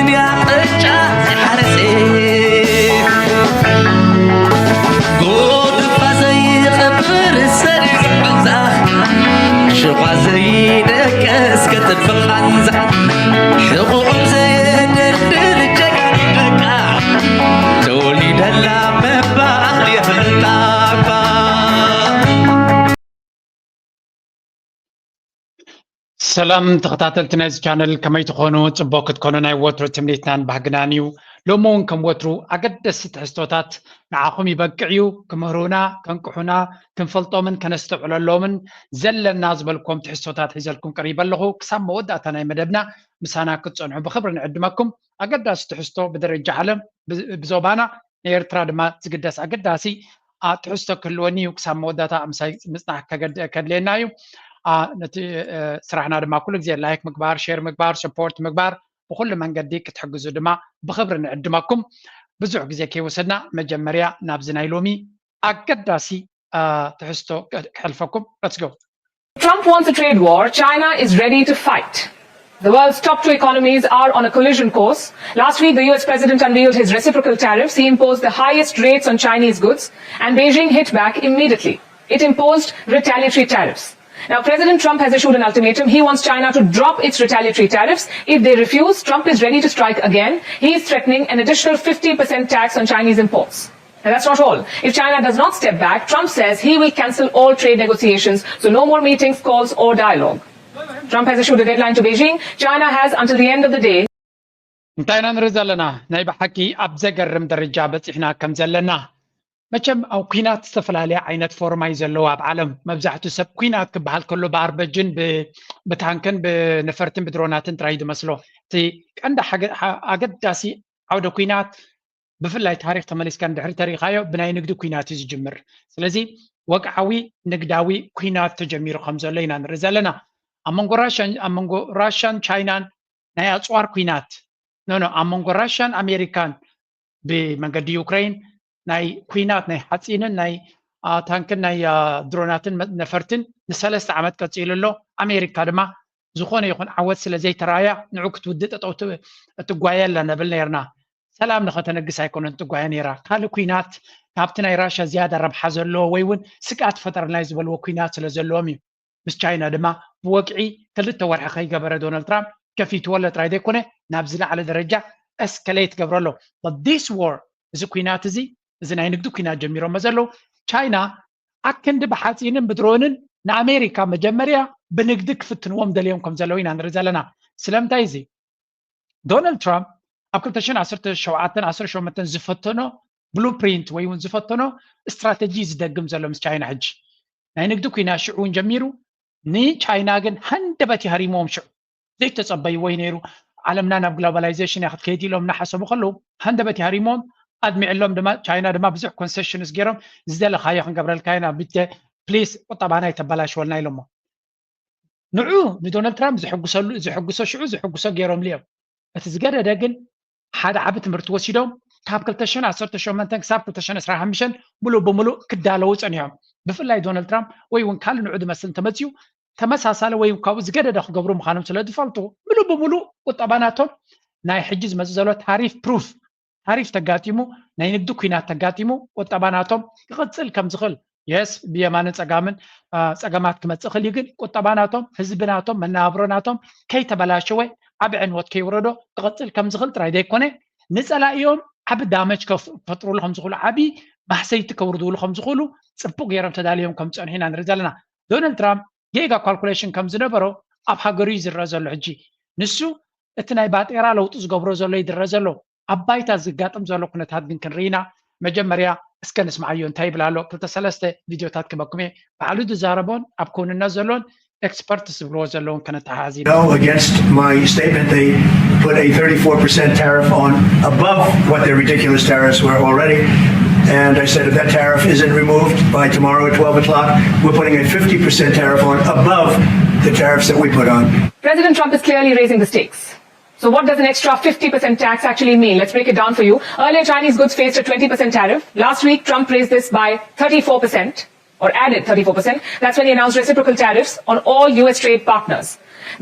ቅጫ ዘይሓረሰ ጎድፋ ዘይቐብር ሰሪዕ ዑንዛ ሽኳ ዘይደቀስ ከጥልፍኻንዛ ሕቑቑም ዘየደርድር ጀጋኑ ደቃ ተወሊደላ ምባል የፍልጣ እኳ። ሰላም ተኸታተልቲ ናይዚ ቻነል ከመይ ትኾኑ? ፅቡቅ ክትኮኑ ናይ ወትሩ ትምኒትናን ባህግናን እዩ። ሎሚ እውን ከም ወትሩ ኣገደስቲ ትሕዝቶታት ንዓኹም ይበቅዕ እዩ። ክምህሩና፣ ከንቅሑና፣ ክንፈልጦምን ከነስተውዕለሎምን ዘለና ዝበልኩም ትሕዝቶታት ሒዘልኩም ቀሪበ ኣለኹ። ክሳብ መወዳእታ ናይ መደብና ምሳና ክትፀንሑ ብኽብሪ ንዕድመኩም። ኣገዳሲ ትሕዝቶ ብደረጃ ዓለም ብዞባና ንኤርትራ ድማ ዝግደስ ኣገዳሲ ትሕዝቶ ክህልወኒ እዩ። ክሳብ መወዳእታ ምሳይ ምፅናሕ ከድልየና እዩ። ነቲ ስራሕና ድማ ኩሉ ግዜ ላይክ ምግባር፣ ሼር ምግባር፣ ሰፖርት ምግባር፣ ብኩሉ መንገዲ ክትሕግዙ ድማ ብክብሪ ንዕድመኩም። ብዙሕ ግዜ ከይወሰድና መጀመርያ ናብዚ ናይ ሎሚ ኣገዳሲ ትሕዝቶ ክሕልፈኩም። Let's go። Trump wants a trade war. China is ready to fight. The world's top two economies are on a collision course. Last week, the U S president unveiled his reciprocal tariffs. He imposed the highest rates on Chinese goods, and Beijing hit back immediately. It imposed retaliatory tariffs. Now, President Trump has issued an ultimatum. He wants China to drop its retaliatory tariffs. If they refuse, Trump is ready to strike again. He is threatening an additional fifty percent tax on Chinese imports. And that's not all. If China does not step back, Trump says he will cancel all trade negotiations, so no more meetings, calls, or dialogue. Trump has issued a deadline to Beijing. China has until the end of the day. እንታይ ኢና ንርኢ ዘለና? ናይ ብሓቂ ኣብ ዘገርም ደረጃ በፂሕና ከም ዘለና። መቸም ኣብ ኩናት ዝተፈላለየ ዓይነት ፎርማ እዩ ዘለዎ ኣብ ዓለም። መብዛሕትኡ ሰብ ኩናት ክበሃል ከሎ ብኣርበጅን ብታንክን ብነፈርትን ብድሮናትን ጥራይ እዩ ዝመስሎ። እቲ ቀንዲ ኣገዳሲ ዓውደ ኩናት ብፍላይ ታሪክ ተመሊስካ ንድሕሪ ተሪኢካዮ ብናይ ንግዲ ኩናት እዩ ዝጅምር። ስለዚ ወግዓዊ ንግዳዊ ኩናት ተጀሚሩ ከም ዘሎ ኢና ንርኢ ዘለና። ኣብ መንጎ ራሽያን ቻይናን ናይ ኣፅዋር ኩናት ኖ ኖ ኣብ መንጎ ራሽያን ኣሜሪካን ብመንገዲ ዩክሬን ናይ ኩናት ናይ ሓፂንን ናይ ታንክን ናይ ድሮናትን ነፈርትን ንሰለስተ ዓመት ቀፂሉ ኣሎ። ኣሜሪካ ድማ ዝኾነ ይኹን ዓወት ስለ ዘይተራእያ ንዑ ክትውድእ ጠጠው እትጓየ ኣላ ነብል ነርና። ሰላም ንኸተነግስ ኣይኮነን ትጓየ ነይራ። ካልእ ኩናት ካብቲ ናይ ራሽያ ዝያዳ ረብሓ ዘለዎ ወይ እውን ስግኣት ፈጠረልናይ ዝበልዎ ኩናት ስለ ዘለዎም እዩ። ምስ ቻይና ድማ ብወግዒ ክልተ ወርሒ ከይገበረ ዶናልድ ትራምፕ ከፊትዎ ኣሎ ጥራይ ዘይኮነ ናብ ዝለዓለ ደረጃ እስከሌት ገብሮ ኣሎ። But this war እዚ ኩናት እዚ እዚ ናይ ንግዲ ኩናት ጀሚሮሞ ዘለዉ ቻይና ኣክንዲ ብሓፂንን ብድሮንን ንኣሜሪካ መጀመርያ ብንግዲ ክፍትንዎም ደልዮም ከም ዘለዉ ኢና ንርኢ ዘለና። ስለምንታይ እዚ ዶናልድ ትራምፕ ኣብ ክልተ ሽሕን ዓሰርተ ሸውዓተን ዓሰርተ ሸሞንተን ዝፈተኖ ብሉፕሪንት ወይ እውን ዝፈተኖ ስትራተጂ ዝደግም ዘሎ ምስ ቻይና ሕጂ ናይ ንግዲ ኩናት ሽዑ እውን ጀሚሩ ንቻይና ግን ሃንደበት ይሃሪምዎም ሽዑ ዘይተፀበይዎ እዩ ነይሩ። ዓለምና ናብ ግሎባላይዜሽን እያ ክትከይድ ኢሎም እናሓሰቡ ከለዉ ሃንደበት ይሃሪምዎም ኣድሚዕሎም ድማ ቻይና ድማ ብዙሕ ኮንሴሽንስ ገይሮም ዝደለኻዮ ክንገብረልካ ኢና ብተ ፕሊስ ቁጠባና ይተበላሽወልና ኢሎሞ ንዑ ንዶናልድ ትራምፕ ዝሕጉሰሉ ዝሕጉሶ ሽዑ ዝሕጉሶ ገይሮምሉ እዮም። እቲ ዝገደደ ግን ሓደ ዓቢ ትምህርቲ ወሲዶም ካብ ክልተ ሽሕን ዓሰርተ ሸሞንተን ክሳብ ክልተ ሽሕን ዕስራን ሓሙሽተን ሙሉእ ብሙሉእ ክዳለዉ ጸኒሖም። ብፍላይ ዶናልድ ትራምፕ ወይ እውን ካልእ ንዑ ዝመስል እንተመጺኡ ተመሳሳሊ ወይ ካብኡ ዝገደደ ክገብሩ ምዃኖም ስለ ዝፈልጡ ሙሉእ ብሙሉእ ቁጠባ ናቶም ናይ ሕጂ ዝመጽእ ዘሎ ታሪፍ ፕሩፍ ታሪፍ ተጋጢሙ ናይ ንግዲ ኩናት ተጋጢሙ ቁጠባ ናቶም ክቕጽል ከም ዝኽእል የስ ብየማንን ጸጋምን ጸገማት ክመጽእ ክእል እዩ ግን ቁጠባ ናቶም ህዝቢ ናቶም መነባብሮ ናቶም ከይተበላሸወ ዓቢ ዕንወት ከይወረዶ ክቕጽል ከም ዝኽእል ጥራይ ዘይኮነ ንጸላኢኦም ዓቢ ዳመጅ ከፈጥሩሉ ከም ዝኽእሉ ዓቢ ማህሰይቲ ከውርድሉ ከም ዝኽእሉ ጽቡቅ ገይሮም ተዳልዮም ከም ዝጸንሑ ኢና ንርኢ ዘለና። ዶናልድ ትራምፕ ጌጋ ካልኩሌሽን ከም ዝነበሮ ኣብ ሃገሩ እዩ ዝረአ ዘሎ ሕጂ ንሱ እቲ ናይ ባጤራ ለውጢ ዝገብሮ ዘሎ ይድረ ዘሎ ኣብ ባይታ ዝጋጥም ዘሎ ኩነታት ግን ክንርኢ ኢና። መጀመርያ እስከ ንስምዓዮ እንታይ ይብል ኣሎ ክልተ ሰለስተ ቪድዮታት ክበኩም እየ ባዕሉ ዝዛረቦን ኣብ ክውንነት ዘሎን ኤክስፐርትስ ዝብልዎ ዘለውን ከነተሓሓዝ ኢና። No, against my statement, they put a thirty-four percent tariff on above what their ridiculous tariffs were already. And I said, if that tariff isn't removed by tomorrow at twelve o'clock, we're putting a fifty percent tariff on above the tariffs that we put on. President Trump is clearly raising the stakes. So what does an extra fifty percent tax actually mean? Let's break it down for you. Earlier, Chinese goods faced a twenty percent tariff. Last week, Trump raised this by thirty-four percent. or added thirty-four percent. That's when he announced reciprocal tariffs on all U S trade partners.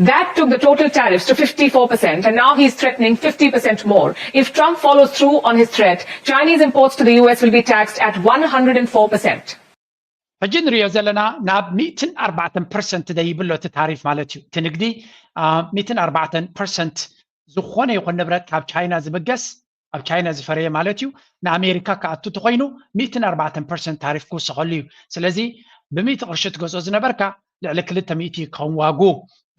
That took the total tariffs to fifty-four percent, and now he's threatening fifty percent more. If Trump follows through on his threat, Chinese imports to the U S will be taxed at one hundred and four percent. ሕጂ ንሪኦ ዘለና ናብ ሚእትን ኣርባዕተን ፐርሰንት ደይብሎ እቲ ታሪፍ ማለት እዩ። እቲ ንግዲ ሚእትን ኣርባዕተን ፐርሰንት ዝኾነ ይኹን ንብረት ካብ ቻይና ዝብገስ ኣብ ቻይና ዝፈረየ ማለት እዩ ንኣሜሪካ ክኣቱ ተኮይኑ ሚእትን ኣርባዕተን ፐርሰንት ታሪፍ ክውሰኸሉ እዩ። ስለዚ ብሚእቲ ቅርሺ ትገዝኦ ዝነበርካ ልዕሊ ክልተ ሚእቲ ክኸውን ዋጉ፣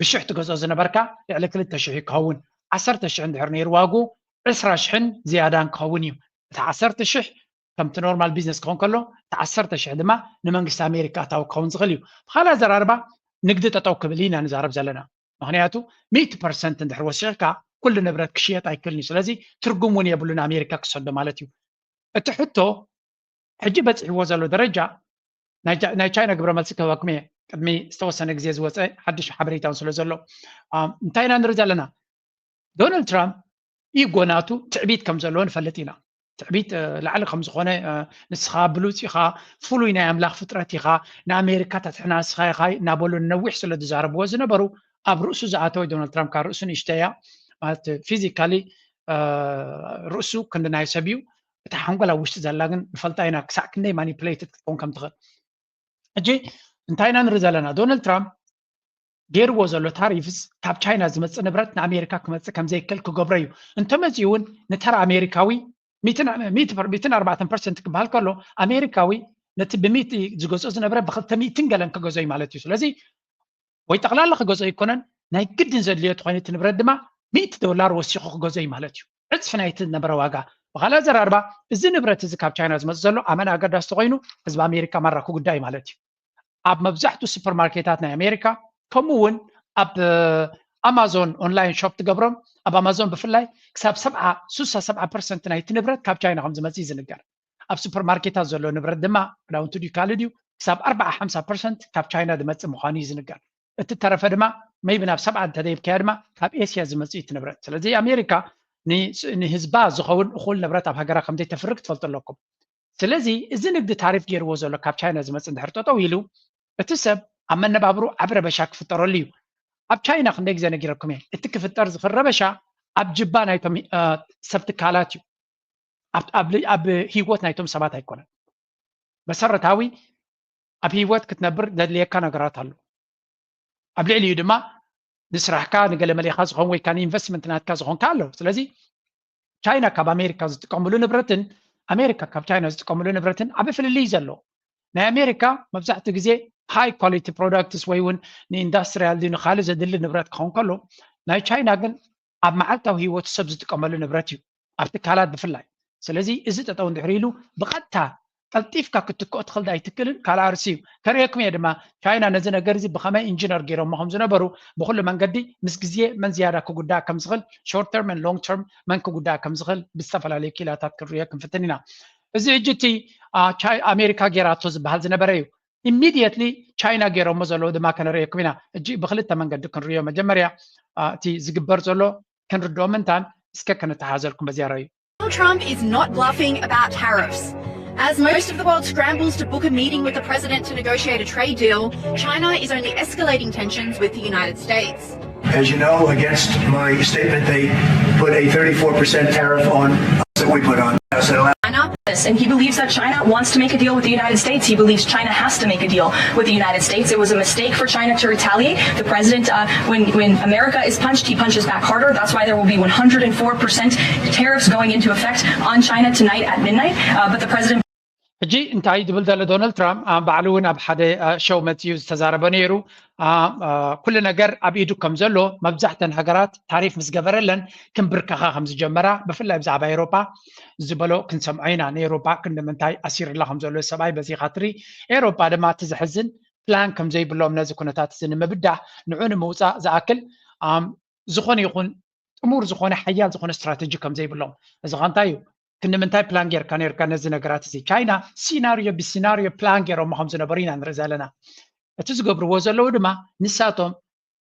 ብሽሕ ትገዝኦ ዝነበርካ ልዕሊ ክልተ ሽሕ ክኸውን፣ ዓሰርተ ሽሕ እንድሕር ነይሩ ዋጉ ዕስራ ሽሕን ዝያዳን ክኸውን እዩ። እቲ ዓሰርተ ሽሕ ከምቲ ኖርማል ቢዝነስ ክኸውን ከሎ እቲ ዓሰርተ ሽሕ ድማ ንመንግስቲ ኣሜሪካ ኣታዊ ክኸውን ዝኽእል እዩ። ብካልእ ኣዘራርባ ንግዲ ጠጠው ክብል ኢና ንዛረብ ዘለና። ምክንያቱ ሚእቲ ፐርሰንት እንድሕር ወሲኽካ ኩሉ ንብረት ክሽየጥ ኣይክእልን እዩ። ስለዚ ትርጉም እውን የብሉን ኣሜሪካ ክሰዶ ማለት እዩ። እቲ ሕቶ ሕጂ በፂሕዎ ዘሎ ደረጃ ናይ ቻይና ግብረ መልሲ ክህበኩም እየ። ቅድሚ ዝተወሰነ ግዜ ዝወፀ ሓድሽ ሓበሬታውን ስለ ዘሎ እንታይ ኢና ንርኢ ዘለና? ዶናልድ ትራምፕ ኢጎ ናቱ ትዕቢት ከም ዘለዎ ንፈልጥ ኢና። ትዕቢት ላዕሊ ከም ዝኾነ ንስኻ ብሉፅ ኢኻ፣ ፍሉይ ናይ ኣምላኽ ፍጥረት ኢኻ፣ ንኣሜሪካ ተትሕና ንስኻ ኢኻ እናበሉ ነዊሕ ስለ ዝዛረብዎ ዝነበሩ ኣብ ርእሱ ዝኣተወ ዶናልድ ትራምፕ ካብ ርእሱ ንእሽተያ ማለት ፊዚካሊ ርእሱ ክንዲ ናይ ሰብ እዩ። እታ ሓንጎል ኣብ ውሽጢ ዘላ ግን ንፈልጣ ኢና ክሳዕ ክንደይ ማኒፕሌትድ ክትከውን ከም ትኽእል። ሕጂ እንታይ ኢና ንርኢ ዘለና? ዶናልድ ትራምፕ ገይርዎ ዘሎ ታሪፍስ ካብ ቻይና ዝመፅእ ንብረት ንኣሜሪካ ክመፅእ ከም ዘይክእል ክገብሮ እዩ። እንተመፅኡ እውን ንተራ ኣሜሪካዊ ሚእትን ኣርባዕተን ፐርሰንት ክበሃል ከሎ ኣሜሪካዊ ነቲ ብሚእቲ ዝገዝኦ ዝነበረ ብክልተ ሚእትን ገለን ክገዝኦ እዩ ማለት እዩ። ስለዚ ወይ ጠቕላላ ክገዝኦ ኣይኮነን፣ ናይ ግድን ዘድልዮ ተኮይኑ እቲ ንብረት ድማ ሚእቲ ዶላር ወሲኹ ክገዝኦ እዩ ማለት እዩ። ዕፅፊ ናይቲ ዝነበረ ዋጋ። ብካልእ ኣዘራርባ እዚ ንብረት እዚ ካብ ቻይና ዝመፅእ ዘሎ ኣመና ኣገዳሲ ተኮይኑ ህዝቢ ኣሜሪካ ማራ ክጉዳይ ማለት እዩ። ኣብ መብዛሕትኡ ሱፐርማርኬታት ናይ ኣሜሪካ ከምኡ እውን ኣብ ኣማዞን ኦንላይን ሾፕ ትገብሮም ኣብ ኣማዞን ብፍላይ ክሳብ ሰብዓ ሱሳ ሰብዓ ፐርሰንት ናይቲ ንብረት ካብ ቻይና ከም ዝመፅእ እዩ ዝንገር። ኣብ ሱፐርማርኬታት ዘሎ ንብረት ድማ ክዳውንቲ ድዩ ካልእ ድዩ ክሳብ ኣርባዓ ሓምሳ ፐርሰንት ካብ ቻይና ዝመፅእ ምዃኑ እዩ ዝንገር። እቲ ተረፈ ድማ መይቢ ናብ ሰብዓ እንተደይብካያ ድማ ካብ ኤስያ ዝመፅእ እዩ እቲ ንብረት። ስለዚ ኣሜሪካ ንህዝባ ዝኸውን እኹል ንብረት ኣብ ሃገራ ከምዘይተፍሪ ክትፈልጡ ኣለኩም። ስለዚ እዚ ንግዲ ታሪፍ ገይርዎ ዘሎ ካብ ቻይና ዝመፅእ እንድሕር ጠጠው ኢሉ እቲ ሰብ ኣብ መነባብሩ ዓብ ረበሻ ክፍጠረሉ እዩ። ኣብ ቻይና ክንደይ ግዜ ነጊረኩም እየ። እቲ ክፍጠር ዝኽእል ረበሻ ኣብ ጅባ ናይቶም ሰብ ትካላት እዩ። ኣብ ህይወት ናይቶም ሰባት ኣይኮነን። መሰረታዊ ኣብ ህይወት ክትነብር ዘድልየካ ነገራት ኣሎ። ኣብ ልዕሊኡ ድማ ንስራሕካ ንገለ መሌኻ ዝኾን ወይ ከዓ ንኢንቨስትመንት ናትካ ዝኾንካ ኣሎ። ስለዚ ቻይና ካብ ኣሜሪካ ዝጥቀምሉ ንብረትን ኣሜሪካ ካብ ቻይና ዝጥቀምሉ ንብረትን ዓብ ፍልልይ ዘሎ። ናይ ኣሜሪካ መብዛሕትኡ ግዜ ሃይ ኳሊቲ ፕሮዳክትስ ወይ እውን ንኢንዳስትሪያል ድዩ ንካልእ ዘድሊ ንብረት ክኸውን ከሎ ናይ ቻይና ግን ኣብ መዓልታዊ ህይወቱ ሰብ ዝጥቀመሉ ንብረት እዩ ኣብ ትካላት ብፍላይ። ስለዚ እዚ ጠጠው እንድሕር ኢሉ ብቐጥታ ቀልጢፍካ ክትክኦ ትኽእል ዶ ኣይትክእልን ካልእ ኣርሲ እዩ። ከርእየኩም እየ ድማ ቻይና ነዚ ነገር እዚ ብኸመይ ኢንጂነር ገይሮሞ ከም ዝነበሩ ብኩሉ መንገዲ ምስ ግዜ መን ዝያዳ ክጉዳእ ከም ዝኽእል ሾርት ተርም ን ሎንግ ተርም መን ክጉዳእ ከም ዝኽእል ብዝተፈላለዩ ኪላታት ክንርእዮ ክንፍትን ኢና። እዚ ሕጂ እቲ ኣሜሪካ ጌራቶ ዝበሃል ዝነበረ እዩ። ኢሚድየትሊ ቻይና ገይሮሞ ዘለዉ ድማ ከነርእየኩም ኢና። ሕጂ ብክልተ መንገዲ ክንርእዮ መጀመርያ እቲ ዝግበር ዘሎ ክንርድኦ ምንታን እስከ ከነተሓዘልኩም በዚያ ረዩ። Donald Trump is not bluffing about tariffs. As most of the world scrambles to book a meeting with the president to negotiate a trade deal, China is only escalating tensions with the United States. As you know, against my statement, they put a thirty-four percent tariff on that we put on. China, and he believes that China wants to make a deal with the United States. He believes China has to make a deal with the United States. It was a mistake for China to retaliate. The president, uh, when, when America is punched, he punches back harder. That's why there will be one hundred four percent tariffs going into effect on China tonight at midnight. Uh, but the president ሕጂ እንታይ ዝብል ዘሎ ዶናልድ ትራምፕ ባዕሉ እውን ኣብ ሓደ ሸው መፅዩ ዝተዛረበ ነይሩ። ኩሉ ነገር ኣብ ኢዱ ከም ዘሎ መብዛሕተን ሃገራት ታሪፍ ምስ ገበረለን ክንብርከኻ ከም ዝጀመራ ብፍላይ ብዛዕባ ኤሮጳ ዝበሎ ክንሰምዖ ኢና። ንኤሮጳ ክንዲ ምንታይ ኣሲርላ ከም ዘሎ ሰብኣይ በዚኻ ትሪ ኤሮጳ ድማ እቲ ዘሕዝን ፕላን ከም ዘይብሎም ነዚ ኩነታት እዚ ንምብዳህ ንዑ ንምውፃእ ዝኣክል ዝኾነ ይኹን ጥሙር ዝኾነ ሓያል ዝኾነ ስትራተጂ ከም ዘይብሎም እዚ ኸ እንታይ እዩ? ክንዲ ምንታይ ፕላን ጌርካ ነርካ ነዚ ነገራት እዚ? ቻይና ሲናርዮ ብሲናርዮ ፕላን ገይሮሞ ከም ዝነበሩ ኢና ንርኢ ዘለና። እቲ ዝገብርዎ ዘለዉ ድማ ንሳቶም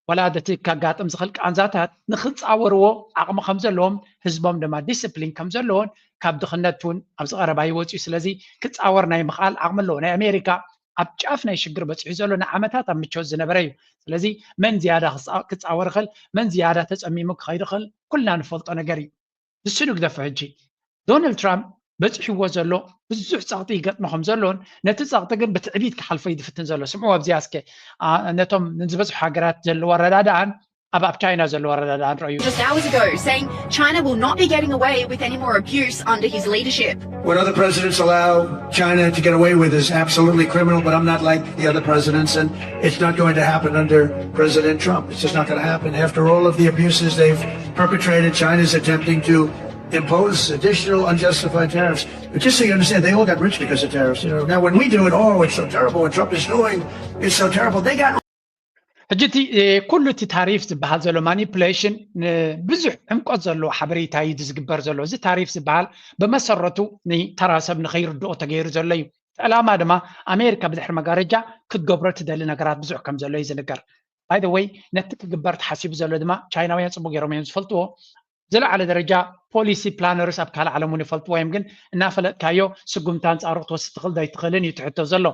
ወላ እቲ ከጋጥም ዝኽእል ቃንዛታት ንክፃወርዎ ዓቕሚ ከም ዘለዎም ህዝቦም ድማ ዲስፕሊን ከም ዘለዎን ካብ ድኽነት እውን ኣብዚ ቀረባ ይወፅኡ። ስለዚ ክፃወር ናይ ምኽኣል ዓቕሚ ኣለዎ። ናይ ኣሜሪካ ኣብ ጫፍ ናይ ሽግር በፂሑ ዘሎ ንዓመታት ኣብ ምቾት ዝነበረ እዩ። ስለዚ መን ዝያዳ ክፃወር ይኽእል፣ መን ዝያዳ ተፀሚሙ ክኸይድ ይኽእል ኩልና ንፈልጦ ነገር እዩ። ንሱ ንግደፎ። ሕጂ ዶናልድ ትራምፕ በፂሕዎ ዘሎ ብዙሕ ፀቕጢ ይገጥሞ ከም ዘሎን ነቲ ፀቕጢ ግን ብትዕቢት ክሓልፎ እዩ ዝፍትን ዘሎ። ስምዑ ኣብዚኣ እስከ ነቶም ንዝበዝሑ ሃገራት ዘለዎ ኣረዳድኣን ኣብ ኣብ ቻይና ዘለዎ ኣረዳድኣን ረኣዩ። Just hours ago, saying China will not be getting away with any more abuse under his leadership. What other presidents allow China to get away with is absolutely criminal, but I'm not like the other presidents, and it's not going to happen under President Trump. It's just not going to happen. After all of the abuses they've perpetrated, China's attempting to impose additional unjustified tariffs. But just so you understand, they all got rich because of tariffs. You know, now when we do it, oh, it's so terrible. What Trump is doing is so terrible. They got ሕጂ እቲ ኩሉ እቲ ታሪፍ ዝበሃል ዘሎ ማኒፕሌሽን ብዙሕ ዕምቆት ዘለዎ ሓበሬታ እዩ ዝግበር ዘሎ። እዚ ታሪፍ ዝበሃል ብመሰረቱ ንተራ ሰብ ንኸይርድኦ ተገይሩ ዘሎ እዩ። ዕላማ ድማ ኣሜሪካ ብድሕሪ መጋረጃ ክትገብሮ ትደሊ ነገራት ብዙሕ ከም ዘሎ እዩ ዝንገር። ባይ ወይ ነቲ ክግበር ተሓሲቡ ዘሎ ድማ ቻይናውያን ፅቡቅ ገይሮም እዮም ዝፈልጥዎ። ዝለዓለ ደረጃ ፖሊሲ ፕላነርስ ኣብ ካልእ ዓለም እውን ይፈልጥዎ እዮም፣ ግን እናፈለጥካዮ ስጉምቲ ኣንፃሩ ክትወስድ ትኽእል ዶ ኣይትኽእልን እዩ ትሕቶ ዘሎ።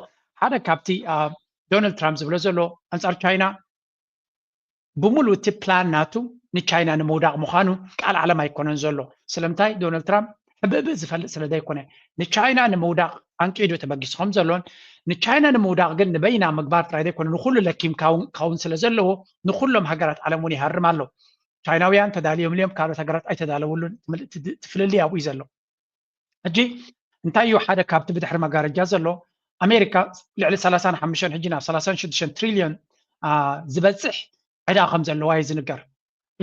ሓደ ካብቲ ዶናልድ ትራምፕ ዝብሎ ዘሎ ኣንፃር ቻይና ብምሉእ እቲ ፕላን ናቱ ንቻይና ንምውዳቕ ምዃኑ ቃል ዓለም ኣይኮነን ዘሎ። ስለምንታይ ዶናልድ ትራምፕ ሕብእብእ ዝፈልጥ ስለ ዘይኮነ ንቻይና ንምውዳቕ ኣንቂዱ ተበጊሱ ከም ዘሎን ንቻይና ንምውዳቕ ግን ንበይና ምግባር ጥራይ ዘይኮነ ንኩሉ ለኪም ካውን ስለ ዘለዎ ንኩሎም ሃገራት ዓለም እውን ይሃርም ኣሎ። ቻይናውያን ተዳልዮም ልዮም ካልኦት ሃገራት ኣይተዳለውሉን። እቲ ፍልልይ ኣብኡ እዩ ዘሎ። ሕጂ እንታይ እዩ ሓደ ካብቲ ብድሕሪ መጋረጃ ዘሎ? ኣሜሪካ ልዕሊ ሰላሳን ሓሙሽተን ሕጂ ናብ ሰላሳን ሽዱሽተን ትሪልዮን ዝበፅሕ ዕዳ ከም ዘለዋ እዩ ዝንገር።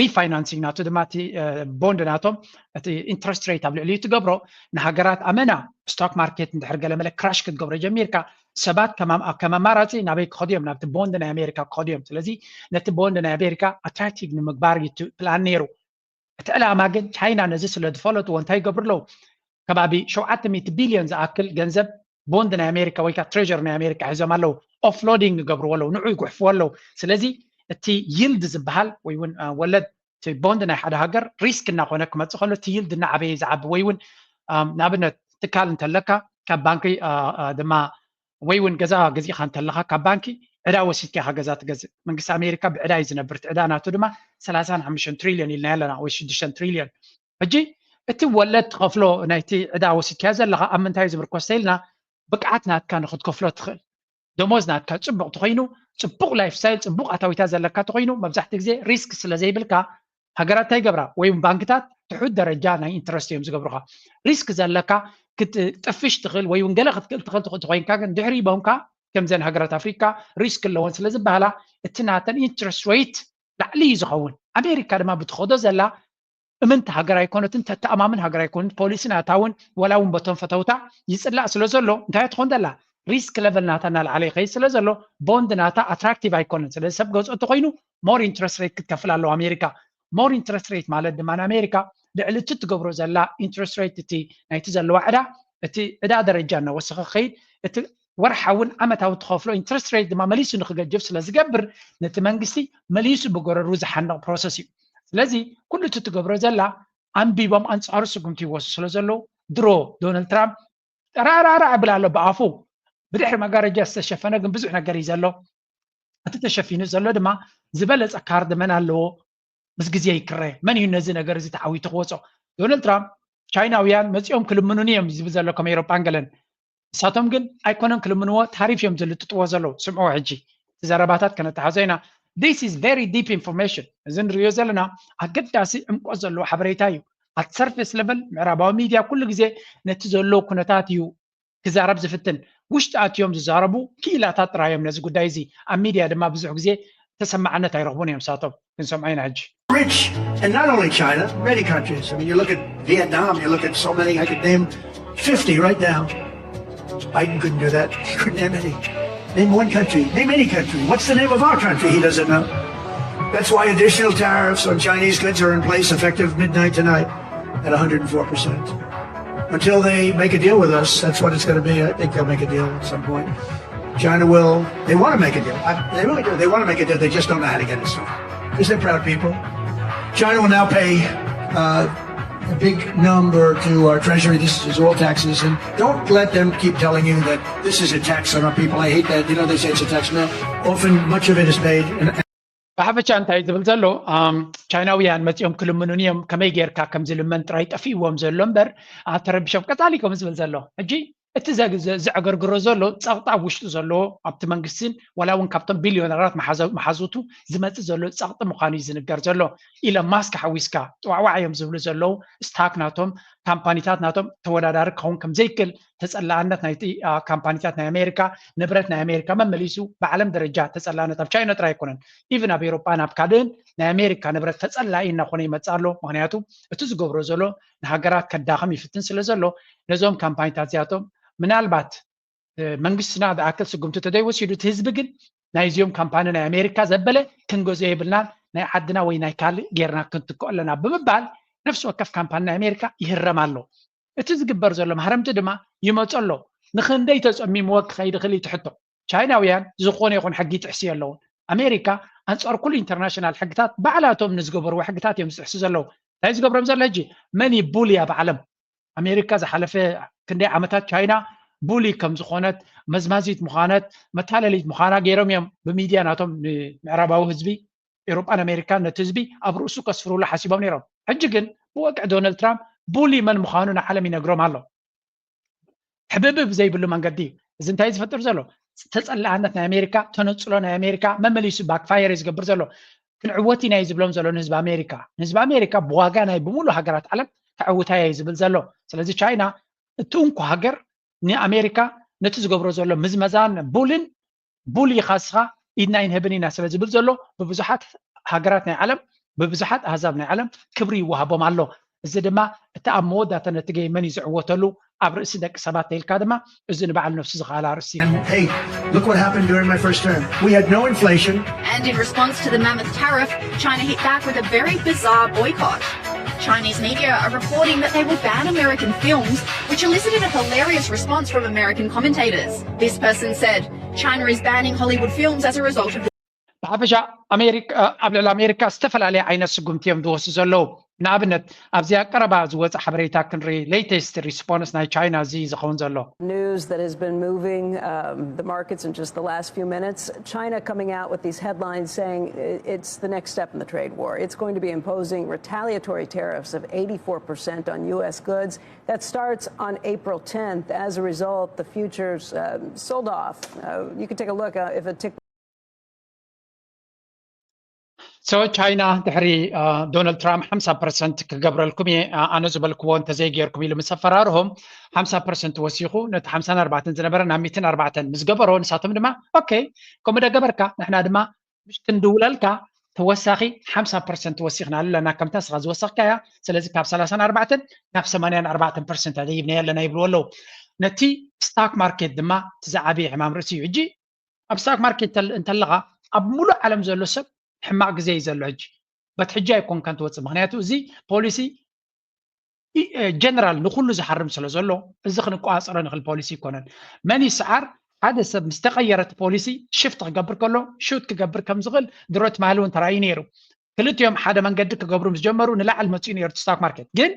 ሪፋይናንሲንግ ናቱ ድማ እቲ ቦንድ ናቶም እቲ ኢንትረስት ሬት ኣብ ልዕሊኡ ትገብሮ ንሃገራት ኣመና ስቶክ ማርኬት እንድሕር ገለመለ ክራሽ ክትገብሮ ጀሚርካ ሰባት ከም ኣማራፂ ናበይ ክኸዱ እዮም? ናብቲ ቦንድ ናይ ኣሜሪካ ክኸዱ እዮም። ስለዚ ነቲ ቦንድ ናይ ኣሜሪካ ኣትራክቲቭ ንምግባር እዩ ፕላን ነይሩ። እቲ ዕላማ ግን ቻይና ነዚ ስለ ዝፈለጥዎ እንታይ ይገብሩ ኣለዉ? ከባቢ ሸውዓተ ሚእቲ ቢልዮን ዝኣክል ገንዘብ ቦንድ ናይ ኣሜሪካ ወይ ከዓ ትሬዥር ናይ ኣሜሪካ ሒዞም ኣለዉ። ኦፍሎዲንግ ይገብርዎ ኣለዉ፣ ንዑ ይጉሕፍዎ ኣለዉ። ስለዚ እቲ ይልድ ዝበሃል ወይ እውን ወለድ እቲ ቦንድ ናይ ሓደ ሃገር ሪስክ እናኾነ ክመፅእ ከሎ እቲ ይልድ እናዓበየ ዝዓቢ ወይ እውን ንኣብነት ትካል እንተለካ ካብ ባንኪ ድማ ወይ እውን ገዛ ገዚእኻ እንተለኻ ካብ ባንኪ ዕዳ ወሲድካ ኢኻ ገዛ ትገዝእ። መንግስቲ ኣሜሪካ ብዕዳ እዩ ዝነብር። እቲ ዕዳ ናቱ ድማ ሰላሳን ሓሙሽተን ትሪልዮን ኢልና ኣለና ወይ ሽዱሽተን ትሪልዮን። ሕጂ እቲ ወለድ ትኸፍሎ ናይቲ ዕዳ ወሲድካዮ ዘለኻ ኣብ ምንታይ እዩ ዝምርኮስ ተኢልና ብቅዓት ናትካ ንክትከፍሎ ትኽእል። ደሞዝ ናትካ ፅቡቅ ተኮይኑ ፅቡቅ ላይፍ ስታይል ፅቡቅ ኣታዊታ ዘለካ ተኮይኑ መብዛሕትኡ ግዜ ሪስክ ስለ ዘይብልካ ሃገራት እንታይ ይገብራ ወይ እውን ባንክታት ትሑት ደረጃ ናይ ኢንትረስት እዮም ዝገብሩካ። ሪስክ ዘለካ ክትጥፍሽ ትኽእል ወይ እውን ገለ ክትክእል ትኽእል ተኮይንካ ግን ድሕሪ ቦምካ ከምዘን ሃገራት ኣፍሪካ ሪስክ ኣለዎን ስለ ዝበሃላ እቲ ናተን ኢንትረስት ሬት ላዕሊ እዩ ዝኸውን። ኣሜሪካ ድማ ብትኸዶ ዘላ እምንቲ ሃገር ኣይኮነትን፣ ተተኣማምን ሃገር ኣይኮነትን። ፖሊሲ ናታ እውን ወላ እውን በቶም ፈተውታ ይፅላእ ስለ ዘሎ እንታይ ትኾን ዘላ ሪስክ ለቨል ናታ እናለዓለ ይኸይድ ስለ ዘሎ ቦንድ ናታ ኣትራክቲቭ ኣይኮነን። ስለዚ ሰብ ገዝኦ እንተኮይኑ ሞር ኢንትረስት ሬት ክትከፍል ኣለዋ ኣሜሪካ። ሞር ኢንትረስት ሬት ማለት ድማ ንኣሜሪካ ልዕሊ እቲ ትገብሮ ዘላ ኢንትረስት ሬት እቲ ናይቲ ዘለዋ ዕዳ እቲ ዕዳ ደረጃ እናወሰኸ ክኸይድ እቲ ወርሓ እውን ዓመታዊ ትኸፍሎ ኢንትረስት ሬት ድማ መሊሱ ንክገጅብ ስለ ዝገብር ነቲ መንግስቲ መሊሱ ብጎረሩ ዝሓንቕ ፕሮሰስ እዩ። ስለዚ ኩሉ እቲ ትገብሮ ዘላ ኣንቢቦም ኣንፃሩ ስጉምቲ ይወስዱ ስለ ዘለዉ ድሮ ዶናልድ ትራምፕ ጠራራራ እብል ኣሎ ብኣፉ ብድሕሪ መጋረጃ ዝተሸፈነ ግን ብዙሕ ነገር እዩ ዘሎ። እቲ ተሸፊኑ ዘሎ ድማ ዝበለፀ ካርድ መን ኣለዎ ምስ ግዜ ይክረ መን እዩ ነዚ ነገር እዚ ተዓዊቱ ክወፆ። ዶናልድ ትራምፕ ቻይናውያን መፂኦም ክልምኑኒ እዮም ዝብል ዘሎ ከም ኤሮጳን ገለን ንሳቶም ግን ኣይኮነን ክልምንዎ ታሪፍ እዮም ዝልጥጥዎ ዘለዉ። ስምዕዎ ሕጂ እቲ ዘረባታት ከነተሓዞ ኢና። This is very deep information። እዚ ንሪኦ ዘለና ኣገዳሲ ዕምቆት ዘለዎ ሓበሬታ እዩ። At surface level ምዕራባዊ ሚድያ ኩሉ ግዜ ነቲ ዘሎ ኩነታት እዩ ክዛረብ ዝፍትን። ውሽጢ ኣትዮም ዝዛረቡ ክኢላታት ጥራይ እዮም ነዚ ጉዳይ እዚ። ኣብ ሚድያ ድማ ብዙሕ ግዜ ተሰማዕነት ኣይረኽቡን እዮም ንሳቶም። ክንሰምዖ ኢና ሕጂ። Rich, and not only China, many countries. I mean, you look at Vietnam, you look at so many, I could name fifty right now. Biden couldn't do that. He couldn't name any. Name one country. Name any country. What's the name of our country? He doesn't know. That's why additional tariffs on Chinese goods are in place effective midnight tonight at one hundred four percent. Until they make a deal with us, that's what it's going to be. I think they'll make a deal at some point. China will, they want to make a deal. I, they really do. They want to make a deal. They just don't know how to get it started. Because they're proud people. China will now pay uh, big number to our treasury. This is all taxes, and don't let them keep telling you that this is a tax on our people. I hate that. You know, they say it's a tax. No, often much of it is paid. And ብሓፈሻ እንታይ ዝብል ዘሎ ቻይናውያን መፂኦም ክልምኑን እዮም። ከመይ ጌርካ ከም ዝልመን ጥራይ ጠፊእዎም ዘሎ እምበር ተረቢሾም ቀፃሊ ከም ዝብል ዘሎ ሕጂ እቲ ዘዕገርግሮ ዘሎ ፀቕጣ ውሽጡ ዘለዎ ኣብቲ መንግስትን ዋላ እውን ካብቶም ቢልዮነራት መሓዙቱ ዝመፅእ ዘሎ ፀቕጢ ምዃኑ እዩ ዝንገር ዘሎ። ኢለን ማስክ ሓዊስካ ጥዋዕዋዕ እዮም ዝብሉ ዘለዉ። ስታክ ናቶም ካምፓኒታት ናቶም ተወዳዳሪ ክኸውን ከም ዘይክእል ተፀላእነት ናይቲ ካምፓኒታት ናይ ኣሜሪካ ንብረት ናይ ኣሜሪካ መመሊሱ ብዓለም ደረጃ ተፀላእነት ኣብ ቻይና ጥራይ ኣይኮነን። ኢቭን ኣብ ኤሮጳን ኣብ ካልእን ናይ ኣሜሪካ ንብረት ተፀላኢ እናኾነ ይመፅእ ኣሎ። ምክንያቱ እቲ ዝገብሮ ዘሎ ንሃገራት ከዳኸም ይፍትን ስለ ዘሎ ነዞም ካምፓኒታት እዚኣቶም ምናልባት መንግስትና ዝኣክል ስጉምቲ ተዘይወሲዱ እቲ ህዝቢ ግን ናይዚኦም ካምፓኒ ናይ ኣሜሪካ ዘበለ ክንገዞ የብልናን ናይ ዓድና ወይ ናይ ካልእ ጌርና ክንትክኦ ኣለና ብምባል ነፍሲ ወከፍ ካምፓኒ ናይ ኣሜሪካ ይህረም ኣሎ። እቲ ዝግበር ዘሎ ማህረምቲ ድማ ይመፁ ኣሎ። ንክንደይ ተፀሚምዎ ክኸይድ ይኽእል እዩ ትሕቶ። ቻይናውያን ዝኾነ ይኹን ሕጊ ይጥሕሱ የለውን። ኣሜሪካ ኣንፃር ኩሉ ኢንተርናሽናል ሕግታት ባዕላቶም ንዝገበርዎ ሕግታት እዮም ዝጥሕሱ ዘለዉ። እንታይ ዝገብሮም ዘሎ ሕጂ መን ይቡል እያ ብዓለም ኣሜሪካ ዝሓለፈ ክንደይ ዓመታት ቻይና ቡሊ ከም ዝኾነት መዝማዚት ምዃነት መታለሊት ምዃና ገይሮም እዮም ብሚድያ ናቶም ንምዕራባዊ ህዝቢ ኤሮጳን ኣሜሪካን ነቲ ህዝቢ ኣብ ርእሱ ከስፍሩሉ ሓሲቦም ነይሮም። ሕጂ ግን ብወግዒ ዶናልድ ትራምፕ ቡሊ መን ምዃኑ ንዓለም ይነግሮም ኣሎ። ሕብብብ ዘይብሉ መንገዲ እዩ። እዚ እንታይ ዝፈጥር ዘሎ ተፀላእነት ናይ ኣሜሪካ ተነፅሎ ናይ ኣሜሪካ መመሊሱ ባክፋየር እዩ ዝገብር ዘሎ። ክንዕወት ኢና እዩ ዝብሎም ዘሎ ንህዝቢ ኣሜሪካ። ንህዝቢ ኣሜሪካ ብዋጋ ናይ ብምሉእ ሃገራት ዓለም ከዕውታ እየ ዝብል ዘሎ። ስለዚ ቻይና እቲ እንኮ ሃገር ንኣሜሪካ ነቲ ዝገብሮ ዘሎ ምዝመዛን ቡልን ቡል ኢኻ እስኻ ኢድና ይንህብን ኢና ስለ ዝብል ዘሎ ብብዙሓት ሃገራት ናይ ዓለም ብብዙሓት ኣህዛብ ናይ ዓለም ክብሪ ይወሃቦም ኣሎ። እዚ ድማ እቲ ኣብ መወዳእታ ነቲ ገይመን እዩ ዝዕወተሉ ኣብ ርእሲ ደቂ ሰባት ተይልካ ድማ እዚ ንባዕል ነፍሱ ዝኸኣል ኣርእስቲ እዩ። And hey, look what happened during my first term. We had no inflation. And in response to the mammoth tariff, China hit back with a very bizarre boycott. Chinese media are reporting that they will ban American films, which elicited a hilarious response from American commentators. This person said, China is banning Hollywood films as a result of the ብሓፈሻ ኣሜሪካ ኣብ ልዕሊ ኣሜሪካ ዝተፈላለየ ዓይነት ስጉምቲ እዮም ዝወስዱ ዘለዉ። ንኣብነት ኣብዚኣ ቀረባ ዝወፀ ሓበሬታ ክንርኢ። latest response ናይ ቻይና እዚ ዝኸውን ዘሎ News that has been moving um, the markets in just the last few minutes. China coming out with these headlines saying i- it's the next step in the trade war. It's going to be imposing retaliatory tariffs of eighty-four percent on U S goods. That starts on April tenth. As a result, the futures um, sold off. Uh, you can take a look uh, if it tick so ቻይና ድሕሪ ዶናልድ ትራምፕ ሓምሳ ፐርሰንት ክገብረልኩም እየ ኣነ ዝበልክዎ እንተዘይጌርኩም ኢሉ ምስ ኣፈራርሆም ሓምሳ ፐርሰንት ወሲኹ ነቲ ሓምሳን ኣርባዕተን ዝነበረ ናብ ሚትን ኣርባዕተን ምስ ገበሮ ንሳቶም ድማ okay ከምኡ ደ ገበርካ ንሕና ድማ ምሽ ክንድውለልካ ተወሳኺ ሓምሳ ፐርሰንት ወሲኽናሉ ኣለና ከምታ ንስኻ ዝወሰኽካያ። ስለዚ ካብ ሰላሳን ኣርባዕተን ናብ ሰማንያን ኣርባዕተን ፐርሰንት ኣደይብናዮ ኣለና ይብልዎ ኣለዉ። ነቲ ስታክ ማርኬት ድማ እቲ ዝዓበየ ሕማም ርእሲ እዩ። ሕጂ ኣብ ስታክ ማርኬት እንተለኻ ኣብ ሙሉእ ዓለም ዘሎ ሰብ ሕማቕ ግዜ እዩ ዘሎ ሕጂ በት ሕጂ ኣይኮንካን ትወፅእ ምክንያቱ እዚ ፖሊሲ ጀነራል ንኩሉ ዝሓርም ስለ ዘሎ እዚ ክንቆፃፀሮ ንክእል ፖሊሲ ይኮነን። መን ይስዓር ሓደ ሰብ ምስ ተቀየረ እቲ ፖሊሲ ሽፍት ክገብር ከሎ ሹት ክገብር ከም ዝክእል ድሮ ትማሊ እውን ተራእዩ ነይሩ። ክልቲኦም ሓደ መንገዲ ክገብሩ ምስ ጀመሩ ንላዕሊ መፅኡ ነይሩ እቲ ስታክ ማርኬት ግን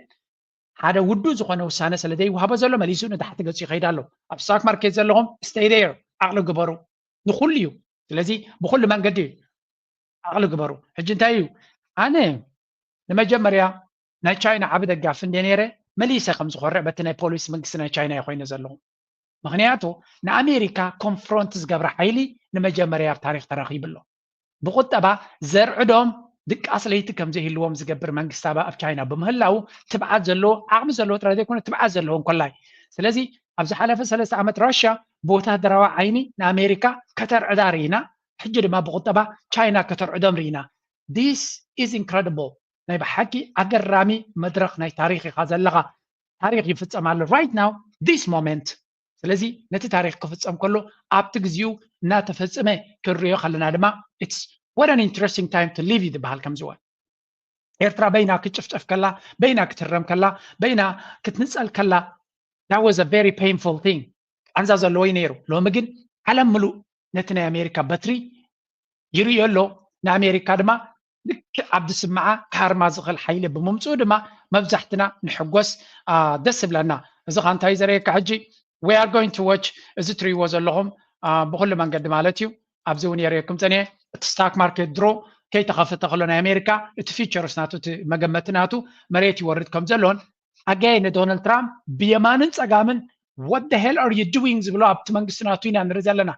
ሓደ ውዱእ ዝኾነ ውሳነ ስለ ዘይወሃቦ ዘሎ መሊሱ ንታሕቲ ገፁ ይኸይድ ኣሎ። ኣብ ስታክ ማርኬት ዘለኹም stay there ዓቕሊ ግበሩ። ንኩሉ እዩ። ስለዚ ብኩሉ መንገዲ እዩ ዓቕሊ ግበሩ። ሕጂ እንታይ እዩ ኣነ ንመጀመርያ ናይ ቻይና ዓቢ ደጋፊ እንደ ነይረ መሊሰ ከም ዝኾርዕ በቲ ናይ ፖሊሲ መንግስቲ ናይ ቻይና እየ ኮይነ ዘለኹ። ምክንያቱ ንኣሜሪካ ኮንፍሮንት ዝገብረ ሓይሊ ንመጀመርያ ኣብ ታሪክ ተረኺቡ ኣሎ። ብቁጠባ ዘርዕዶም ድቃስ ለይቲ ከም ዘይህልዎም ዝገብር መንግስታዊ ኣብ ቻይና ብምህላው ትብዓት ዘለዎ ዓቕሚ ዘለዎ ጥራይ ዘይኮነ ትብዓት ዘለዎ እንኮላይ ስለዚ ኣብ ዝሓለፈ ሰለስተ ዓመት ራሽያ ብወታደራዊ ዓይኒ ንኣሜሪካ ከተርዕዳ ርኢና ሕጂ ድማ ብቁጠባ ቻይና ከተርዕዶም ርኢና this is incredible ናይ ብሓቂ ኣገራሚ መድረክ ናይ ታሪክ ኢካ ዘለካ ታሪክ ይፍፀም ኣሎ right now this moment ስለዚ ነቲ ታሪክ ክፍፀም ከሎ ኣብቲ ግዜኡ እናተፈፀመ ክንሪኦ ከለና ድማ it's what an interesting time to live እዩ ዝበሃል ከምዝወ ኤርትራ በይና ክትጭፍጨፍ ከላ በይና ክትህረም ከላ በይና ክትንፀል ከላ that was a very painful thing ቃንዛ ዘለዎ እዩ ነይሩ ሎሚ ግን ዓለም ምሉእ ነቲ ናይ ኣሜሪካ በትሪ ይርእዮ ኣሎ ንኣሜሪካ ድማ ልክዕ ኣብ ዝስምዓ ክሃርማ ዝኽእል ሓይሊ ብምምፅኡ ድማ መብዛሕትና ንሕጎስ፣ ደስ ይብለና። እዚ ኸ እንታይ ዘርእየካ ሕጂ? We are going to watch፣ እዚ ትሪእዎ ዘለኹም ብኩሉ መንገዲ ማለት እዩ። ኣብዚ እውን የርእየኩም ፀኒሐ። እቲ ስታክ ማርኬት ድሮ ከይተኸፈተ ከሎ ናይ ኣሜሪካ፣ እቲ ፊቸርስ ናቱ፣ እቲ መገመቲ ናቱ መሬት ይወርድ ከም ዘሎን ኣጋይ ንዶናልድ ትራምፕ ብየማንን ፀጋምን what the hell are you doing ዝብሎ ኣብቲ መንግስቲ ናቱ ኢና ንርኢ ዘለና።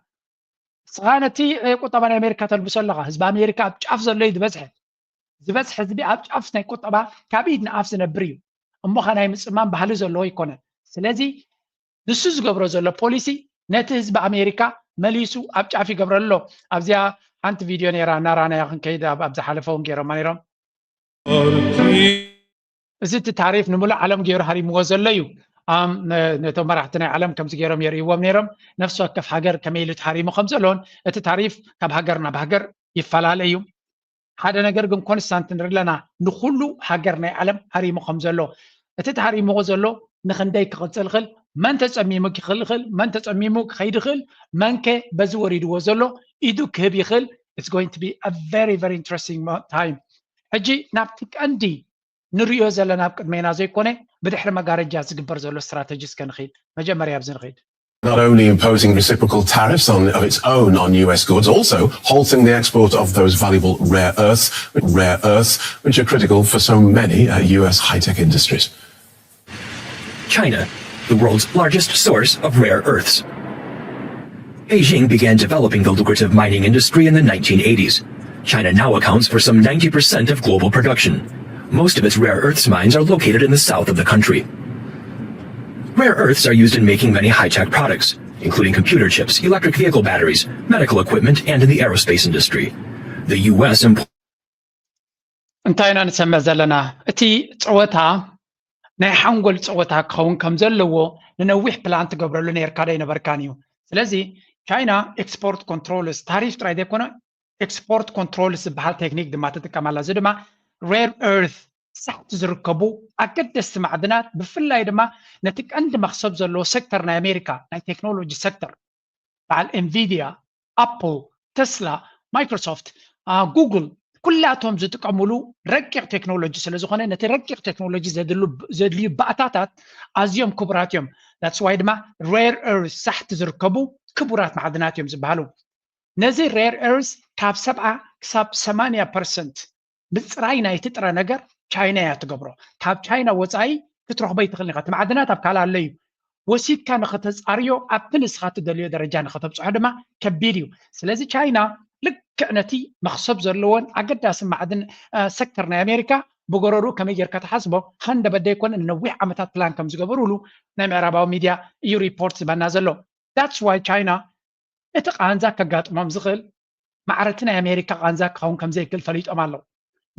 ንስኻ ነቲ ቁጠባ ናይ ኣሜሪካ ተልብሶ ኣለኻ። ህዝቢ ኣሜሪካ ኣብ ጫፍ ዘሎ እዩ ዝበዝሐ። ዝበዝሐ ህዝቢ ኣብ ጫፍ ናይ ቁጠባ ካብ ኢድ ንኣፍ ዝነብር እዩ። እሞ ኸ ናይ ምፅማም ባህሊ ዘለዎ ኣይኮነን። ስለዚ ንሱ ዝገብሮ ዘሎ ፖሊሲ ነቲ ህዝቢ ኣሜሪካ መሊሱ ኣብ ጫፍ ይገብሮ ኣሎ። ኣብዚኣ ሓንቲ ቪድዮ ነይራ እናራናያ ክንከይድ ኣብ- ኣብ ዝሓለፈ እውን ገይሮማ ነይሮም። እዚ እቲ ታሪፍ ንምሉእ ዓለም ገይሩ ሃሪምዎ ዘሎ እዩ። ኣም ነ- ነቶም መራሕቲ ናይ ዓለም ከምዚ ገይሮም የርእይዎም ነይሮም። ነፍሲ ወከፍ ሃገር ከመይ ኢሉ ተሃሪሙ ከም ዘሎን እቲ ታሪፍ ካብ ሃገር ናብ ሃገር ይፈላለ እዩ። ሓደ ነገር ግን ኮንስታንት ንርኢ ኣለና፣ ንኩሉ ሃገር ናይ ዓለም ሃሪሙ ከም ዘሎ። እቲ ተሃሪምዎ ዘሎ ንክንደይ ክቕፅል ይኽእል፣ መን ተፀሚሙ ክኽእል ይኽእል፣ መን ተፀሚሙ ክኸይድ ይኽእል፣ መንከ በዚ ወሪድዎ ዘሎ ኢዱ ክህብ ይኽእል። It's going to be a very very interesting time። ሕጂ ናብቲ ቀንዲ ንሪኦ ዘለና ኣብ ቅድሜና ዘይኮነ ብድሕሪ መጋረጃ ዝግበር ዘሎ ስትራተጂ እስከ ንኽይድ። መጀመርያ ኣብዚ ንኽይድ። Not only imposing reciprocal tariffs on, of its own on U S goods, also halting the export of those valuable rare earths, rare earths, which are critical for so many uh, U S high-tech industries. China, the world's largest source of rare earths. Beijing began developing the lucrative mining industry in the nineteen eighties. China now accounts for some ninety percent of global production. Most of its rare earths mines are located in the south of the country. Rare earths are used in making many high-tech products, including computer chips, electric vehicle batteries, medical equipment, and in the aerospace industry. The U S imports እንታይ ኢና ንሰምዕ ዘለና? እቲ ፀወታ ናይ ሓንጎል ፀወታ ክኸውን ከም ዘለዎ ንነዊሕ ፕላን ትገብረሉ ነርካ ዶ ኣይነበርካን እዩ? ስለዚ ቻይና ኤክስፖርት ኮንትሮልስ፣ ታሪፍ ጥራይ ዘይኮነ ኤክስፖርት ኮንትሮልስ ዝበሃል ቴክኒክ ድማ ትጥቀም ኣላ። እዚ ድማ ሬር ኤርት፣ ሳሕቲ ዝርከቡ ኣገደስቲ ማዕድናት፣ ብፍላይ ድማ ነቲ ቀንዲ መኽሰብ ዘለዎ ሴክተር ናይ ኣሜሪካ ናይ ቴክኖሎጂ ሴክተር፣ በዓል ኤንቪድያ፣ ኣፕል፣ ተስላ፣ ማይክሮሶፍት፣ ጉግል፣ ኩላቶም ዝጥቀምሉ ረቂቕ ቴክኖሎጂ ስለ ዝኾነ ነቲ ረቂቕ ቴክኖሎጂ ዘድሉ- ዘድልዩ ባእታታት ኣዝዮም ክቡራት እዮም። That's why ድማ ሬር ኤርት፣ ሳሕቲ ዝርከቡ ክቡራት ማዕድናት እዮም ዝበሃሉ። ነዚ ሬር ኤርት ካብ ሰብዓ ክሳብ ሰማንያ ፐርሰንት ምፅራይ ናይቲ ጥረ ነገር ቻይና እያ ትገብሮ። ካብ ቻይና ወፃኢ ክትረኽቦ ኣይትኽእልን ኢኻ። እቲ ማዕድናት ኣብ ካልእ ኣሎ እዩ። ወሲድካ ንኸተፃርዮ ኣብቲ ንስኻ ትደልዮ ደረጃ ንኸተብፅሖ ድማ ከቢድ እዩ። ስለዚ ቻይና ልክዕ ነቲ መኽሰብ ዘለዎን ኣገዳሲ ማዕድን እ፣ ሴክተር ናይ ኣሜሪካ ብጎረርኡ ከመይ ጌርካ ትሓስቦ፣ ሃንደበት ዘይኮነ ንነዊሕ ዓመታት ፕላን ከም ዝገበሩሉ ናይ ምዕራባዊ ሚድያ እዩ ሪፖርት ዝበና ዘሎ። That's why ቻይና እቲ ቃንዛ ከጋጥሞም ዝኽእል ማዕረቲ ናይ ኣሜሪካ ቃንዛ ክኸውን ከም ዘይክእል ፈሊጦም ኣለዉ።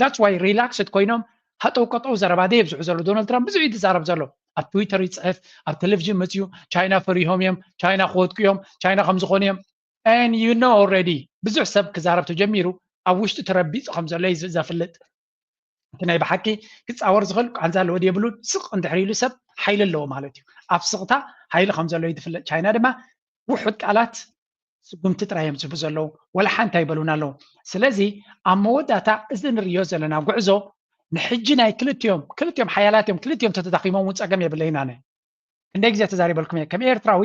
That's why ሪላክስድ ኮይኖም ሃጠው ቀጠው ዘረባ ዘየብዝሑ ዘሎ። ዶናልድ ትራምፕ ብዙሕ እዩ ዝዛረብ ዘሎ። ኣብ ትዊተር ይፅሕፍ፣ ኣብ ቴሌቪዥን መፅዩ ቻይና ፈሪሆም እዮም፣ ቻይና ክወድቁ እዮም፣ ቻይና ከም ዝኾኑ እዮም። And you know already ብዙሕ ሰብ ክዛረብ ተጀሚሩ ኣብ ውሽጡ ተረቢፁ ከም ዘሎ እዩ ዝ- ዘፍልጥ። እቲ ናይ ብሓቂ ክፃወር ዝኽእል ቃንዛ ኣለዎ ድየብሉን ስቕ እንድሕር ኢሉ ሰብ ሓይሊ ኣለዎ ማለት እዩ። ኣብ ስቕታ ሓይሊ ከም ዘሎ እዩ ዝፍለጥ። ቻይና ድማ ውሑድ ቃላት ስጉምቲ ጥራይ እዮም ዝህቡ ዘለዉ፣ ወላ ሓንቲ ኣይበሉን ኣለዉ። ስለዚ ኣብ መወዳእታ እዚ ንርእዮ ዘለና ጉዕዞ ንሕጂ ናይ ክልቲኦም ክልቲኦም ሓያላት እዮም፣ ክልቲኦም ተተዳኺሞም እውን ፀገም የብለይን ኣነ። ክንደይ ግዜ ተዛሪበልኩም እየ። ከም ኤርትራዊ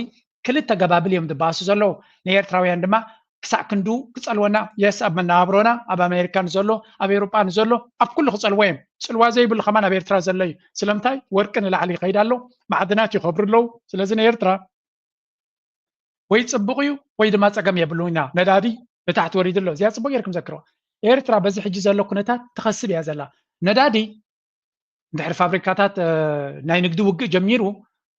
ክልተ ገባብል እዮም ዝበኣሱ ዘለዉ። ንኤርትራውያን ድማ ክሳዕ ክንዱ ክጸልወና፣ የስ ኣብ መነባብሮና ኣብ ኣሜሪካ ንዘሎ ኣብ ኤውሮጳ ንዘሎ ኣብ ኩሉ ክጸልዎ እዮም። ጽልዋ ዘይብሉ ከማን ኣብ ኤርትራ ዘሎ እዩ። ስለምንታይ ወርቂ ንላዕሊ ይኸይድ ኣሎ፣ ማዕድናት ይኸብሩ ኣለዉ። ስለዚ ንኤርትራ ወይ ጽቡቕ እዩ ወይ ድማ ጸገም የብሉ ኢና። ነዳዲ ንታሕቲ ወሪዱ ኣሎ። እዚኣ ጽቡቕ ጌርኩም ዘክርዋ። ኤርትራ በዚ ሕጂ ዘሎ ኩነታት ትኸስብ እያ ዘላ። ነዳዲ እንድሕር ፋብሪካታት ናይ ንግዲ ውግእ ጀሚሩ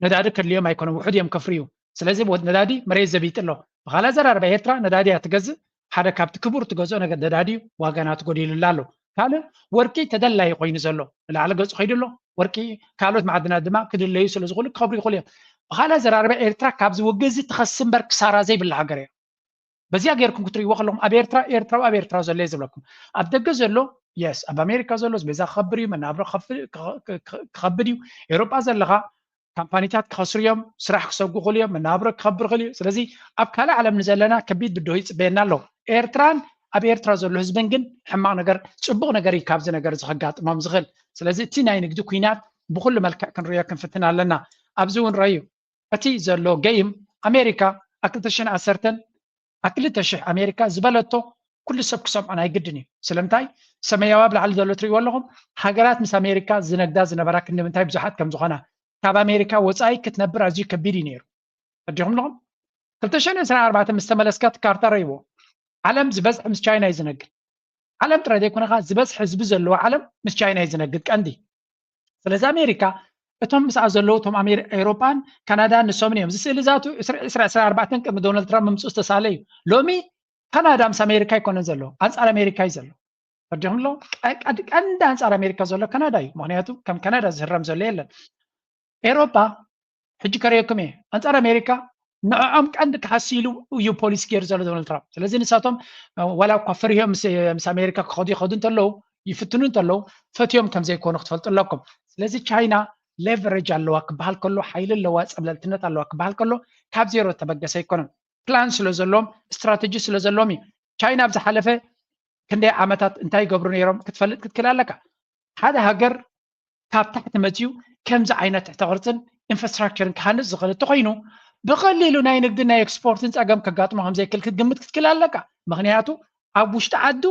ነዳዲ ከድልዮም ኣይኮነን፣ ውሑድ እዮም ከፍርዩ። ስለዚ ነዳዲ መሬት ዘቢጥ ኣሎ። ብኻልእ ኣዘራርባ ኤርትራ ነዳዲ እያ ትገዝእ። ሓደ ካብቲ ክቡር ትገዝኦ ነገር ነዳዲ እዩ። ዋጋ ናቱ ጎዲሉላ ኣሎ። ካልእ ወርቂ ተደላዪ ኮይኑ ዘሎ ንላዕሊ ገጹ ከይዱ ኣሎ። ወርቂ ካልኦት ማዕድናት ድማ ክድለዩ ስለ ዝኽእሉ ክኸብሩ ይኽእሉ እዮም። ብኻልእ ኣዘራርባ ኤርትራ ካብዚ ውግእ እዚ ትኸስብ እምበር ክሳራ ዘይብላ ሃገር እያ። በዚኣ ጌርኩም ክትርእይዎ ከለኹም ኣብ ኤርትራ ኤርትራዊ ኣብ ኤርትራ ዘሎ እየ ዝብለኩም። ኣብ ደገ ዘሎ የስ ኣብ ኣሜሪካ ዘሎ ቤዛ ክኸብር እዩ፣ መናብሮ ክኸፍል- ክኸ- ክኸ- ክኸብድ እዩ። ኤውሮጳ ዘለኻ ካምፓኒታት ክኸስሩ እዮም፣ ስራሕ ክሰጉ ይኽእሉ እዮም፣ መናብሮ ክኸብር ይኽእል እዩ። ስለዚ ኣብ ካልእ ዓለም ንዘለና ከቢድ ብድሆ ይፅበየና ኣሎ። ኤርትራን ኣብ ኤርትራ ዘሎ ህዝብን ግን ሕማቕ ነገር፣ ጽቡቕ ነገር እዩ ካብዚ ነገር እዚ ከጋጥሞም ዝኽእል። ስለዚ እቲ ናይ ንግዲ ኩናት ብኩሉ መልክዕ ክንሪኦ ክንፍትን ኣለና። ኣብዚ እውን ረዩ እቲ ዘሎ ገይም ኣሜሪካ ኣብ ክልተ ሽሕን ዓሰርተን ኣብ ክልተ ሽሕ ኣሜሪካ ዝበለቶ ኩሉ ሰብ ክሰምዖ ናይ ግድን እዩ። ስለምንታይ? ሰማያዊ ኣብ ላዕሊ ዘሎ ትሪእዎ ኣለኹም። ሃገራት ምስ ኣሜሪካ ዝነግዳ ዝነበራ ክንዲ ምንታይ ብዙሓት ከም ዝኾና፣ ካብ ኣሜሪካ ወፃኢ ክትነብር ኣዝዩ ከቢድ እዩ ነይሩ። ረዲኹም ኣለኹም። ክልተ ሽሕን ዕስራን ኣርባዕተን ምስ ተመለስካ እቲ ካርታ ረይዎ። ዓለም ዝበዝሕ ምስ ቻይና እዩ ዝነግድ። ዓለም ጥራይ ዘይኮነኻ ዝበዝሕ ህዝቢ ዘለዎ ዓለም ምስ ቻይና እዩ ዝነግድ ቀንዲ። ስለዚ ኣሜሪካ እቶም ምስኣ ዘለዉ እቶም ኣሜሪ- ኤውሮጳን ካናዳን ንሶምን እዮም። እዚ ስእሊ ዛቱ ዕስራ ዕስራ ዕስራ ኣርባዕተን ቅድሚ ዶናልድ ትራምፕ ምምፅኡ ዝተሳለ እዩ። ሎሚ ካናዳ ምስ ኣሜሪካ ኣይኮነን ዘሎ፣ ኣንፃር ኣሜሪካ እዩ ዘሎ። ረዲኹም ኣሎ። ቀ- ቀድ- ቀንዲ ኣንፃር ኣሜሪካ ዘሎ ካናዳ እዩ። ምክንያቱ ከም ካናዳ ዝህረም ዘሎ የለን። ኤውሮጳ ሕጂ ከርእየኩም እየ። ኣንፃር ኣሜሪካ ንዕኦም ቀንዲ ክሃሲ ኢሉ እዩ ፖሊሲ ገይሩ ዘሎ ዶናልድ ትራምፕ። ስለዚ ንሳቶም እ፣ ዋላ እኳ ፈሪሆም ምስ ምስ ኣሜሪካ ክኸዱ ይኸዱ እንተለዉ፣ ይፍትኑ እንተለዉ፣ ፈትዮም ከም ዘይኮኑ ክትፈልጡ ኣለኩም። ስለዚ ቻይና ሌቨሬጅ ኣለዋ ክበሃል ከሎ፣ ሓይሊ ኣለዋ፣ ፀብለልትነት ኣለዋ ክበሃል ከሎ፣ ካብ ዜሮ ተበገሰ ኣይኮነን። ፕላን ስለ ዘለዎም፣ ስትራተጂ ስለ ዘለዎም እዩ። ቻይና ኣብ ዝሓለፈ ክንደይ ዓመታት እንታይ ይገብሩ ነይሮም ክትፈልጥ ክትክእል ኣለካ። ሓደ ሃገር ካብ ታሕቲ መፅዩ ከምዚ ዓይነት ትሕተ ቅርፅን ኢንፍራስትራክቸርን ክሃንፅ ዝኽእል እንተኮይኑ፣ ብቐሊሉ ናይ ንግድን ናይ ኤክስፖርትን ፀገም ከጋጥሞ ከም ዘይክእል ክትግምት ክትክእል ኣለካ። ምክንያቱ ኣብ ውሽጢ ዓዱ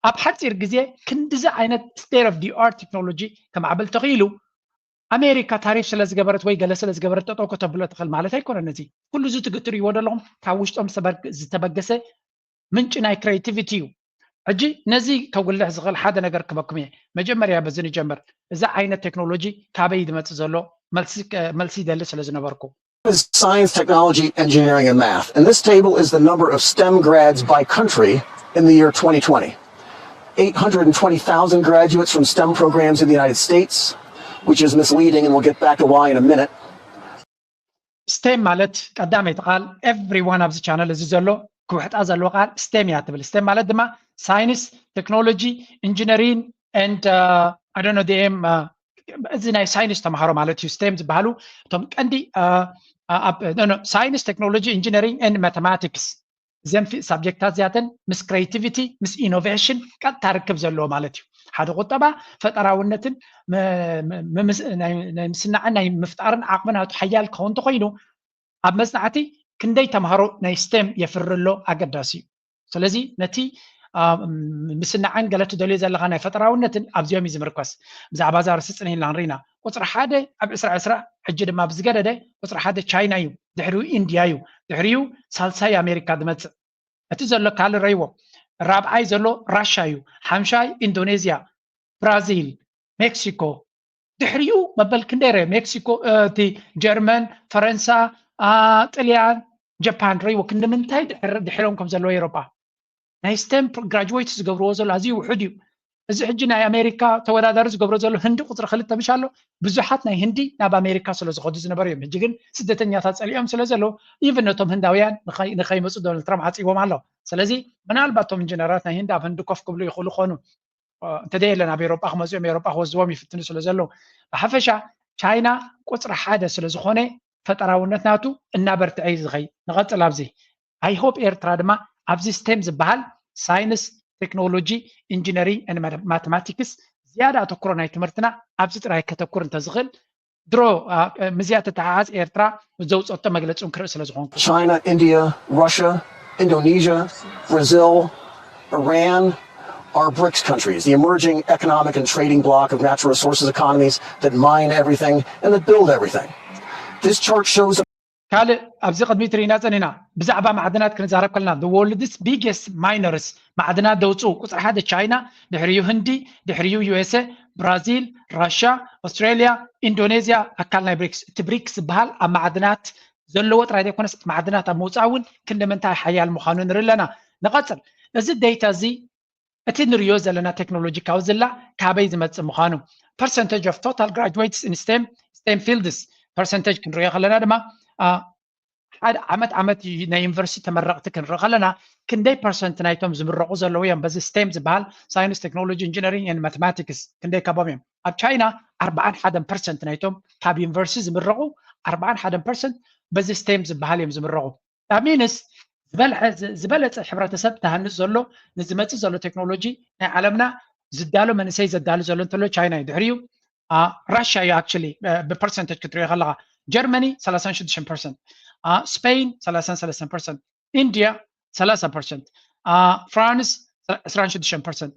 ኣብ ሓፂር ግዜ ክንድዚ ዓይነት ስቴት ኦፍ ዲ ኣርት ቴክኖሎጂ ከማዕብል ተኽኢሉ፣ ኣሜሪካ ታሪፍ ስለ ዝገበረት ወይ ገለ ስለ ዝገበረት ጠጠው ከተብሎ ትኽእል ማለት ኣይኮነን። እዚ ኩሉ እዚ ትግ- ትርእይዎ ዘለኹም ካብ ውሽጦም ዝተበግ- ዝተበገሰ ምንጪ ናይ ክሬቲቪቲ እዩ። ሕጂ ነዚ ከጉልሕ ዝኽእል ሓደ ነገር ክበኩም እየ። መጀመርያ በዚ ንጀምር። እዚ ዓይነት ቴክኖሎጂ ካበይ ዝመፅእ ዘሎ መልሲ መልሲ ይደሊ ስለ ዝነበርኩ። Is science, technology, engineering, and math. And this table is the number of STEM grads by country in the year twenty twenty. Eight hundred and twenty thousand graduates from STEM programs in the United States, which is misleading, and we'll get back to why in a minute. ስቴም ማለት ቀዳመይቲ ቃል everyone ኣብዚ ቻነል እዚ ዘሎ ክውሕጣ ዘለዎ ቃል ስቴም እያ ትብል። ስቴም ማለት ድማ ሳይንስ፣ ቴክኖሎጂ፣ ኢንጂነሪንግ and I don't know the M እዚ ናይ ሳይንስ ተምሃሮ ማለት እዩ። ስቴም ዝበሃሉ እቶም ቀንዲ ሳይንስ፣ ቴክኖሎጂ፣ ኢንጂነሪንግ and ማተማቲክስ እዘን ሳብጀክታት እዚኣተን ምስ ክሬቲቪቲ ምስ ኢኖቬሽን ቀጥታ ርክብ ዘለዎ ማለት እዩ። ሓደ ቁጠባ ፈጠራውነትን ናይ ምስናዕን ናይ ምፍጣርን ዓቕሚ ናቱ ሓያል ክኸውን እንተኮይኑ ኣብ መፅናዕቲ ክንደይ ተምሃሮ ናይ ስቴም የፍሪ ኣሎ ኣገዳሲ እዩ። ስለዚ ነቲ ምስናዕን ገለ ትደልዮ ዘለካ ናይ ፈጠራውነትን ኣብዚኦም እዩ ዝምርኮስ። ብዛዕባ እዚ ኣርእስቲ ፅንሂልና ክንርኢና። ቁፅሪ ሓደ ኣብ ዕስራ ዕስራ ሕጂ ድማ ብዝገደደ ቁፅሪ ሓደ ቻይና እዩ፣ ድሕሪኡ ኢንድያ እዩ፣ ድሕሪኡ ሳልሳይ ኣሜሪካ ዝመፅእ። እቲ ዘሎ ካልእ ረይዎ ራብዓይ ዘሎ ራሻ እዩ፣ ሓምሻይ ኢንዶኔዝያ፣ ብራዚል፣ ሜክሲኮ። ድሕሪኡ መበል ክንደይ ረዮ ሜክሲኮ፣ እቲ ጀርመን፣ ፈረንሳ፣ ጥልያን፣ ጀፓን ረይዎ ክንዲ ምንታይ ድሕሮም ከም ዘለዎ ኤሮጳ ናይ ስቴም ግራጅዌት ዝገብርዎ ዘሎ ኣዝዩ ውሑድ እዩ። እዚ ሕጂ ናይ ኣሜሪካ ተወዳዳሪ ዝገብሮ ዘሎ ህንዲ ቁፅሪ ክልተ ምሽ ኣሎ። ብዙሓት ናይ ህንዲ ናብ ኣሜሪካ ስለ ዝኸዱ ዝነበሩ እዮም። ሕጂ ግን ስደተኛታት ፀሊኦም ስለ ዘለዉ ኢቭን ነቶም ህንዳውያን ንኸይመፁ ዶናልድ ትራምፕ ዓፂዎም ኣሎ። ስለዚ ምናልባት እቶም ኢንጂነራት ናይ ህንዲ ኣብ ህንዲ ኮፍ ክብሉ ይኽእሉ ኾኑ እንተደ የለን ኣብ ኤሮጳ ክመፁ እዮም ኤሮጳ ክወስድዎም ይፍትኑ ስለ ዘለዉ ብሓፈሻ ቻይና ቁፅሪ ሓደ ስለ ዝኾነ ፈጠራውነት ናቱ እናበርትዐ እዩ ዝኸይ ንቐፅል ኣብዚ I hope ኤርትራ ድማ ኣብዚ ስቴም ዝበሃል ሳይንስ ቴክኖሎጂ ኢንጂነሪንግ ማቴማቲክስ ዝያዳ ኣተኩሮ ናይ ትምህርትና ኣብዚ ጥራይ ከተኩር እንተዝኽእል ድሮ ምዝያ ተተሓሓዝ ኤርትራ ዘውፀቶ መግለፂ እውን ክርኢ ስለ ዝኾንኩ China, India, Russia, Indonesia, Brazil, Iran are BRICS countries, the emerging economic and trading bloc of natural resources economies that mine everything and that build everything. This chart shows ካልእ ኣብዚ ቅድሚት ርኢና ጸኒና ብዛዕባ ማዕድናት ክንዛረብ ከለና the world's biggest miners ማዕድናት ዘውፅኡ ቁፅሪ ሓደ ቻይና ድሕሪኡ ህንዲ ድሕሪኡ USA ብራዚል ራሻ ኣውስትራሊያ ኢንዶኔዝያ ኣካል ናይ ብሪክስ እቲ ብሪክስ ዝበሃል ኣብ ማዕድናት ዘለዎ ጥራይ ዘይኮነስ ማዕድናት ኣብ ምውፃእ እውን ክንዲ ምንታይ ሓያል ምዃኑ ንርኢ ኣለና ንቐፅል እዚ ዴታ እዚ እቲ ንሪኦ ዘለና ቴክኖሎጂ ካብ ዝላ ካበይ ዝመፅእ ምዃኑ percentage of total graduates in STEM STEM fields percentage ክንሪኦ ከለና ድማ ሓደ ዓመት ዓመት ናይ ዩኒቨርሲቲ ተመረቕቲ ክንርኢ ከለና ክንደይ ፐርሰንት ናይቶም ዝምረቑ ዘለዉ እዮም በዚ ስቴም ዝበሃል ሳይንስ ቴክኖሎጂ ኢንጂነሪንግ ን ማቴማቲክስ ክንደይ ካቦም እዮም ኣብ ቻይና ኣርባዓን ሓደን ፐርሰንት ናይቶም ካብ ዩኒቨርሲቲ ዝምረቑ ኣርባዓን ሓደን ፐርሰንት በዚ ስቴም ዝበሃል እዮም ዝምረቑ ሚንስ ዝበለፀ ሕብረተሰብ ተሃንፅ ዘሎ ንዝመፅእ ዘሎ ቴክኖሎጂ ናይ ዓለምና ዝዳሎ መንእሰይ ዘዳሉ ዘሎ እንተሎ ቻይና እዩ። ድሕሪኡ ራሽያ እዩ። ኣክቹሊ ብፐርሰንተጅ ክትሪኦ ከለካ ጀርመኒ ሰላሳን ሽዱሽተን ፐርሰንት፣ ስፔን ሰላሳን ሰለስተን ፐርሰንት፣ ኢንድያ ሰላሳ ፐርሰንት፣ ፍራንስ ዕስራን ሽዱሽተን ፐርሰንት።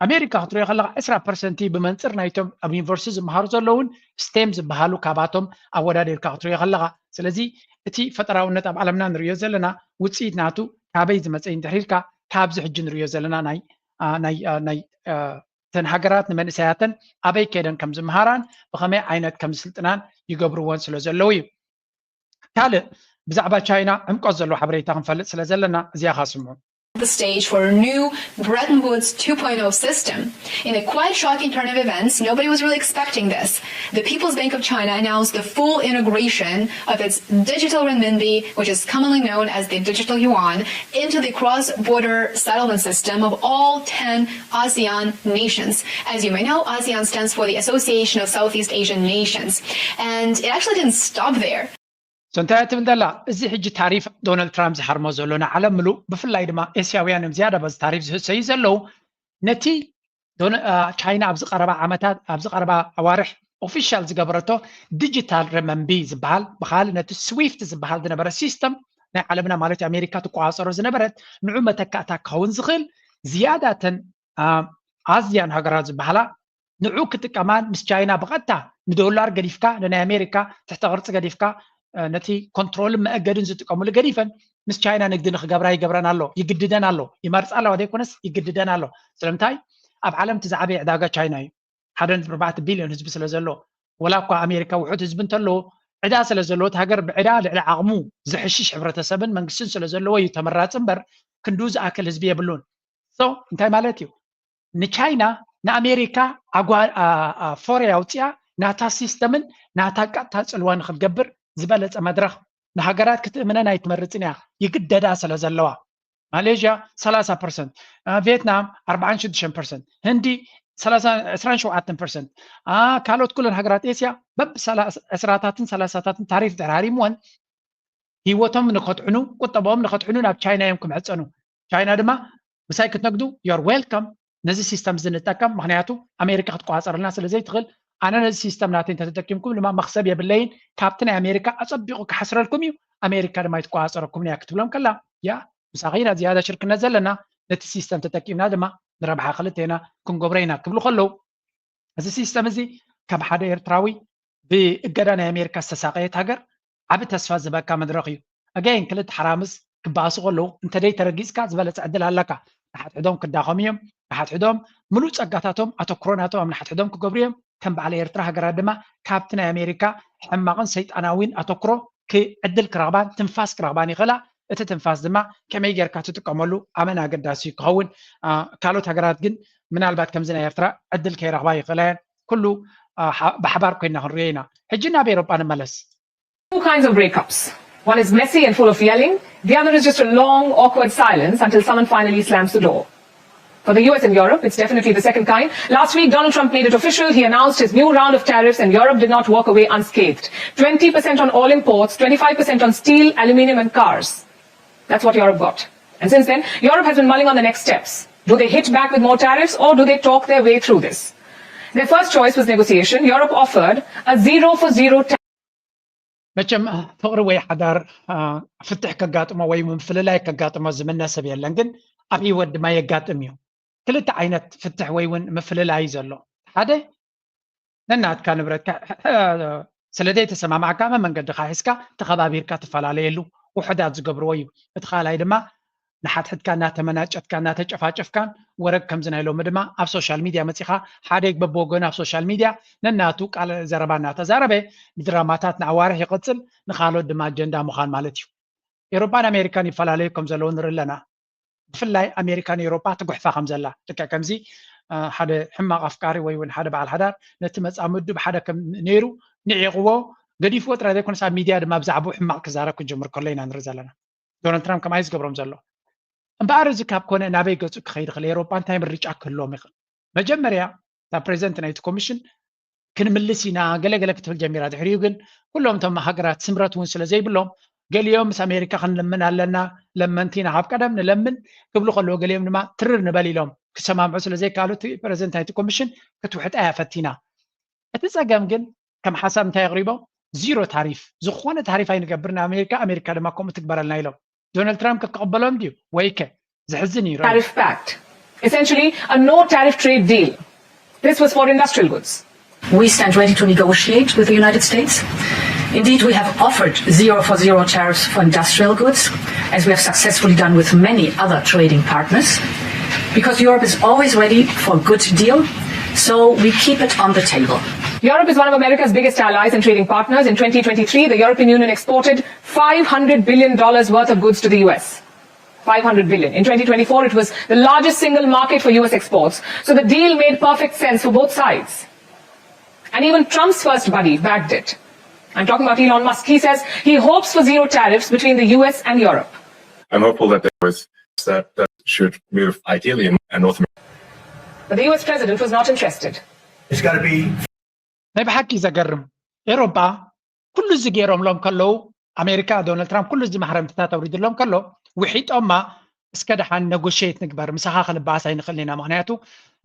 ኣሜሪካ ክትሪኦ ከለካ ዕስራ ፐርሰንት ብመንፅር ናይቶም ኣብ ዩኒቨርሲቲ ዝመሃሩ ዘለውን ስቴም ዝበሃሉ ካባቶም ኣወዳዲርካ ክትሪኦ ከለካ። ስለዚ እቲ ፈጠራውነት ኣብ ዓለምና ንሪኦ ዘለና ውፅኢት ናቱ ካበይ ዝመፀ እንድሕሪልካ ካብዚ ሕጂ ንሪኦ ዘለና ናይ ናይ ናይ ተን ሃገራት ንመንእሰያተን ኣበይ ከይደን ከም ዝመሃራን ብኸመይ ዓይነት ከም ዝስልጥናን ይገብርዎን ስለ ዘለዉ እዩ። ካልእ ብዛዕባ ቻይና ዕምቆት ዘለዎ ሓበሬታ ክንፈልጥ ስለ ዘለና እዚኣ ካስምዑ። The stage for a new Bretton Woods two point oh system. In a quite shocking turn of events, nobody was really expecting this. The People's Bank of China announced the full integration of its digital renminbi, which is commonly known as the digital yuan, into the cross-border settlement system of all ten ASEAN nations. As you may know, ASEAN stands for the Association of Southeast Asian Nations, and it actually didn't stop there. So እንታይ ትብል ዘላ? እዚ ሕጂ ታሪፍ ዶናልድ ትራምፕ ዝሃርሞ ዘሎ ንዓለም ምሉእ፣ ብፍላይ ድማ ኤስያውያን እዮም ዝያዳ በዚ ታሪፍ ዝህሰዩ ዘለዉ። ነቲ ቻይና ኣብዚ ቀረባ ዓመታት፣ ኣብዚ ቀረባ ኣዋርሕ ኦፊሻል ዝገበረቶ ዲጂታል ረመንቢ ዝበሃል፣ ብካል ነቲ ስዊፍት ዝበሃል ዝነበረ ሲስተም ናይ ዓለምና ማለት ኣሜሪካ ትቆፃፀሮ ዝነበረት ንዑ መተካእታ ክኸውን ዝኽእል ዝያዳተን ኣዝያን ሃገራት ዝበሃላ ንዑ ክጥቀማን ምስ ቻይና ብቐጥታ ንዶላር ገዲፍካ ንናይ ኣሜሪካ ትሕተ ቅርፂ ገዲፍካ ነቲ ኮንትሮልን መእገድን ዝጥቀሙሉ ገዲፈን ምስ ቻይና ንግዲ ንክገብራ ይገብረን ኣሎ፣ ይግድደን ኣሎ። ይመርፃ ኣለዋ ዘይኮነስ ይግድደን ኣሎ። ስለምንታይ? ኣብ ዓለም እቲ ዝዓበየ ዕዳጋ ቻይና እዩ። ሓደ ነጥቢ ኣርባዕተ ቢልዮን ህዝቢ ስለ ዘሎ፣ ወላ እኳ ኣሜሪካ ውሑድ ህዝቢ እንተለዎ፣ ዕዳ ስለ ዘለዎ፣ እቲ ሃገር ብዕዳ ልዕሊ ዓቕሙ ዝሕሽሽ ሕብረተሰብን መንግስትን ስለ ዘለዎ እዩ ተመራፂ እምበር ክንድኡ ዝኣክል ህዝቢ የብሉን። So እንታይ ማለት እዩ? ንቻይና ንኣሜሪካ ኣጓ ፎርያ ኣውፅኣ ናታ ሲስተምን ናታ ቀጥታ ፅልዋ ንክትገብር ዝበለፀ መድረክ ንሃገራት ክትእምነን ኣይትመርፅን እያ፣ ይግደዳ ስለ ዘለዋ። ማሌዥያ ሰላሳ ፐርሰንት፣ ቪየትናም ኣርባዓን ሽዱሽተን ፐርሰንት፣ ህንዲ ዕስራን ሸውዓተን ፐርሰንት፣ ካልኦት ኩለን ሃገራት ኤስያ በብ ዕስራታትን ሰላሳታትን ታሪፍ ድሕር ሃሪምወን ህይወቶም ንኸጥዕኑ ቁጠባኦም ንኸጥዕኑ ናብ ቻይና እዮም ክምዕፀኑ። ቻይና ድማ ምሳይ ክትነግዱ you're welcome፣ ነዚ ሲስተም እዚ ንጠቀም፣ ምክንያቱ ኣሜሪካ ክትቆፃፀረልና ስለ ዘይትኽእል ኣነ ነዚ ሲስተም ናተይ እንተተጠቂምኩም ድማ መክሰብ የብለይን፣ ካብቲ ናይ ኣሜሪካ ኣፀቢቑ ክሓስረልኩም እዩ፣ ኣሜሪካ ድማ ኣይትቆፃፀረኩምን እያ ክትብሎም ከላ ያ ምሳኺ ኢና ዝያዳ ሽርክነት ዘለና፣ ነቲ ሲስተም ተጠቂምና ድማ ንረብሓ ክልቴና ክንገብሮ ኢና ክብሉ ከለዉ እዚ ሲስተም እዚ ከም ሓደ ኤርትራዊ ብእገዳ ናይ ኣሜሪካ ዝተሳቀየት ሃገር ዓቢ ተስፋ ዝህበካ መድረኽ እዩ። ኣገይን ክልተ ሓራምዝ ክበኣሱ ከለዉ እንተደይ ተረጊጽካ ዝበለጸ ዕድል ኣለካ። ንሓድሕዶም ክዳኸሙ እዮም። ንሓድሕዶም ምሉእ ጸጋታቶም ኣተኩሮ ናቶም ኣብ ንሓድሕዶም ክገብሩ እዮም። ከም በዓል ኤርትራ ሃገራት ድማ ካብቲ ናይ ኣሜሪካ ሕማቕን ሰይጣናዊን ኣተኩሮ ዕድል ክረኽባን ትንፋስ ክረኽባን ይኽእላ። እቲ ትንፋስ ድማ ከመይ ጌርካ ትጥቀመሉ ኣመን ኣገዳሲ እዩ ክኸውን። ካልኦት ሃገራት ግን ምናልባት ከምዚ ናይ ኤርትራ ዕድል ከይረኽባ ይኽእላ እየን። ኩሉ ብሓባር ኮይና ክንሪኦ ኢና። ሕጂ ናብ ኤሮጳ ንመለስ። Two kinds of breakups. One is messy and full of yelling. The other is just a long, awkward silence until someone finally slams the door. For the U S and Europe, it's definitely the second kind. Last week, Donald Trump made it official. He announced his new round of tariffs, and Europe did not walk away unscathed. Twenty percent on all imports, twenty-five percent on steel, aluminium, and cars. That's what Europe got. And since then, Europe has been mulling on the next steps. Do they hit back with more tariffs, or do they talk their way through this? Their first choice was negotiation. Europe offered a zero for zero tariff. መቸም ፍቕሪ ወይ ሓዳር ፍትሕ ከጋጥሞ ወይ ምፍልላይ ከጋጥሞ ዝምነ ሰብ የለን፣ ግን ኣብ ህይወት ድማ የጋጥም እዩ። ክልተ ዓይነት ፍትሕ ወይ እውን ምፍልላይ እዩ ዘሎ። ሓደ ነናትካ ንብረትካ ስለ ዘይተሰማማዕካ መመንገድኻ ሒዝካ ተኸባቢርካ ትፈላለየሉ ውሑዳት ዝገብርዎ እዩ። እቲ ካልኣይ ድማ ንሓድሕድካ እናተመናጨትካ እናተጨፋጨፍካን ወረግ ከምዚ ናይ ሎሚ ድማ ኣብ ሶሻል ሚድያ መፂኻ ሓደ በብወገኑ ኣብ ሶሻል ሚድያ ነናቱ ቃል ዘረባ እናተዛረበ ንድራማታት ንኣዋርሕ ይቕፅል፣ ንካልኦት ድማ ኣጀንዳ ምዃን ማለት እዩ። ኤሮፓን ኣሜሪካን ይፈላለዩ ከም ዘለዉ ንርኢ ኣለና። ብፍላይ ኣሜሪካ ንኤሮፓ ትጉሕፋ ከም ዘላ ልክዕ ከምዚ ሓደ ሕማቕ ኣፍቃሪ ወይ እውን ሓደ በዓል ሓዳር ነቲ መፃምዱ ብሓደ ከም ነይሩ ንዒቕዎ ገዲፍዎ ጥራይ ዘይኮነስ ኣብ ሚድያ ድማ ብዛዕባኡ ሕማቕ ክዛረብ ክጅምር ከሎ ኢና ንርኢ ዘለና። ዶናልድ ትራምፕ ከምኣ እዩ ዝገብሮም ዘሎ። እምበኣር እዚ ካብ ኮነ ናበይ ገፁ ክኸይድ ይኽእል? ኤሮፓ እንታይ ምርጫ ክህልዎም ይኽእል? መጀመርያ እታ ፕሬዚደንት ናይቲ ኮሚሽን ክንምልስ ኢና ገለገለ ክትብል ጀሚራ። ድሕሪኡ ግን ኩሎም እቶም ሃገራት ስምረት እውን ስለ ዘይብሎም ገሊኦም ምስ ኣሜሪካ ክንልምን ኣለና፣ ለመንቲ ኢና፣ ካብ ቀደም ንለምን ክብሉ ከለዉ፣ ገሊኦም ድማ ትርር ንበል ኢሎም ክሰማምዑ ስለ ዘይከኣሉ፣ እቲ ፕረዚደንት ናይቲ ኮሚሽን ክትውሕጣ እያ ፈቲና። እቲ ጸገም ግን ከም ሓሳብ እንታይ ኣቕሪቦም? ዚሮ ታሪፍ፣ ዝኾነ ታሪፍ ኣይንገብር ንኣሜሪካ፣ ኣሜሪካ ድማ ከምኡ ትግበረልና ኢሎም። ዶናልድ ትራምፕ ከ ክቕበሎም ድዩ? ወይከ? ዘሕዝን እዩ። Tariff pact. Essentially, a no tariff trade deal. This was for industrial goods. We stand ready to negotiate with the United States. Indeed, we have offered zero for zero tariffs for industrial goods, as we have successfully done with many other trading partners, because Europe is always ready for a good deal, so we keep it on the table. Europe is one of America's biggest allies and trading partners. In twenty twenty-three, the European Union exported five hundred billion dollars worth of goods to the U S. five hundred billion. In twenty twenty-four, it was the largest single market for U S exports. So the deal made perfect sense for both sides. And even Trump's first buddy backed it. I'm talking about Elon Musk. He says he hopes for zero tariffs between the U S and Europe. I'm hopeful that there was that, that should move ideally in, in North America. But the U S president was not interested. It's got to be ናይ ብሓቂ ዘገርም። ኤሮጳ ኩሉ እዚ ገይሮምሎም ከለዉ፣ ኣሜሪካ፣ ዶናልድ ትራምፕ ኩሉ እዚ ማሕረምትታት ኣውሪድሎም ከሎ፣ ውሒጦማ፣ እስከ ደሓን ነጎሽየት ንግበር፣ ምሳኻ ክንበኣስ ኣይንኽእልን ኢና፣ ምኽንያቱ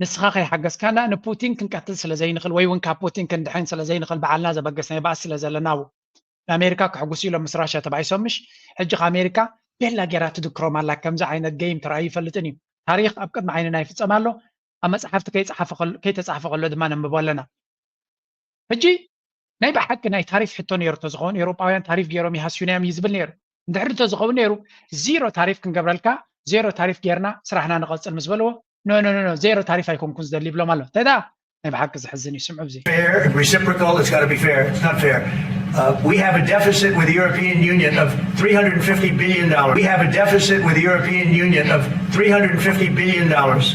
ንስኻ ከይሓገዝካና ንፑቲን ክንቀትል ስለ ዘይንኽእል፣ ወይ እውን ካብ ፑቲን ክንድሕን ስለ ዘይንኽእል፣ በዓልና ዘበገስናዮ ባእሲ ስለ ዘለና። ንኣሜሪካ ከሕጉሱ ኢሎም ምስ ራሽያ ተባኢሶም፣ ምሽ? ሕጂ ከ ኣሜሪካ ቤላ ጌራ ትድክሮም ኣላ። ከምዚ ዓይነት ገይም ተራእዩ ይፈልጥን እዩ። ታሪኽ ኣብ ቅድሚ ዓይንና ይፍጸም ኣሎ። ኣብ መጽሓፍቲ ከይተጻሕፈ ከሎ ድማ ነንብቦ ኣለና። ሕጂ ናይ ብሓቂ ናይ ታሪፍ ሕቶ ነይሩ ተዝኸውን፣ ኤውሮጳውያን ታሪፍ ገይሮም ይሃስዩና እዮም እዩ ዝብል ነይሩ። እንድሕሪ ተዝኸውን ነይሩ፣ ዚሮ ታሪፍ ክንገብረልካ፣ ዜሮ ታሪፍ ጌርና ስራሕና ንቐጽል ምስ በልዎ፣ ኖ ኖ ኖ፣ ዜሮ ታሪፍ ኣይኮንኩን ዝደሊ ይብሎም ኣሎ። እንታይ ደኣ ናይ ብሓቂ ዘሕዝን እዩ። ስምዑ፣ እዚ fair, reciprocal, it's got to be fair. It's not fair. Uh, we have a deficit with the European Union of three hundred fifty billion dollars. We have a deficit with the European Union of three hundred fifty billion dollars.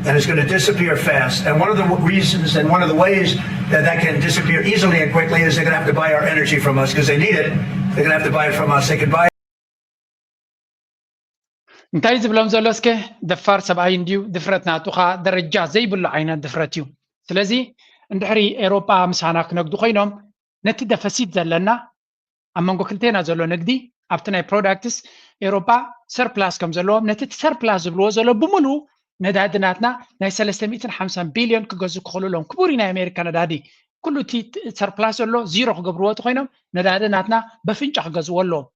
And it's going to disappear fast. And one of the reasons and one of the ways that that can disappear easily and quickly is they're going to have to buy our energy from us because they need it. They're going to have to buy it from us. They could buy እንታይ ዝብሎም ዘሎ እስከ? ደፋር ሰብኣይ እንድዩ። ድፍረት ናቱ ኸኣ ደረጃ ዘይብሉ ዓይነት ድፍረት እዩ። ስለዚ እንድሕሪ ኤውሮጳ ምሳና ክነግዱ ኮይኖም፣ ነቲ ደፈሲት ዘለና፣ ኣብ መንጎ ክልቴና ዘሎ ንግዲ፣ ኣብቲ ናይ ፕሮዳክትስ ኤውሮጳ ሰርፕላስ ከም ዘለዎም፣ ነቲ እቲ ሰርፕላስ ዝብልዎ ዘሎ ብምሉኡ ነዳዲ ናትና ናይ ሰለስተ ሚእትን ሓምሳን ቢልዮን ክገዝኡ ክኽእሉ ኣለዎም። ክቡር እዩ ናይ ኣሜሪካ ነዳዲ። ኩሉ እቲ ሰርፕላስ ዘሎ ዚሮ ክገብርዎ እቲ ኮይኖም፣ ነዳዲ ናትና በፍንጫ ክገዝእዎ ኣለዎም።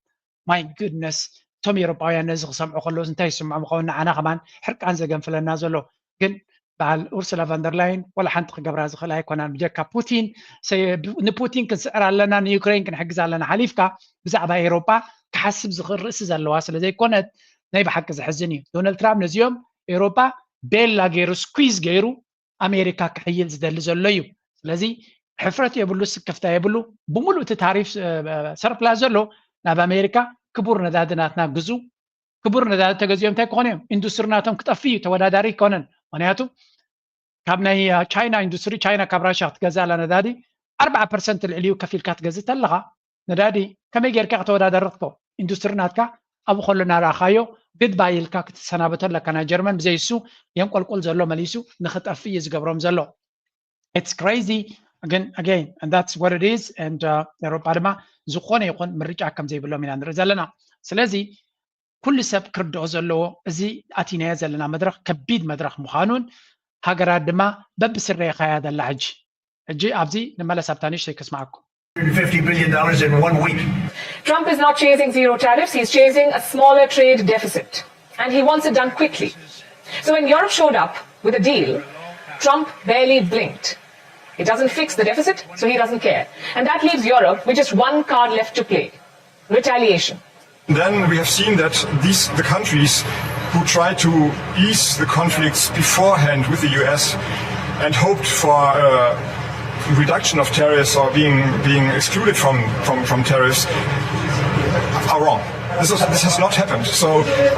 My goodness፣ እቶም ኤውሮጳውያን ነዚ ክሰምዑ ከለዉ እንታይ ይስምዖም ይኸውን? ንዓና ከማን ሕርቃን ዘገንፍለና ዘሎ። ግን በዓል ኡርሱላ ቫንደርላይን ዋላ ሓንቲ ክገብራ ዝኽእላ ኣይኮናን። ብጀካ ፑቲን፣ ንፑቲን ክንስዕር ኣለና፣ ንዩክሬን ክንሕግዝ ኣለና ሓሊፍካ ብዛዕባ ኤውሮጳ ክሓስብ ዝኽእል ርእሲ ዘለዋ ስለ ዘይኮነት ናይ ብሓቂ ዘሕዝን እዩ። ዶናልድ ትራምፕ ነዚኦም ኤውሮጳ ቤላ ገይሩ፣ ስኩዝ ገይሩ ኣሜሪካ ክሕይል ዝደሊ ዘሎ እዩ። ስለዚ ሕፍረት የብሉ፣ ስክፍታ የብሉ። ብምሉእ እቲ ታሪፍ ሰርፕላስ ዘሎ ናብ ኣሜሪካ ክቡር ነዳዲ ናትና ግዙ። ክቡር ነዳዲ ተገዚኦም እንታይ ክኾኑ እዮም? ኢንዱስትሪ ናቶም ክጠፍእ እዩ፣ ተወዳዳሪ ኣይኮነን። ምክንያቱ ካብ ናይ ቻይና ኢንዱስትሪ፣ ቻይና ካብ ራሽያ ክትገዝእ ኣላ ነዳዲ ኣርብዓ ፐርሰንት ልዕሊኡ ከፊልካ ትገዝእ ተለኻ፣ ነዳዲ ከመይ ጌርካ ከተወዳደር ትኽእል? ኢንዱስትሪ ናትካ ኣብኡ ከሎ እናረኣኻዮ ግድባይ ኢልካ ክትሰናበቶ ኣለካ። ናይ ጀርመን ብዘይ እሱ የንቆልቁል ዘሎ መሊሱ ንኽጠፍእ እዩ ዝገብሮም ዘሎ። It's crazy ግን again and that's what it is and ኤውሮጳ ድማ ዝኾነ ይኹን ምርጫ ከም ዘይብሎም ኢና ንርኢ ዘለና። ስለዚ ኩሉ ሰብ ክርድኦ ዘለዎ እዚ ኣቲናዮ ዘለና መድረኽ ከቢድ መድረኽ ምዃኑን ሃገራት ድማ በብስረየኻያ ዘላ ሕጂ ሕጂ ኣብዚ ንመለስ ኣብታ ንእሽተይ ከስምዓኩም። fifty billion dollars in one week. Trump is not chasing zero tariffs, he's chasing a smaller trade deficit. And he wants it done quickly. So when Europe showed up with a deal, Trump barely blinked. It doesn't fix the deficit, so he doesn't care. And that leaves Europe with just one card left to play: retaliation. Then we have seen that these the countries who try to ease the conflicts beforehand with the U S and hoped for a reduction of tariffs or being being excluded from from, from tariffs are wrong. This, is, this has not happened. So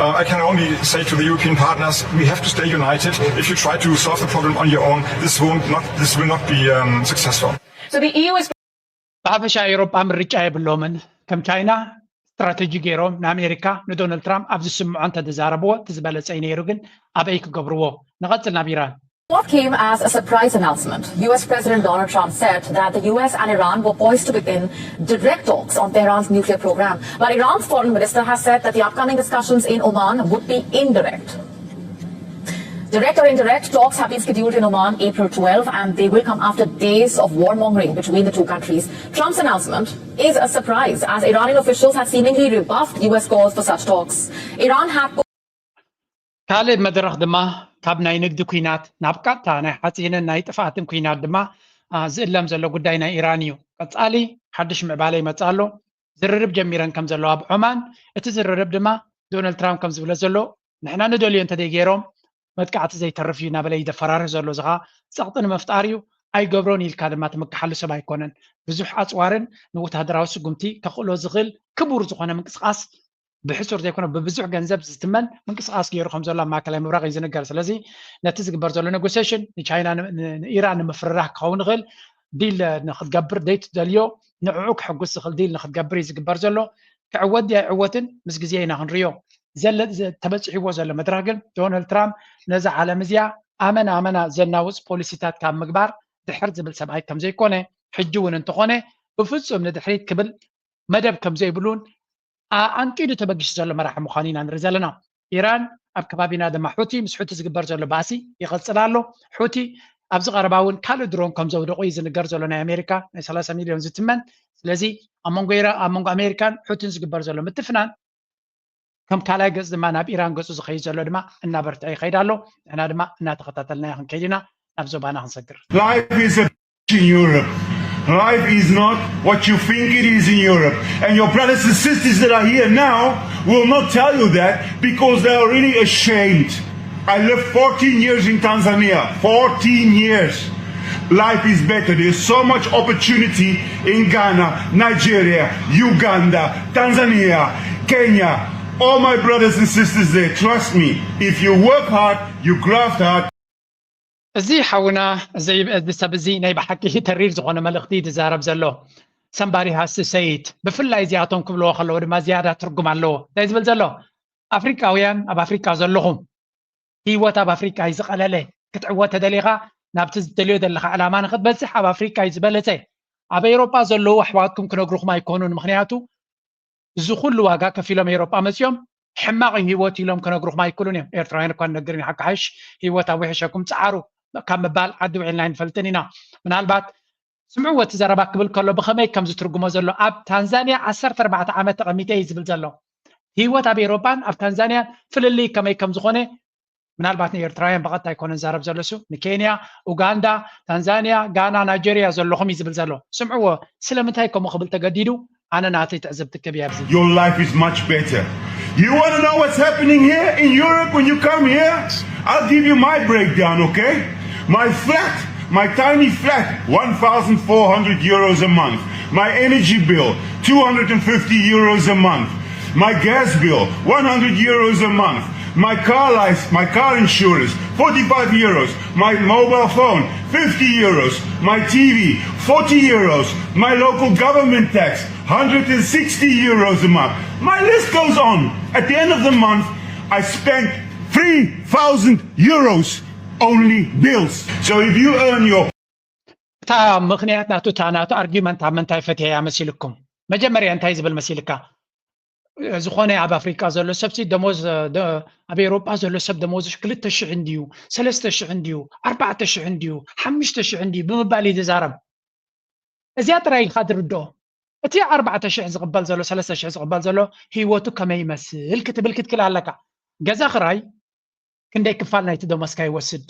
uh, I can only say to the European partners, we have to stay united. If you try to solve the problem on your own, this won't not this will not be um, successful. So the E U is ብሓፈሻ ኤውሮጳ ምርጫ የብሎምን። ከም ቻይና ስትራተጂ ገይሮም ንኣሜሪካ ንዶናልድ ትራምፕ ኣብ ዝስምዖ እንተተዛረብዎ እቲ ዝበለጸ እዩ ነይሩ፣ ግን ኣበይ ክገብርዎ? ንቐጽል ናብ ኢራን። What came as a surprise announcement? U S President Donald Trump said that the U S and Iran were poised to begin direct talks on Tehran's nuclear program. But Iran's foreign minister has said that the upcoming discussions in Oman would be indirect. Direct or indirect talks have been scheduled in Oman April twelve, and they will come after days of warmongering between the two countries. Trump's announcement is a surprise, as Iranian officials had seemingly rebuffed U S calls for such talks. Iran had ካልእ መድረኽ ድማ ካብ ናይ ንግዲ ኩናት ናብ ቀጥታ ናይ ሓፂንን ናይ ጥፍኣትን ኩናት ድማ ዝእለም ዘሎ ጉዳይ ናይ ኢራን እዩ። ቀፃሊ ሓድሽ ምዕባለ ይመፅእ ኣሎ። ዝርርብ ጀሚረን ከም ዘለዋ ብዖማን፣ እቲ ዝርርብ ድማ ዶናልድ ትራምፕ ከም ዝብለ ዘሎ ንሕና ንደልዮ እንተደይ ገይሮም መጥቃዕቲ ዘይተርፍ እዩ እናበለ ይደፈራርህ ዘሎ። እዚ ኸዓ ፀቕጢ ንምፍጣር እዩ። ኣይገብሮን ኢልካ ድማ ትምክሓሉ ሰብ ኣይኮነን። ብዙሕ ኣፅዋርን ንወታደራዊ ስጉምቲ ከኽእሎ ዝኽእል ክቡር ዝኾነ ምንቅስቃስ ብሕሱር ዘይኮነ ብብዙሕ ገንዘብ ዝትመን ምንቅስቃስ ገይሩ ከም ዘሎ ኣብ ማእከላይ ምብራቕ እዩ ዝንገር። ስለዚ ነቲ ዝግበር ዘሎ ኔጎሲሽን ንቻይና ንኢራን ንምፍርራህ ክኸውን ይኽእል ዲል ንክትገብር ደይ ትደልዮ ንዕዑ ክሕጉስ ዝኽእል ዲል ንክትገብር እዩ ዝግበር ዘሎ። ክዕወት ድያ ኣይዕወትን ምስ ግዜ ኢና ክንሪዮ። ዘለ ተበፂሕዎ ዘሎ መድረኽ ግን ዶናልድ ትራምፕ ነዛ ዓለም እዚኣ ኣመና ኣመና ዘናውፅ ፖሊሲታት ካብ ምግባር ድሕር ዝብል ሰብኣይ ከም ዘይኮነ ሕጂ እውን እንተኾነ ብፍፁም ንድሕሪት ክብል መደብ ከም ዘይብሉን ኣንቂዱ ተበጊሱ ዘሎ መራሒ ምዃኑ ኢና ንርኢ ዘለና። ኢራን ኣብ ከባቢና ድማ ሑቲ ምስ ሑቲ ዝግበር ዘሎ ባእሲ ይቐፅል ኣሎ። ሑቲ ኣብዚ ቀረባ እውን ካልእ ድሮን ከም ዘውደቑ እዩ ዝንገር ዘሎ ናይ ኣሜሪካ ናይ ሰላሳ ሚልዮን ዝትመን። ስለዚ ኣብ መንጎ ኢራ ኣብ መንጎ ኣሜሪካን ሑቲን ዝግበር ዘሎ ምትፍናን ከም ካልኣይ ገፅ ድማ ናብ ኢራን ገፁ ዝኸይድ ዘሎ ድማ እናበርትዐ ይኸይድ ኣሎ። ንሕና ድማ እናተኸታተልና ክንከይድ ኢና ናብ ዞባና ክንሰግር። Life is a in Europe. Life is not what you think it is in Europe. And your brothers and sisters that are here now will not tell you that because they are really ashamed. I lived fourteen years in Tanzania. fourteen years. Life is better. There's so much opportunity in Ghana, Nigeria, Uganda, Tanzania, Kenya. All my brothers and sisters there, trust me, if you work hard, you graft hard, እዚ ሓውና እዚ ሰብ እዚ ናይ ብሓቂ ተሪር ዝኾነ መልእኽቲ እዩ ዝዛረብ ዘሎ። ሰምባሪ ሃስት ሰይት ብፍላይ እዚኣቶም ክብልዎ ከለዎ ድማ ዝያዳ ትርጉም ኣለዎ። እንታይ ዝብል ዘሎ ኣፍሪቃውያን ኣብ ኣፍሪቃ ዘለኹም ህይወት ኣብ ኣፍሪቃ እዩ ዝቐለለ። ክትዕወት ተደሊኻ ናብቲ ዝደልዮ ዘለኻ ዕላማ ንክትበፅሕ ኣብ ኣፍሪቃ እዩ ዝበለፀ። ኣብ ኤውሮጳ ዘለዉ ኣሕዋትኩም ክነግሩኹም ኣይኮኑን። ምክንያቱ እዚ ኩሉ ዋጋ ከፊሎም ኤውሮጳ መፅዮም ሕማቕ እዩ ህይወት ኢሎም ከነግሩኹም ኣይክእሉን እዮም። ኤርትራውያን እኳ ንነግር ኢና ሓቂ ሓይሽ ህይወት ኣዊሕሸኩም ፀዓሩ ካብ ምባል ዓዲ ውዒልና ኣይንፈልጥን ኢና። ምናልባት ስምዕዎ እቲ ዘረባ ክብል ከሎ ብኸመይ ከም ዝትርጉሞ ዘሎ ኣብ ታንዛንያ ዓሰርተ ኣርባዕተ ዓመት ተቐሚጠ እዩ ዝብል ዘሎ። ህይወት ኣብ ኤውሮጳን ኣብ ታንዛንያን ፍልልይ ከመይ ከም ዝኾነ ምናልባት ንኤርትራውያን ብቐጥታ ኣይኮነን ዛረብ ዘለሱ ንኬንያ፣ ኡጋንዳ፣ ታንዛንያ፣ ጋና፣ ናይጀርያ ዘለኹም እዩ ዝብል ዘሎ። ስምዕዎ ስለምንታይ ከምኡ ክብል ተገዲዱ? ኣነ ናተይ ትዕዝብቲ ክብ ኣብዚ Your life is much better. You want to know what's happening here in Europe when you come here? I'll give you my breakdown, okay? My flat, my tiny flat, one thousand four hundred euros a month. My energy bill, two hundred fifty euros a month. My gas bill, one hundred euros a month. My car license, my car insurance, forty-five euros. My mobile phone, fifty euros. My T V, forty euros. My local government tax, hundred and sixty euros a month. My list goes on. At the end of the month, I spent three thousand euros only bills. So if you earn your እታ ምኽንያት ናቱ እታ ናቱ ኣርጊመንት ኣብ ምንታይ ፈትያ መሲልኩም? መጀመርያ እንታይ ዝብል መሲልካ? ዝኾነ ኣብ ኣፍሪቃ ዘሎ ሰብ ደሞዝ ኣብ ኤውሮጳ ዘሎ ሰብ ደሞዝ ክልተ ሽሕ እንድዩ፣ ሰለስተ ሽሕ እንድዩ፣ ኣርባዕተ ሽሕ እንድዩ፣ ሓሙሽተ ሽሕ እንድዩ ብምባል እዩ ዝዛረብ። እዚኣ ጥራይ ኢልካ ዝርድኦ። እቲ ኣርባዕተ ሽሕ ዝቕበል ዘሎ፣ ሰለስተ ሽሕ ዝቕበል ዘሎ ህይወቱ ከመይ ይመስል ክትብል ክትክል ኣለካ። ገዛ ክራይ ክንደይ ክፋል ናይቲ ደሞዝካ ይወስድ?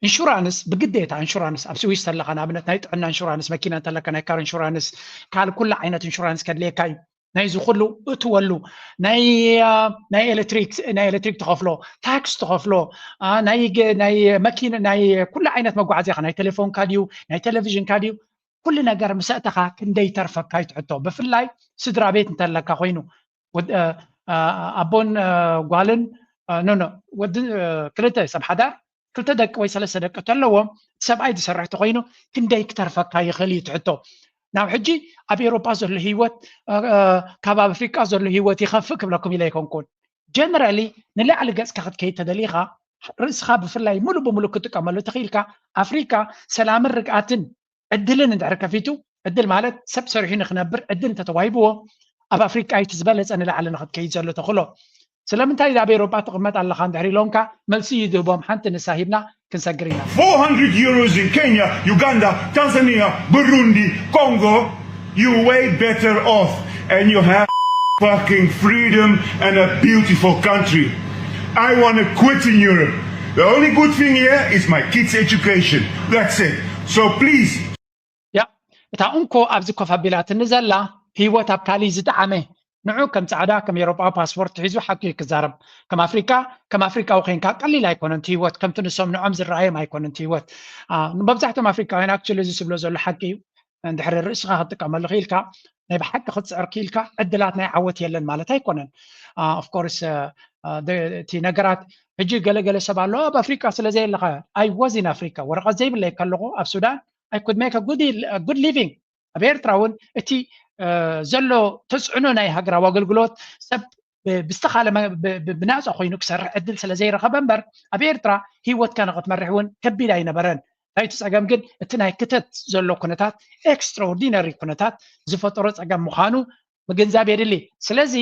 ኢንሹራንስ ብግዴታ ኢንሹራንስ ኣብ ስዊስ ተለካ ንኣብነት ናይ ጥዕና ኢንሹራንስ መኪና እንተለካ ናይ ካር ኢንሹራንስ ካል ኩሉ ዓይነት ኢንሹራንስ ከድልየካ እዩ። ናይዚ ኩሉ እትወሉ ናይ ናይ ኤሌክትሪክ ናይ ኤሌክትሪክ ትኸፍሎ ታክስ ትኸፍሎ ናይ ናይ መኪና ናይ ኩሉ ዓይነት መጓዓዝያኻ ናይ ቴሌፎንካ ድዩ ናይ ቴሌቪዥንካ ድዩ ኩሉ ነገር ምስ ኣእተኻ ክንደይ ይተርፈካ እዩ ትሕቶ። ብፍላይ ስድራ ቤት እንተለካ ኮይኑ ኣቦን ጓልን ኖ ኖ ወዲ ክልተ ሰብ ሓዳር ክልተ ደቂ ወይ ሰለስተ ደቂ ተለዎም ሰብኣይ ዝሰርሕ ተኮይኑ ክንደይ ክተርፈካ ይኽእል እዩ ትሕቶ። ናብ ሕጂ ኣብ ኤውሮጳ ዘሎ ህይወት ካብ ኣፍሪቃ ዘሎ ህይወት ይኸፍእ ክብለኩም ኢለ ኣይኮንኩን። ጀነራሊ ንላዕሊ ገጽካ ክትከይድ ተደሊኻ ርእስኻ ብፍላይ ሙሉእ ብሙሉእ ክትጥቀመሉ ተኽኢልካ ኣፍሪካ ሰላምን ርግኣትን ዕድልን እንድሕር ከፊቱ፣ ዕድል ማለት ሰብ ሰሪሑ ንክነብር ዕድል እንተተዋሂብዎ ኣብ ኣፍሪቃ እዩ እቲ ዝበለፀ ንላዕሊ ንክትከይድ ዘሎ ተኽእሎ። ስለምንታይ ኣብ ኤውሮጳ ትቕመጥ ኣለኻ እንድሕር ኢሎምካ መልሲ እዩ ዝህቦም። ሓንቲ ንሳ ሂብና ክንሰግር ኢና። four hundred euros in Kenya, Uganda, Tanzania, Burundi, Congo, you way better off and you have fucking freedom and a beautiful country. I want to quit in Europe. The only good thing here is my kids' education. That's it. So please, ያ እታ እንኮ ኣብዚ ኮፍ ኣቢላትኒ ዘላ ህይወት ኣብ ካሊእ ዝጠዓመ ንዑ ከም ጻዕዳ ከም ኤውሮጳዊ ፓስፖርት ሒዙ ሓቂ እዩ ክዛረብ። ከም ኣፍሪካ ከም ኣፍሪካዊ ኮይንካ ቀሊል ኣይኮነን እቲ ህይወት፣ ከምቲ ንሶም ንዖም ዝረኣዮም ኣይኮነን እቲ ህይወት። መብዛሕትኦም ኣፍሪካውያን actually እዚ ዝብሎ ዘሎ ሓቂ እዩ። እንድሕሪ ርእስኻ ክትጥቀመሉ ክኢልካ ናይ ብሓቂ ክትስዕር ክኢልካ ዕድላት ናይ ዓወት የለን ማለት ኣይኮነን። Of course እቲ ነገራት ሕጂ ገለገለ ሰብ ኣሎ ኣብ ኣፍሪካ ስለዘየለኻ I was in Africa ወረቐት ዘይብለይ ከለኹ ኣብ ሱዳን I could make a good living። ኣብ ኤርትራ እውን እቲ ዘሎ ተፅዕኖ ናይ ሃገራዊ ኣገልግሎት ሰብ ብዝተኻለ ብናፃ ኮይኑ ክሰርሕ ዕድል ስለዘይረኸበ እምበር ኣብ ኤርትራ ህይወትካ ንክትመርሕ እውን ከቢድ ኣይነበረን። ናይቲ ፀገም ግን እቲ ናይ ክተት ዘሎ ኩነታት extraordinary ኩነታት ዝፈጠሮ ፀገም ምዃኑ ምግንዛብ የድሊ። ስለዚ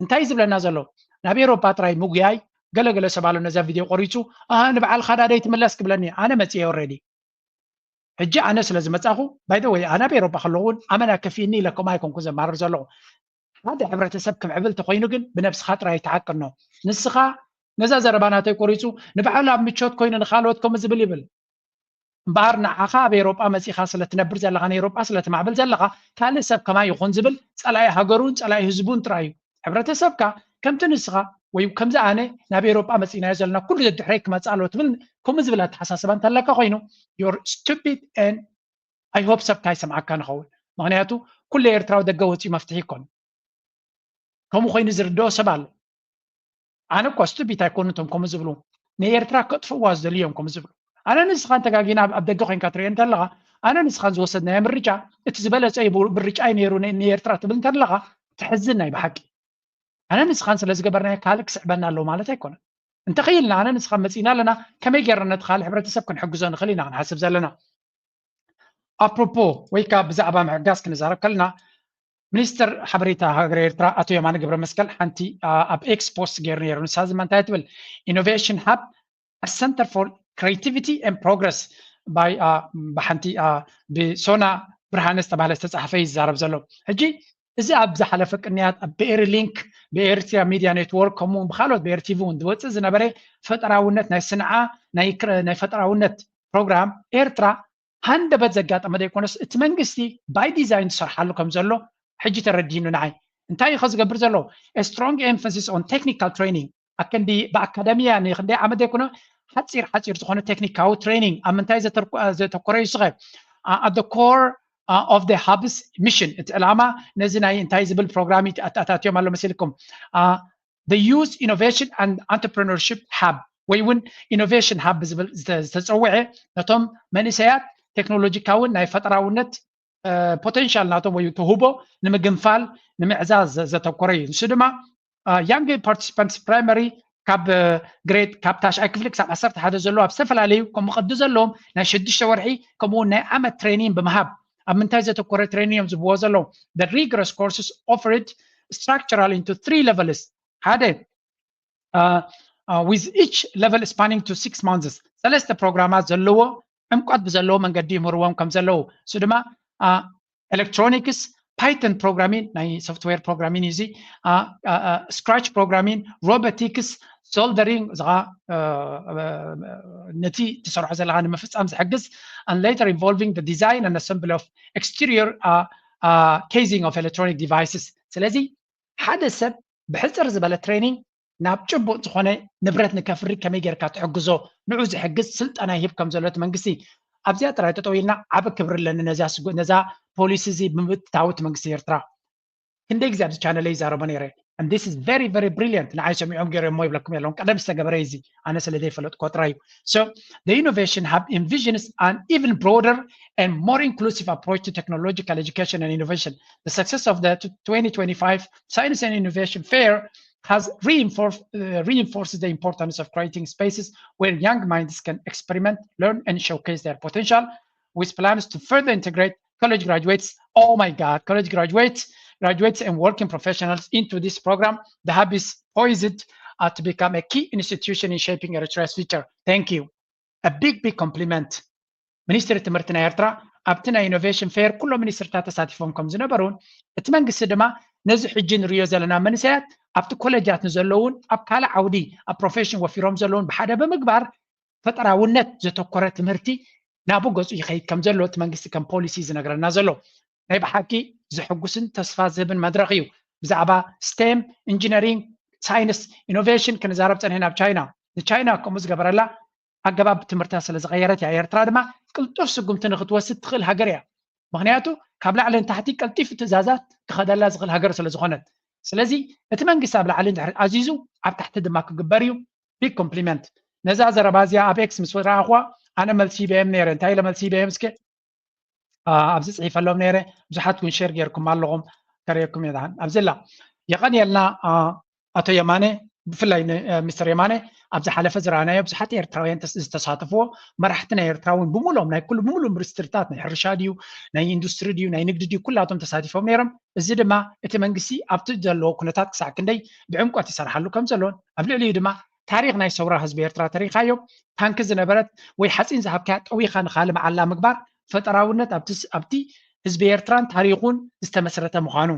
እንታይ ዝብለና ዘሎ ናብ ኤውሮፓ ጥራይ ምጉያይ ገለገለ ሰብ ኣሎ ነዛ ቪድዮ ቆሪፁ ንበዓልካ ዳደይ ትምለስ ክብለኒ ኣነ መፅየ already። ሕጂ ኣነ ስለ ዝመፃኹ by the way ኣነ ኣብ ኤውሮፓ ከለኹ እውን ኣመና ከፊእኒ ኢለ ከምኡ ኣይኮንኩ ዘማርር ዘለኹ። ሓደ ሕብረተሰብ ክምዕብል ተኮይኑ ግን ብነብስኻ ጥራይ ተሓቅኖ። ንስኻ ነዛ ዘረባ ናተይ ቆሪፁ ንባዕሉ ኣብ ምቾት ኮይኑ ንካልኦት ከምኡ ዝብል ይብል እምበኣር ንዓኻ ኣብ ኤውሮጳ መጺኻ ስለ ትነብር ዘለኻ ንኤውሮጳ ስለ ትማዕብል ዘለኻ ካልእ ሰብ ከማይ ይኹን ዝብል ጸላኢ ሃገሩን ጸላኢ ህዝቡን ጥራይ እዩ። ሕብረተሰብካ ከምቲ ንስኻ ወይ ከምዚ ኣነ ናብ ኤውሮጳ መጺእናዮ ዘለና ኩሉ ደድሕረይ ክመጽእ ኣለዎ ትብል ከምኡ ዝብል ኣተሓሳስባ እንተለካ ኮይኑ you're stupid and I hope ሰብ ካይሰምዓካ ንኸውን። ምኽንያቱ ኩሉ ኤርትራዊ ደገ ወጺኡ መፍትሒ ይኮን። ከምኡ ኮይኑ ዝርድኦ ሰብ ኣሎ። ኣነ እኳ ስቱቢት ኣይኮኑ እቶም ከምኡ ዝብሉ ንኤርትራ ከጥፍዋ ዝደልዩ እዮም ከምኡ ዝብሉ። ኣነ ንስኻን ተጋጊና ኣብ ደገ ኮይንካ ትሪኦ እንተለኻ ኣነ ንስኻን ዝወሰድናዮ ምርጫ እቲ ዝበለፀ ምርጫ እዩ ነይሩ ንኤርትራ ትብል እንተለኻ ትሕዝን ናይ ብሓቂ። ኣነ ንስኻን ስለ ዝገበርናዮ ካልእ ክስዕበና ኣለዎ ማለት ኣይኮነን። እንተኽኢልና ኣነ ንስኻን መፂእና ኣለና ከመይ ገይርና ነቲ ካልእ ሕብረተሰብ ክንሕግዞ ንኽእል ኢና ክንሓስብ ዘለና። ኣፕሮፖ ወይ ከዓ ብዛዕባ ምሕጋዝ ክንዛረብ ከለና ሚኒስትር ሓበሬታ ሃገር ኤርትራ ኣቶ የማነ ገብረ መስቀል ሓንቲ ኣብ ኤክስ ፖስት ገይሩ ነይሩ። ንሳ ድማ እንታይ ትብል? Innovation Hub a center for creativity and progress by ብሓንቲ ብሶና ብርሃነ ዝተባህለ ዝተፃሓፈ እዩ ዝዛረብ ዘሎ። ሕጂ እዚ ኣብ ዝሓለፈ ቅንያት ኣብ ብኤሪ ሊንክ ብኤርትራ ሚድያ ኔትወርክ ከምኡ ብካልኦት ብኤር ቲቪ እውን ዝወፅእ ዝነበረ ፈጠራውነት ናይ ስንዓ ናይ ፈጠራውነት ፕሮግራም ኤርትራ ሃንደበት ዘጋጠመ ዘይኮነስ እቲ መንግስቲ by design ዝሰርሓሉ ከም ዘሎ ሕጂ ተረዲእኑ ንዓይ። እንታይ እዩ ዝገብር ዘሎ? A strong emphasis on technical training ኣከንዲ ብኣካዳሚያ ንክንደይ ዓመት ዘይኮነ ሓፂር ሓፂር ዝኾነ ቴክኒካዊ ትሬኒንግ ኣብ ምንታይ ዘተኮረ እዩ ስኸ at the core of the hub's mission እቲ ዕላማ ነዚ ናይ እንታይ ዝብል ፕሮግራም ኣተኣታትዮም ኣሎ መሲልኩም the Youth Innovation and Entrepreneurship Hub ወይ እውን ኢኖቬሽን ሃብ ብዝብል ዝተፀውዐ ነቶም መንእሰያት ቴክኖሎጂካውን ናይ ፈጠራውነት ፖቴንሻል ናቶም ወይ ተውህቦ ንምግንፋል ንምዕዛዝ ዘተኮረ እዩ። ንሱ ድማ young participants primary ካብ ግሬድ ካብ ታሽዓይ ክፍሊ ክሳብ ዓሰርተ ሓደ ዘለዉ ኣብ ዝተፈላለዩ ከምኡ ቅዲ ዘለዎም ናይ ሽዱሽተ ወርሒ ከምኡ ናይ ዓመት ትሬኒንግ ብምሃብ ኣብ ምንታይ ዘተኮረ ትሬኒንግ እዮም ዝብዎ ዘለዉ? The rigorous courses offered structural into three levels ሓደ with each level spanning to six months ሰለስተ ፕሮግራማት ዘለዎ ዕምቆት ብዘለዎ መንገዲ ይምህርዎም ከም ዘለዉ እሱ ድማ ኤሌክትሮኒክስ ፓይተን ፕሮግራሚን ናይ ሶፍትዌር ፕሮግራሚን እዩ እዚ ስክራች ፕሮግራሚን ሮቦቲክስ ሶልደሪንግ እዚኻ ነቲ ትሰርሖ ዘለካ ንምፍፃም ዝሕግዝ and later involving the design and assembly of exterior casing of electronic devices ስለዚ ሓደ ሰብ ብሕፅር ዝበለ ትሬኒንግ ናብ ጭቡጥ ዝኾነ ንብረት ንከፍሪ ከመይ ጌርካ ትሕግዞ ንዑ ዝሕግዝ ስልጠና ይህብ ከም ዘሎ እቲ መንግስቲ ኣብዚኣ ጥራይ ጠጠው ኢልና ዓቢ ክብሪ ኣለኒ ነዛ ፖሊሲ እዚ ብምብትታው እቲ መንግስቲ ኤርትራ ክንደይ ግዜ ኣብዚ ቻነለይ ይዛረቦ ነይረ and this is very very brilliant ንዓይ ሰሚዖም ገይሮሞ ይብለኩም የለውን ቀደም ዝተገበረ እዚ ኣነ ስለ ዘይፈለጥኮ ጥራይ እዩ so the innovation hub envisions an even broader and more inclusive approach to technological education and innovation the success of the twenty twenty-five science and innovation fair has reinforced, uh, reinforced the importance of creating spaces where young minds can experiment, learn, and showcase their potential, with plans to further integrate college graduates. Oh my God, college graduates, graduates and working professionals into this program. The hub is poised uh, to become a key institution in shaping Eritrea's future. Thank you. A big, big compliment. ሚኒስትሪ ትምህርቲ ናይ ኤርትራ ኣብቲ ናይ ኢኖቬሽን ፌር ኩሎም ሚኒስትርታት ተሳቲፎም ከም ዝነበሩን እቲ መንግስቲ ድማ ነዚ ሕጂ ንሪዮ ዘለና መንእሰያት ኣብቲ ኮሌጃት ንዘለውን ኣብ ካልእ ዓውዲ ኣብ ፕሮፌሽን ወፊሮም ዘለውን ብሓደ ብምግባር ፈጠራውነት ዘተኮረ ትምህርቲ ናብኡ ገጹ ይኸይድ ከም ዘሎ እቲ መንግስቲ ከም ፖሊሲ ዝነግረና ዘሎ። ናይ ብሓቂ ዘሕጉስን ተስፋ ዝህብን መድረኽ እዩ። ብዛዕባ ስቴም፣ ኢንጂነሪንግ፣ ሳይንስ፣ ኢኖቬሽን ክንዛረብ ጸኒሕና ኣብ ቻይና። ንቻይና ከምኡ ዝገበረላ ኣገባብ ትምህርታ ስለ ዝቐየረት እያ። ኤርትራ ድማ ቅልጡፍ ስጉምቲ ንክትወስድ ትኽእል ሃገር እያ። ምኽንያቱ ካብ ላዕሊ ንታሕቲ ቀልጢፉ ትእዛዛት ክኸደላ ዝኽእል ሃገር ስለ ዝኾነት። ስለዚ እቲ መንግስቲ ኣብ ላዕሊ እንድሕር ኣዚዙ ኣብ ታሕቲ ድማ ክግበር እዩ። ቢግ ኮምፕሊመንት። ነዛ ዘረባ እዚኣ ኣብ ኤክስ ምስ ረኣኹዋ ኣነ መልሲ ሂበዮም ነይረ። እንታይ ኢለ መልሲ ሂበዮም እስከ? አ፣ ኣብዚ ጽሒፈሎም ነይረ። ብዙሓት እውን ሼር ጌርኩም ኣለኹም። ከርእየኩም እየ ደሓን። ኣብዚ ኣላ። የቐንየልና፣ አ፣ ኣቶ የማነ፣ ብፍላይ ን-፣ አ፣ ሚስተር የማነ፣ ኣብ ዝሓለፈ ዝረኣናዮ ብዙሓት ኤርትራውያን ተስ-፣ ዝተሳተፍዎ መራሕቲ ናይ ኤርትራ እውን ብምሉኦም ናይ ኩሉ፣ ብምሉእ ኢንዱስትሪታት ናይ ሕርሻ ድዩ፣ ናይ ኢንዱስትሪ ድዩ፣ ናይ ንግዲ ድዩ፣ ኩላቶም ተሳቲፎም ነይሮም። እዚ ድማ እቲ መንግስቲ ኣብቲ ዘለዎ ኩነታት ክሳዕ ክንደይ ብዕምቆት ይሰርሓሉ ከም ዘሎን ኣብ ልዕሊኡ ድማ ታሪኽ ናይ ሰውራ ህዝቢ ኤርትራ ተሪኻዮ፣ ታንኪ ዝነበረት ወይ ሓፂን ዝሃብካያ ጠዊኻ ንኻልእ መዓላ ምግባር ፈጠራውነት ኣብቲ ስ-፣ ኣብቲ ህዝቢ ኤርትራን ታሪኹን ዝተመስረተ ምዃኑ።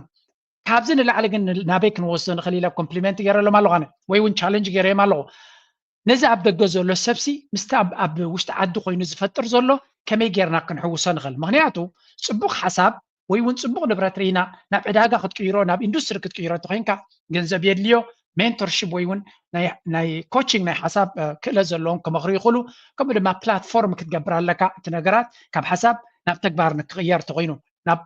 ካብዚ ንላዕሊ ግን ን-፣ ናበይ ክንወስዶ ንኽእል ኢለ ኮምፕሊመንት ገይረሎም ኣለኹ ኣነ፣ ወይ እውን ቻለንጅ ገይረዮም ኣለኹ። ነዚ ኣብ ደገ ዘሎ ሰብሲ ምስቲ ኣብ፣ ኣብ ውሽጢ ዓዲ ኮይኑ ዝፈጥር ዘሎ ከመይ ጌርና ክንሕውሶ ንኽእል? ምኽንያቱ ጽቡቕ ሓሳብ ወይ እውን ጽቡቕ ንብረት ርኢና ናብ ዕዳጋ ክትቅይሮ፣ ናብ ኢንዱስትሪ ክትቅይሮ እንተኾይንካ ገንዘብ የድልዮ። ሜንቶርሺፕ ወይ እውን ናይ፣ ናይ ኮቺንግ ናይ ሓሳብ፣ እ፣ ክእለት ዘለዎም ክመኽሩ ይኽእሉ። ከምኡ ድማ ፕላትፎርም ክትገብር ኣለካ። እቲ ነገራት ካብ ሓሳብ ናብ ተግባር ንክቕየር እንተኾይኑ፣ ናብ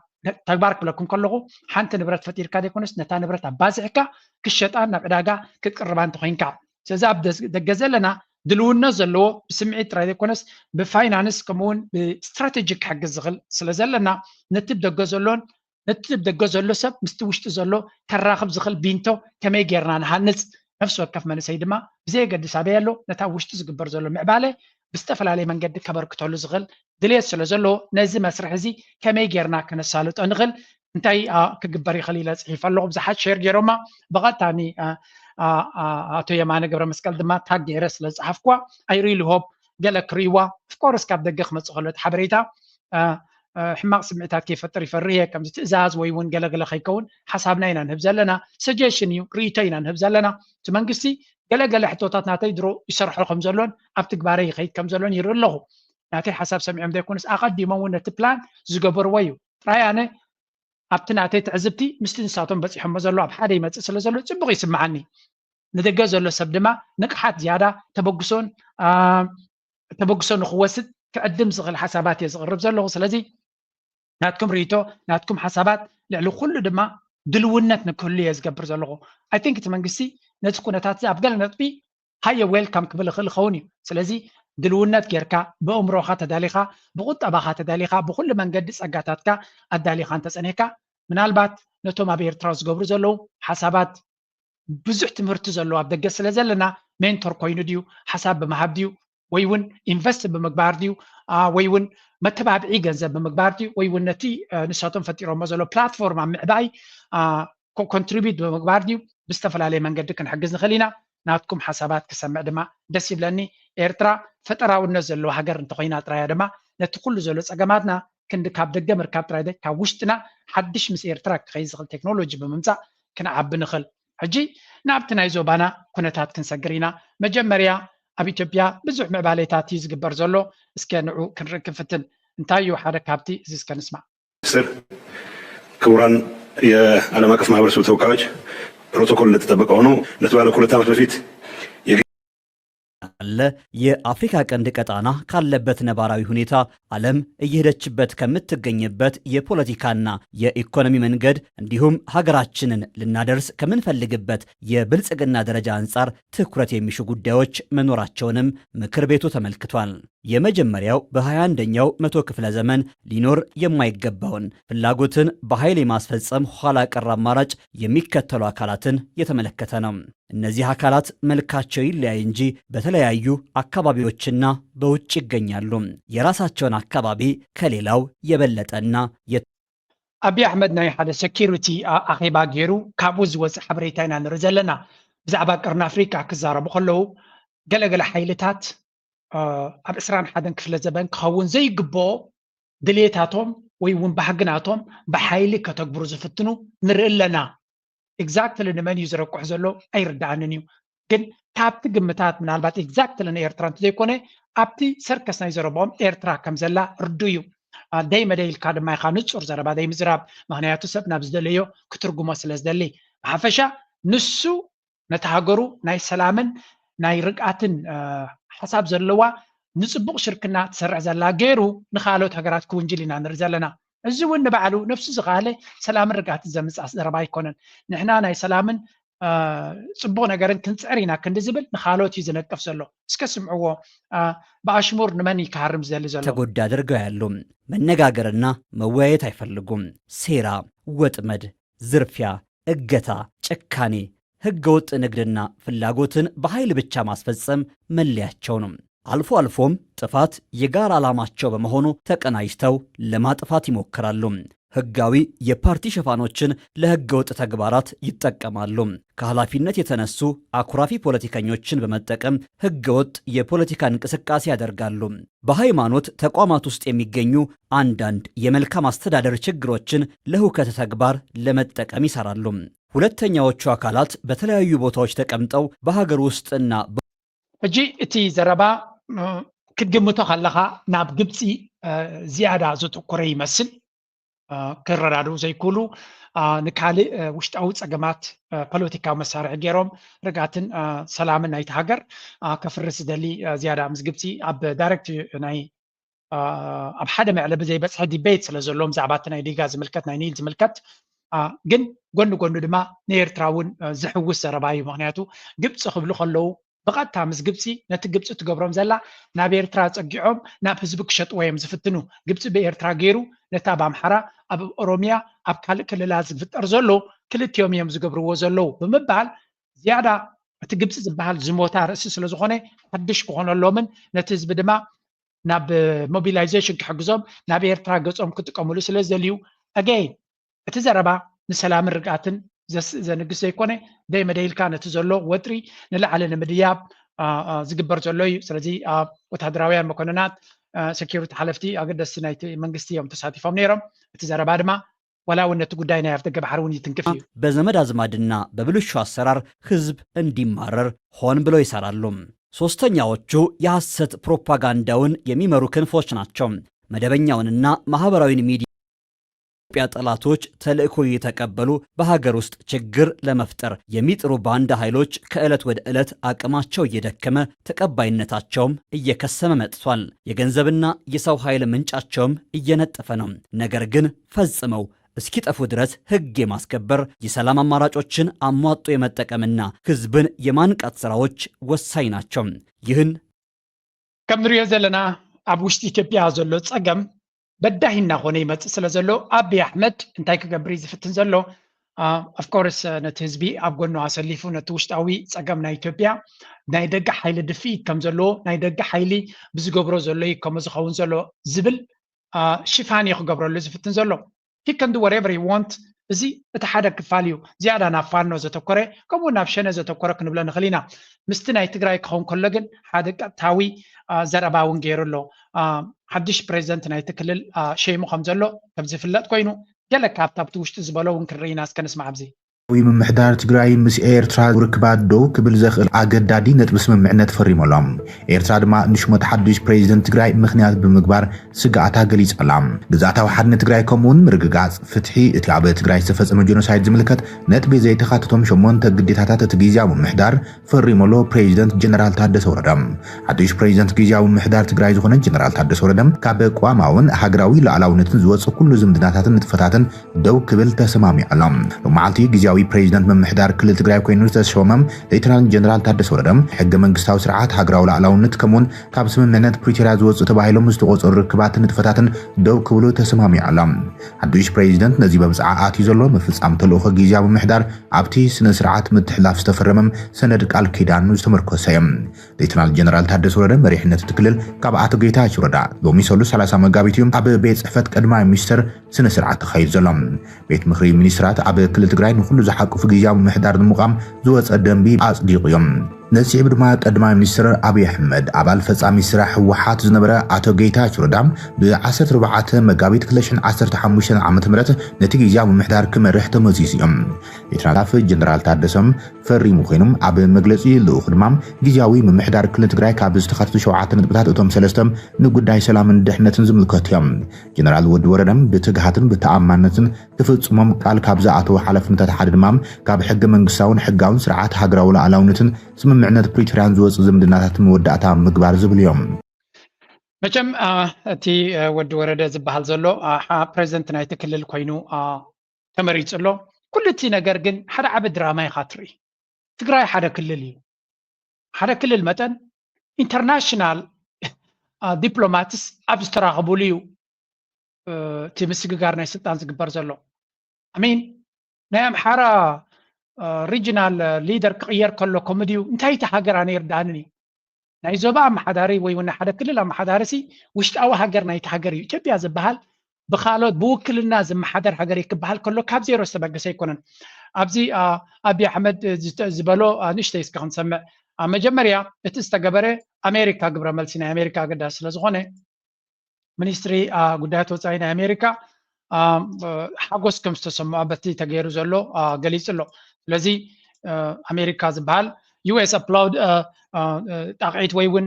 ተግባር ክብለኩም ከለኹ ሓንቲ ንብረት ፈጢርካ ዘይኮነስ ነታ ንብረት ኣባዚሕካ ክሸጣን ናብ ዕዳጋ ክትቅርባ እንተኾይንካ። ስለዚ ኣብ ደስ-፣ ደገ ዘለና ድልውነት ዘለዎ ብስምዒት ጥራይ ዘይኮነስ ብፋይናንስ ከምኡ እውን ብስትራቴጂ ክሕግዝ ዝኽእል ስለ ዘለና ነቲ ብደገ ዘሎን ነቲ ደገ ዘሎ ሰብ ምስቲ ውሽጢ ዘሎ ከራኽብ ዝኽእል ቢንቶ ከመይ ጌርና ንሃንጽ፣ ነፍሲ ወከፍ መንእሰይ ድማ ብዘየገድስ ኣበይ ኣሎ ነታ ውሽጢ ዝግበር ዘሎ ምዕባለ ብዝተፈላለየ መንገዲ ከበርክተሉ ዝኽእል ድሌት ስለ ዘለዎ ነዚ መስርሕ እዚ ከመይ ጌርና ከነሳልጦ ንኽእል፣ እንታይ፣ አ፣ ክግበር ይኽእል ኢለ ጽሒፈ ኣለኹ። ብዙሓት ሼር ጌሮማ ብቐጥታ ኒ-፣ አ፣ አ፣ አ፣ ኣቶ የማነ ገብረ መስቀል ድማ ታግ ጌረ ስለ ዝጸሓፍኩዋ፣ I really hope ገለ ክርእይዋ። ኦፍኮርስ ካብ ደገ ክመጽእ ከሎ እቲ ሓበሬታ፣ አ፣ አ፣ ሕማቕ ስምዒታት ከይፈጥር ይፈርህ እየ። ከምዚ ትእዛዝ ወይ እውን ገለገለ ከይከውን ሓሳብና ኢና ንህብ ዘለና፣ ሰጀሽን እዩ፣ ርእይቶ ኢና ንህብ ዘለና። እቲ መንግስቲ ገለገለ ሕቶታት ናተይ ድሮ ይሰርሖ ከም ዘሎን ኣብ ትግባረ ይኸይድ ከም ዘሎን ይርኢ ኣለኹ። ናተይ ሓሳብ ሰሚዖም ዘይኮኑስ ኣቐዲሞም እውን ነቲ ፕላን ዝገበርዎ እዩ። ጥራይ ኣነ ኣብቲ ናተይ ትዕዝብቲ ምስቲ ንሳቶም በጺሖሞ ዘሎ ኣብ ሓደ ይመጽእ ስለ ዘሎ ጽቡቕ ይስምዓኒ። ንደገ ዘሎ ሰብ ድማ ንቕሓት ዝያዳ ተበግሶን፣ አ፣ ተበግሶ ንኽወስድ ክዕድም ዝኽእል ሓሳባት እየ ዝቕርብ ዘለኹ። ስለዚ ናትኩም ርእይቶ፣ ናትኩም ሓሳባት ልዕሊ ኩሉ ድማ ድልውነት ንክህሉ እየ ዝገብር ዘለኹ። I think እቲ መንግስቲ ነቲ ኩነታት እዚ ኣብ ገለ ነጥቢ ሃየ ዌልካም ክብል ይኽእል ይኸውን እዩ። ስለዚ ድልውነት ጌርካ፣ ብእምሮኻ ተዳሊኻ፣ ብቁጠባኻ ተዳሊኻ፣ ብኩሉ መንገዲ ጸጋታትካ ኣዳሊኻ እንተጸኒሕካ፣ ምናልባት ነቶም ኣብ ኤርትራ ዝገብሩ ዘለዉ ሓሳባት ብዙሕ ትምህርቲ ዘለዎ ኣብ ደገ ስለ ዘለና፣ ሜንቶር ኮይኑ ድዩ፣ ሓሳብ ብምሃብ ድዩ፣ ወይ እውን ኢንቨስት ብምግባር ድዩ፣ አ፣ ወይ እውን መተባብዒ ገንዘብ ብምግባር ድዩ፣ ወይ እውን ነቲ፣ አ፣ ንሳቶም ፈጢሮሞ ዘሎ ፕላትፎርም ኣብ ምዕባይ፣ አ፣ ኮ-፣ ኮንትሪቢዩት ብምግባር ድዩ፣ ብዝተፈላለየ መንገዲ ክንሕግዝ ንኽእል ኢና። ናትኩም ሓሳባት ክሰምዕ ድማ ደስ ይብለኒ። ኤርትራ ፈጠራውነት ዘለዎ ሃገር እንተኾይና ጥራያ ድማ ነቲ ኩሉ ዘሎ ጸገማትና ክንዲ ካብ ደገ ምርካብ ጥራይ ዘይ-፣ ካብ ውሽጥና ሓድሽ ምስ ኤርትራ ክኸይድ ዝኽእል ቴክኖሎጂ ብምምጻእ ክንዓቢ ንኽእል። ሕጂ ናብቲ ናይ ዞባና ኩነታት ክንሰግር ኢና። መጀመርያ ኣብ ኢትዮጵያ ብዙሕ ምዕባሌታት እዩ ዝግበር ዘሎ። እስከ ንዑ ክንርኢ ክንፍትን። እንታይ እዩ ሓደ ካብቲ? እዚ እስከ ንስማዕ። ሚኒስትር፣ ክቡራን የዓለም አቀፍ ማህበረሰብ ተወካዮች፣ ፕሮቶኮል እንደተጠበቀ ሆኖ ለተባለው ከሁለት ዓመት በፊት የግ- አለ። የአፍሪካ ቀንድ ቀጣና ካለበት ነባራዊ ሁኔታ፣ ዓለም እየሄደችበት ከምትገኝበት የፖለቲካና የኢኮኖሚ መንገድ እንዲሁም ሀገራችንን ልናደርስ ከምንፈልግበት የብልጽግና ደረጃ አንጻር ትኩረት የሚሹ ጉዳዮች መኖራቸውንም ምክር ቤቱ ተመልክቷል። የመጀመሪያው በ21ኛው መቶ ክፍለ ዘመን ሊኖር የማይገባውን ፍላጎትን በኃይል የማስፈጸም ኋላ ቀር አማራጭ የሚከተሉ አካላትን የተመለከተ ነው። እነዚህ አካላት መልካቸው ይለያይ እንጂ በተለያዩ አካባቢዎችና በውጭ ይገኛሉ። የራሳቸውን አካባቢ ከሌላው የበለጠና የ- ኣብይ ኣሕመድ ናይ ሓደ ሴኪሪቲ ኣኼባ ገይሩ ካብኡ ዝወፅእ ሓበሬታ ኢና ንርኢ ዘለና። ብዛዕባ ቀርኒ ኣፍሪካ ክዛረቡ ከለዉ ገለገለ ሓይልታት ኣብ ዕስራን ሓደን ክፍለ ዘበን ክኸውን ዘይግብኦ ድሌታቶም ወይ እውን ባህግናቶም ብሓይሊ ከተግብሩ ዝፍትኑ ንርኢ ኣለና። ኤግዛክትሊ ንመን እዩ ዝረቁሕ ዘሎ ኣይርዳኣንን እዩ። ግን ካብቲ ግምታት ምናልባት ኤግዛክትሊ ንኤርትራ እንተዘይኮነ ኣብቲ ሰርከስ ናይ ዘረብኦም ኤርትራ ከም ዘላ ርዱ እዩ። ደይ መደይ ኢልካ ድማ ኢኻ ንፁር ዘረባ ደይ ምዝራብ። ምክንያቱ ሰብ ናብ ዝደለዮ ክትርጉሞ ስለ ዝደሊ ብሓፈሻ ንሱ ነቲ ሃገሩ ናይ ሰላምን ናይ ርግኣትን ሓሳብ ዘለዋ ንፅቡቕ ሽርክና ትሰርሕ ዘላ ገይሩ ንካልኦት ሃገራት ክውንጅል ኢና ንርኢ ዘለና። እዚ እውን ንባዕሉ ነፍሱ ዝኸኣለ ሰላምን ርግኣትን ዘምፅእ ዘረባ ኣይኮነን። ንሕና ናይ ሰላምን ፅቡቕ ነገርን ክንፅዕር ኢና ክንዲ ዝብል ንካልኦት እዩ ዝነቅፍ ዘሎ። እስከ ስምዕዎ። ብኣሽሙር ንመን እዩ ክሃርም ዝደሊ ዘሎ? ተጎዳ አድርገው ያሉ መነጋገርና መወያየት አይፈልጉም። ሴራ፣ ወጥመድ፣ ዝርፊያ፣ እገታ፣ ጭካኔ፣ ህገወጥ ንግድና ፍላጎትን በኃይል ብቻ ማስፈጸም መለያቸው ነው። አልፎ አልፎም ጥፋት የጋራ ዓላማቸው በመሆኑ ተቀናጅተው ለማጥፋት ይሞክራሉ። ህጋዊ የፓርቲ ሽፋኖችን ለህገወጥ ተግባራት ይጠቀማሉ። ከኃላፊነት የተነሱ አኩራፊ ፖለቲከኞችን በመጠቀም ህገወጥ የፖለቲካ እንቅስቃሴ ያደርጋሉ። በሃይማኖት ተቋማት ውስጥ የሚገኙ አንዳንድ የመልካም አስተዳደር ችግሮችን ለሁከት ተግባር ለመጠቀም ይሰራሉ። ሁለተኛዎቹ አካላት በተለያዩ ቦታዎች ተቀምጠው በሀገር ውስጥና ሕጂ እቲ ዘረባ ክትግምቶ ከለኻ ናብ ግብፂ ዝያዳ ዘተኮረ ይመስል። ክረዳድኡ ዘይክእሉ ንካልእ ውሽጣዊ ፀገማት ፖለቲካዊ መሳርሒ ገይሮም ርግኣትን ሰላምን ናይቲ ሃገር ከፍርስ ዝደሊ ዝያዳ ምስ ግብፂ ኣብ ዳይሬክት ናይ ኣብ ሓደ መዕለቢ ዘይበፅሐ ዲቤት ስለ ዘለዎም ብዛዕባ እቲ ናይ ዲጋ ዝምልከት ናይ ኒል ዝምልከት ግን ጎኒ ጎኒ ድማ ንኤርትራ እውን ዝሕውስ ዘረባ እዩ። ምክንያቱ ግብፂ ክብሉ ከለዉ ብቐጥታ ምስ ግብፂ ነቲ ግብፂ ትገብሮም ዘላ ናብ ኤርትራ ፀጊዖም ናብ ህዝቢ ክሸጥዎ እዮም ዝፍትኑ። ግብፂ ብኤርትራ ገይሩ ነቲ ኣብ ኣምሓራ ኣብ ኦሮሚያ ኣብ ካልእ ክልላት ዝፍጠር ዘሎ ክልቲኦም እዮም ዝገብርዎ ዘለዉ ብምባል ዝያዳ እቲ ግብፂ ዝበሃል ዝሞታ ርእሲ ስለ ዝኾነ ሓድሽ ክኾነሎምን ነቲ ህዝቢ ድማ ናብ ሞቢላይዜሽን ክሕግዞም ናብ ኤርትራ ገፆም ክጥቀምሉ ስለ ዝደልዩ ኣገይን እቲ ዘረባ ንሰላምን ርግኣትን ዘንግስ ዘይኮነ ደይ መደይልካ ነቲ ዘሎ ወጥሪ ንላዕሊ ንምድያብ ዝግበር ዘሎ እዩ። ስለዚ ወታደራውያን መኮንናት፣ ሴኪሪቲ ሓለፍቲ ኣገደስቲ ናይቲ መንግስቲ እዮም ተሳቲፎም ነይሮም። እቲ ዘረባ ድማ ዋላ እውን ነቲ ጉዳይ ናይ ኣፍደገ ባሕሪ እውን ይትንክፍ እዩ። በዘመድ አዝማድና በብልሹ አሰራር ህዝብ እንዲማረር ሆን ብለው ይሰራሉ። ሶስተኛዎቹ የሐሰት ፕሮፓጋንዳውን የሚመሩ ክንፎች ናቸው። መደበኛውንና ማህበራዊን ሚዲያ የኢትዮጵያ ጠላቶች ተልእኮ እየተቀበሉ በሀገር ውስጥ ችግር ለመፍጠር የሚጥሩ ባንዳ ኃይሎች ከዕለት ወደ ዕለት አቅማቸው እየደከመ ተቀባይነታቸውም እየከሰመ መጥቷል። የገንዘብና የሰው ኃይል ምንጫቸውም እየነጠፈ ነው። ነገር ግን ፈጽመው እስኪጠፉ ድረስ ህግ የማስከበር የሰላም አማራጮችን አሟጦ የመጠቀምና ህዝብን የማንቃት ስራዎች ወሳኝ ናቸው። ይህን ከም ንሪኦ ዘለና ኣብ ውሽጢ ኢትዮጵያ ዘሎ ፀገም በዳሂ እናኾነ ይመፅእ ስለ ዘሎ ኣብይ ኣሕመድ እንታይ ክገብር እዩ ዝፍትን ዘሎ? ኦፍኮርስ ነቲ ህዝቢ ኣብ ጎኑ ኣሰሊፉ ነቲ ውሽጣዊ ፀገም ናይ ኢትዮጵያ ናይ ደገ ሓይሊ ድፍኢት ከም ዘለዎ ናይ ደገ ሓይሊ ብዝገብሮ ዘሎ እዩ ከምኡ ዝኸውን ዘሎ ዝብል ሽፋን እዩ ክገብረሉ ዝፍትን ዘሎ። He can do whatever he want። እዚ እቲ ሓደ ክፋል እዩ። ዝያዳ ናብ ፋኖ ዘተኮረ ከምኡ ናብ ሸነ ዘተኮረ ክንብሎ ንኽእል ኢና። ምስቲ ናይ ትግራይ ክኸውን ከሎ ግን ሓደ ቀጥታዊ ዘረባ እውን ገይሩ ኣሎ። ሓድሽ ፕሬዚደንት ናይቲ ክልል ሸይሙ ከም ዘሎ ከም ዝፍለጥ ኮይኑ ገለ ካብቲ ኣብቲ ውሽጢ ዝበሎ እውን ክንርኢ ኢና። እስከ ንስማዕ ኣብዚ። ዊ ምምሕዳር ትግራይ ምስ ኤርትራ ርክባት ደው ክብል ዘኽእል ኣገዳዲ ነጥቢ ስምምዕነት ፈሪሞሎም። ኤርትራ ድማ ንሽሞት ሓድሽ ፕሬዚደንት ትግራይ ምኽንያት ብምግባር ስግኣታ ገሊጻ ኣላ። ግዝኣታዊ ሓድነት ትግራይ ከምኡውን ምርግጋጽ ፍትሒ እቲ ኣብ ትግራይ ዝተፈጸመ ጀኖሳይድ ዝምልከት ነጥቢ ዘይተኻተቶም ሸሞንተ ግዴታታት እቲ ግዝያዊ ምምሕዳር ፈሪሞሎ ፕሬዚደንት ጀነራል ታደሰ ወረደ። ሓድሽ ፕሬዚደንት ግዝያዊ ምምሕዳር ትግራይ ዝኾነ ጀነራል ታደሰ ወረደ ካብ ቅዋማውን ሃገራዊ ሉዓላውነትን ዝወጽእ ኩሉ ዝምድናታትን ንጥፈታትን ደው ክብል ተሰማሚዑ ኣሎ። ሎማዓልቲ ግዝያዊ ዊ ፕሬዚደንት ምምሕዳር ክልል ትግራይ ኮይኑ ዝተሾመ ሌተናል ጀነራል ታደሰ ወረደ ሕገ መንግስታዊ ስርዓት፣ ሃገራዊ ሉዓላውነት ከምኡውን ካብ ስምምዕነት ፕሪቶርያ ዝወፁ ተባሂሎም ዝተቆፀሩ ርክባትን ንጥፈታትን ደው ክብሉ ተሰማሚዑ ኣሎ። ሓዱሽ ፕሬዚደንት ነዚ በብፅዓ ኣትዩ ዘሎ ምፍፃም ተልእኾ ግዝያዊ ምምሕዳር ኣብቲ ስነ ስርዓት ምትሕላፍ ዝተፈረመም ሰነድ ቃል ኪዳኑ ዝተመርኮሰ እዩ። ሌተናል ጀነራል ታደሰ ወረደ መሪሕነት እቲ ክልል ካብ ኣቶ ጌታቸው ረዳ ሎሚ ሰሉስ ሰላሳ መጋቢት እዩ ኣብ ቤት ጽሕፈት ቀዳማይ ሚኒስትር ስነ ስርዓት ተኻይዱ ዘሎ። ቤት ምኽሪ ሚኒስትራት ኣብ ክልል ትግራይ ንኹሉ ዝሓቁፍ ግዝያዊ ምምሕዳር ንምቋም ዝወፀ ደንቢ ኣጽዲቑ እዮም። ነፂ ድማ ቀዳማይ ሚኒስትር ኣብይ ኣሕመድ ኣባል ፈጻሚ ስራሕ ህወሓት ዝነበረ ኣቶ ጌታቸው ረዳ ብ14 መጋቢት 2015 ዓ.ም ነቲ ግዝያዊ ምምሕዳር ክመርሕ ተመዚዙ እዮም። ሌተናል ጀነራል ታደሰም ፈሪሙ ኮይኖም ኣብ መግለፂ ልኡኹ ድማ ግዝያዊ ምምሕዳር ክልል ትግራይ ካብ ዝተኻተቱ ሸውዓተ ነጥብታት እቶም ሰለስተ ንጉዳይ ሰላምን ድሕነትን ዝምልከቱ እዮም። ጀነራል ወዲ ወረደም ብትግሃትን ብተኣማንነትን ክፍፅሞም ቃል ካብ ዝኣተዉ ሓላፍነታት ሓደ ድማ ካብ ሕገ መንግስታውን ሕጋውን ስርዓት ሃገራዊ ሉዓላውነትን ስምምዕነት ፕሪቶርያን ዝወፁ ዝምድናታት መወዳእታ ምግባር ዝብል እዮም። መቸም እቲ ወዲ ወረደ ዝበሃል ዘሎ ፕሬዚደንት ናይቲ ክልል ኮይኑ ተመሪፁ ኣሎ። ኩሉ እቲ ነገር ግን ሓደ ዓቢ ድራማ ኢኻ ትርኢ። ትግራይ ሓደ ክልል እዩ። ሓደ ክልል መጠን ኢንተርናሽናል ዲፕሎማትስ ኣብ ዝተራኸቡሉ እዩ እቲ ምስግጋር ናይ ስልጣን ዝግበር ዘሎ። ኣሚን ናይ ኣምሓራ ሪጅናል ሊደር ክቕየር ከሎ ኮምድዩ እንታይ እቲ ሃገር ኣነ ይርዳኣንን እዩ። ናይ ዞባ ኣመሓዳሪ ወይ እውን ናይ ሓደ ክልል ኣመሓዳሪ ሲ ውሽጣዊ ሃገር ናይቲ ሃገር እዩ። ኢትዮጵያ ዝበሃል ብካሎት ብውክልና ዝመሓደር ሃገር እዩ ክበሃል ከሎ ካብ ዜሮ ዝተበገሰ ኣይኮነን። ኣብዚ ኣቢ ኣሕመድ ዝበሎ ንእሽተይ እስከ ክንሰምዕ። መጀመርያ እቲ ዝተገበረ ኣሜሪካ ግብረ መልሲ ናይ ኣሜሪካ ኣገዳሲ ስለዝኾነ ሚኒስትሪ ጉዳያት ወፃኢ ናይ ኣሜሪካ ሓጎስ ከም ዝተሰምዖ በቲ ተገይሩ ዘሎ ገሊፁ ኣሎ። ስለዚ ኣሜሪካ ዝበሃል ዩ ኤስ ኣፕላውድ ጣቕዒት ወይ እውን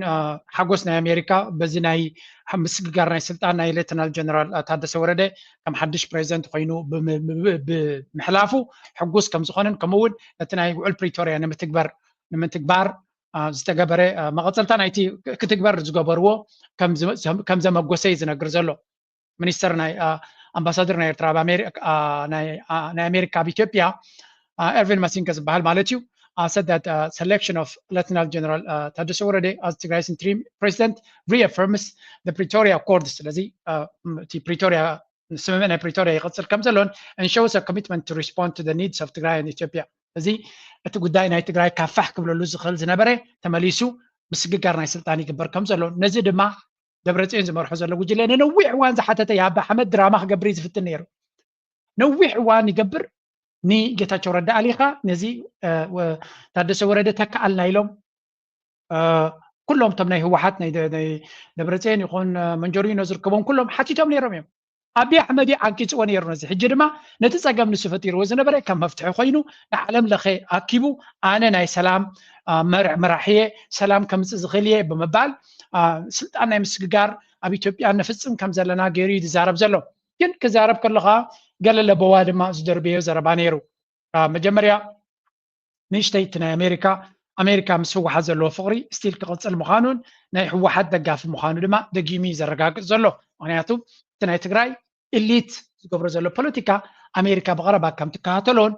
ሓጎስ ናይ ኣሜሪካ በዚ ናይ ምስግጋር ናይ ስልጣን ናይ ሌተናል ጀነራል ታደሰ ወረደ ከም ሓድሽ ፕሬዚደንት ኮይኑ ብምሕላፉ ሕጉስ ከም ዝኾነን ከምኡ እውን ነቲ ናይ ውዕል ፕሪቶርያ ንምትግበር ንምትግባር ዝተገበረ መቐፀልታ ናይቲ ክትግበር ዝገበርዎ ከም ዘመጎሰ እዩ ዝነግር ዘሎ። ሚኒስተር ናይ ኣምባሳደር ናይ ኤርትራ ናይ ኣሜሪካ ኣብ ኢትዮጵያ ኤርቪን ማሲንጋ ዝበሃል ማለት እዩ said that selection of Lieutenant General ታደሰ ወረደ as Tigray's interim president reaffirms the Pretoria Accords። ስለዚ እቲ ፕሪቶሪያ ስምምዕ ናይ ፕሪቶሪያ ይቕፅል ከም ዘሎን and shows a commitment to respond to the needs of Tigray and Ethiopia። እዚ እቲ ጉዳይ ናይ ትግራይ ካፋሕ ክብለሉ ዝኽእል ዝነበረ ተመሊሱ ምስግጋር ናይ ስልጣን ይግበር ከም ዘሎ ነዚ ድማ ደብረፅዮን ዝመርሖ ዘሎ ጉጅለ ንነዊሕ እዋን ዝሓተተ የኣቢ ኣሕመድ ድራማ ክገብር እዩ ዝፍትን ነይሩ። ነዊሕ እዋን ይገብር ንጌታቸው ረዳ ኣሊኻ ነዚ ታደሰ ወረደ ተከኣልና ኢሎም ኩሎም እቶም ናይ ህወሓት ናይ ደብረፅዮን ይኹን መንጀሪኖ ዝርከቦም ኩሎም ሓቲቶም ነይሮም እዮም። ኣቢ ኣሕመድ እዩ ዓንቂፅዎ ነይሩ ነዚ። ሕጂ ድማ ነቲ ፀገም ንሱ ፈጢርዎ ዝነበረ ከም መፍትሒ ኮይኑ ንዓለም ለኸ ኣኪቡ ኣነ ናይ ሰላም መራሒ እየ፣ ሰላም ከምፅእ ዝኽእል እየ ብምባል ስልጣን ናይ ምስግጋር ኣብ ኢትዮጵያ ነፍፅም ከም ዘለና ገይሩ እዩ ዝዛረብ ዘሎ። ግን ክዛረብ ከሎ ከዓ ገለ ለበዋ ድማ ዝደርበዮ ዘረባ ነይሩ። መጀመርያ ንእሽተይ እቲ ናይ ኣሜሪካ ኣሜሪካ ምስ ህወሓት ዘለዎ ፍቕሪ ስቲል ክቕፅል ምዃኑን ናይ ህወሓት ደጋፊ ምዃኑ ድማ ደጊሙ እዩ ዘረጋግፅ ዘሎ። ምክንያቱ እቲ ናይ ትግራይ ኢሊት ዝገብሮ ዘሎ ፖለቲካ ኣሜሪካ ብቐረባ ከም ትከታተሎን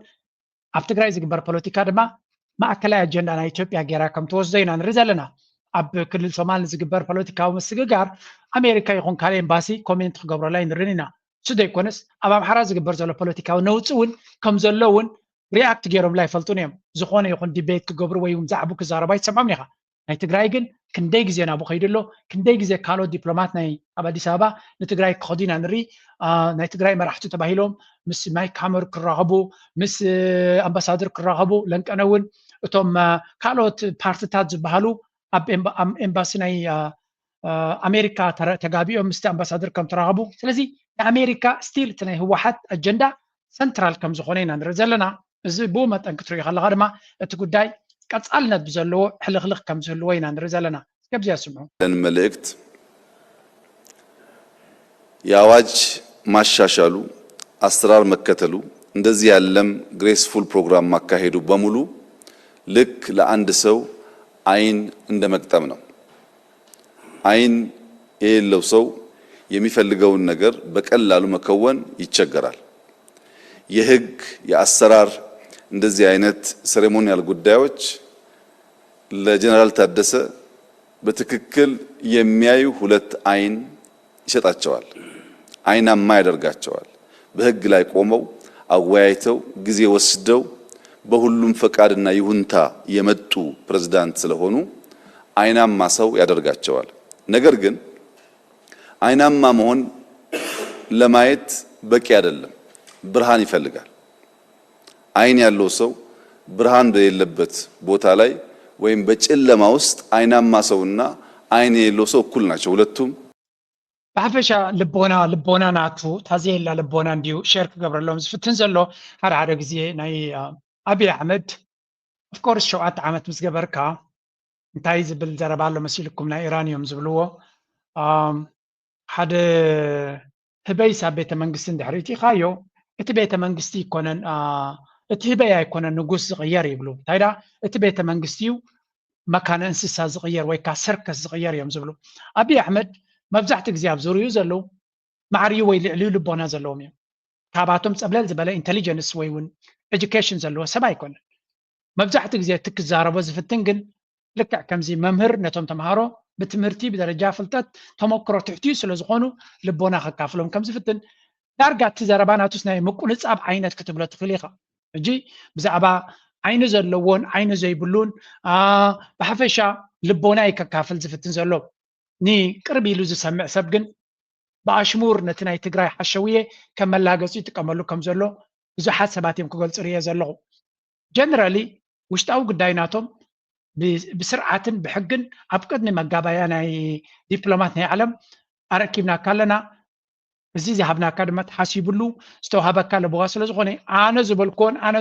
ኣብ ትግራይ ዝግበር ፖለቲካ ድማ ማእከላይ ኣጀንዳ ናይ ኢትዮጵያ ገይራ ከም ትወስዶ ኢና ንርኢ ዘለና። ኣብ ክልል ሶማል ንዝግበር ፖለቲካዊ ምስግጋር ኣሜሪካ ይኹን ካልእ ኤምባሲ ኮሜንት ክገብረላ ኣይንርን ኢና። እሱ ዘይኮነስ ኣብ ኣምሓራ ዝግበር ዘሎ ፖለቲካዊ ነውፂ እውን ከም ዘሎ እውን ሪኣክት ገይሮምላ ኣይፈልጡን እዮም። ዝኾነ ይኹን ዲቤት ክገብሩ ወይ እውን ዛዕቡ ክዛረቡ ኣይትሰምዖም ኢኻ። ናይ ትግራይ ግን ክንደይ ግዜ ናብኡ ከይዱ ኣሎ፣ ክንደይ ግዜ ካልኦት ዲፕሎማት ናይ ኣብ ኣዲስ ኣበባ ንትግራይ ክኸዱ ኢና ንርኢ። ናይ ትግራይ መራሕቲ ተባሂሎም ምስ ማይክ ሃመር ክራኸቡ፣ ምስ ኣምባሳደር ክራኸቡ፣ ለንቀነ እውን እቶም ካልኦት ፓርትታት ዝበሃሉ ኣብ ኤምባሲ ናይ ኣሜሪካ ተጋቢኦም ምስቲ ኣምባሳደር ከም ተራኸቡ። ስለዚ ንኣሜሪካ ስቲል እቲ ናይ ህወሓት ኣጀንዳ ሰንትራል ከም ዝኾነ ኢና ንርኢ ዘለና። እዚ ብኡ መጠን ክትሪኦ ከለኻ ድማ እቲ ጉዳይ ቀፃልነት ብዘለዎ ሕልኽልኽ ከም ዝህልዎ ኢና ንርኢ ዘለና። እስከ ኣብዚኣ ስምዑ። መልእክት የአዋጅ ማሻሻሉ፣ አሰራር መከተሉ፣ እንደዚህ ያለም ግሬስፉል ፕሮግራም ማካሄዱ በሙሉ ልክ ለአንድ ሰው አይን እንደ መግጠም ነው። አይን የሌለው ሰው የሚፈልገውን ነገር በቀላሉ መከወን ይቸገራል። የህግ፣ የአሰራር፣ እንደዚህ አይነት ሴሬሞኒያል ጉዳዮች ለጀነራል ታደሰ በትክክል የሚያዩ ሁለት አይን ይሰጣቸዋል። አይናማ ያደርጋቸዋል። በህግ ላይ ቆመው አወያይተው ጊዜ ወስደው በሁሉም ፈቃድና ይሁንታ የመጡ ፕሬዝዳንት ስለሆኑ አይናማ ሰው ያደርጋቸዋል። ነገር ግን አይናማ መሆን ለማየት በቂ አይደለም፣ ብርሃን ይፈልጋል። አይን ያለው ሰው ብርሃን በሌለበት ቦታ ላይ ወይም በጨለማ ውስጥ አይናማ ሰውና አይን የሌለው ሰው እኩል ናቸው። ሁለቱም ብሓፈሻ ልቦና ልቦና ናቱ ታዘየላ ልቦና እንዲዩ ሸር ክገብረሎም ዝፍትን ዘሎ ሓደ ሓደ ግዜ ናይ ኣብይ ኣሕመድ ኦፍኮርስ ሸውዓተ ዓመት ምስ ገበርካ እንታይ ዝብል ዘረባ ኣሎ መሲልኩም ናይ ኢራን እዮም ዝብልዎ ሓደ ህበይስ ኣብ ቤተ መንግስቲ እንድሕሪ እቲኻዮ እቲ ቤተ መንግስቲ ይኮነን እቲ ህበይ ኣይኮነን ንጉስ ዝቕየር ይብሉ እንታይ ዳ እቲ ቤተ መንግስቲ እዩ መካነ እንስሳ ዝቕየር ወይ ከዓ ሰርከስ ዝቕየር እዮም ዝብሉ ኣብይ ኣሕመድ መብዛሕትኡ ግዜ ኣብ ዙርዩ ዘለዉ ማዕርዩ ወይ ልዕልዩ ልቦና ዘለዎም እዮም ካባቶም ፀብለል ዝበለ ኢንቴሊጀንስ ወይ እውን ኤጁኬሽን ዘለዎ ሰብ ኣይኮነን መብዛሕትኡ ግዜ እቲ ክዛረቦ ዝፍትን ግን ልክዕ ከምዚ መምህር ነቶም ተምሃሮ ብትምህርቲ ብደረጃ ፍልጠት ተመክሮ ትሕትኡ ስለ ዝኾኑ ልቦና ከካፍሎም ከም ዝፍትን ዳርጋ እቲ ዘረባ ናቱስ ናይ ምቁንፃብ ዓይነት ክትብሎ ትኽእል ኢኻ ሕጂ ብዛዕባ ዓይኒ ዘለዎን ዓይኒ ዘይብሉን ብሓፈሻ ልቦና እዩ ከካፍል ዝፍትን ዘሎ ንቅርብ ኢሉ ዝሰምዕ ሰብ ግን ብኣሽሙር ነቲ ናይ ትግራይ ሓሸውየ ከም መላገፂ ይጥቀመሉ ከም ዘሎ ብዙሓት ሰባት እዮም ክገልፁ ርየ ዘለኹ ጀነራሊ ውሽጣዊ ጉዳይ ናቶም ብስርዓትን ብሕግን ኣብ ቅድሚ መጋባያ ናይ ዲፕሎማት ናይ ዓለም ኣረኪብናካ ኣለና እዚ ዝሃብናካ ድማ ተሓሲብሉ ዝተዋሃበካ ለበዋ ስለ ዝኾነ ኣነ ዝበልክዎን ኣነ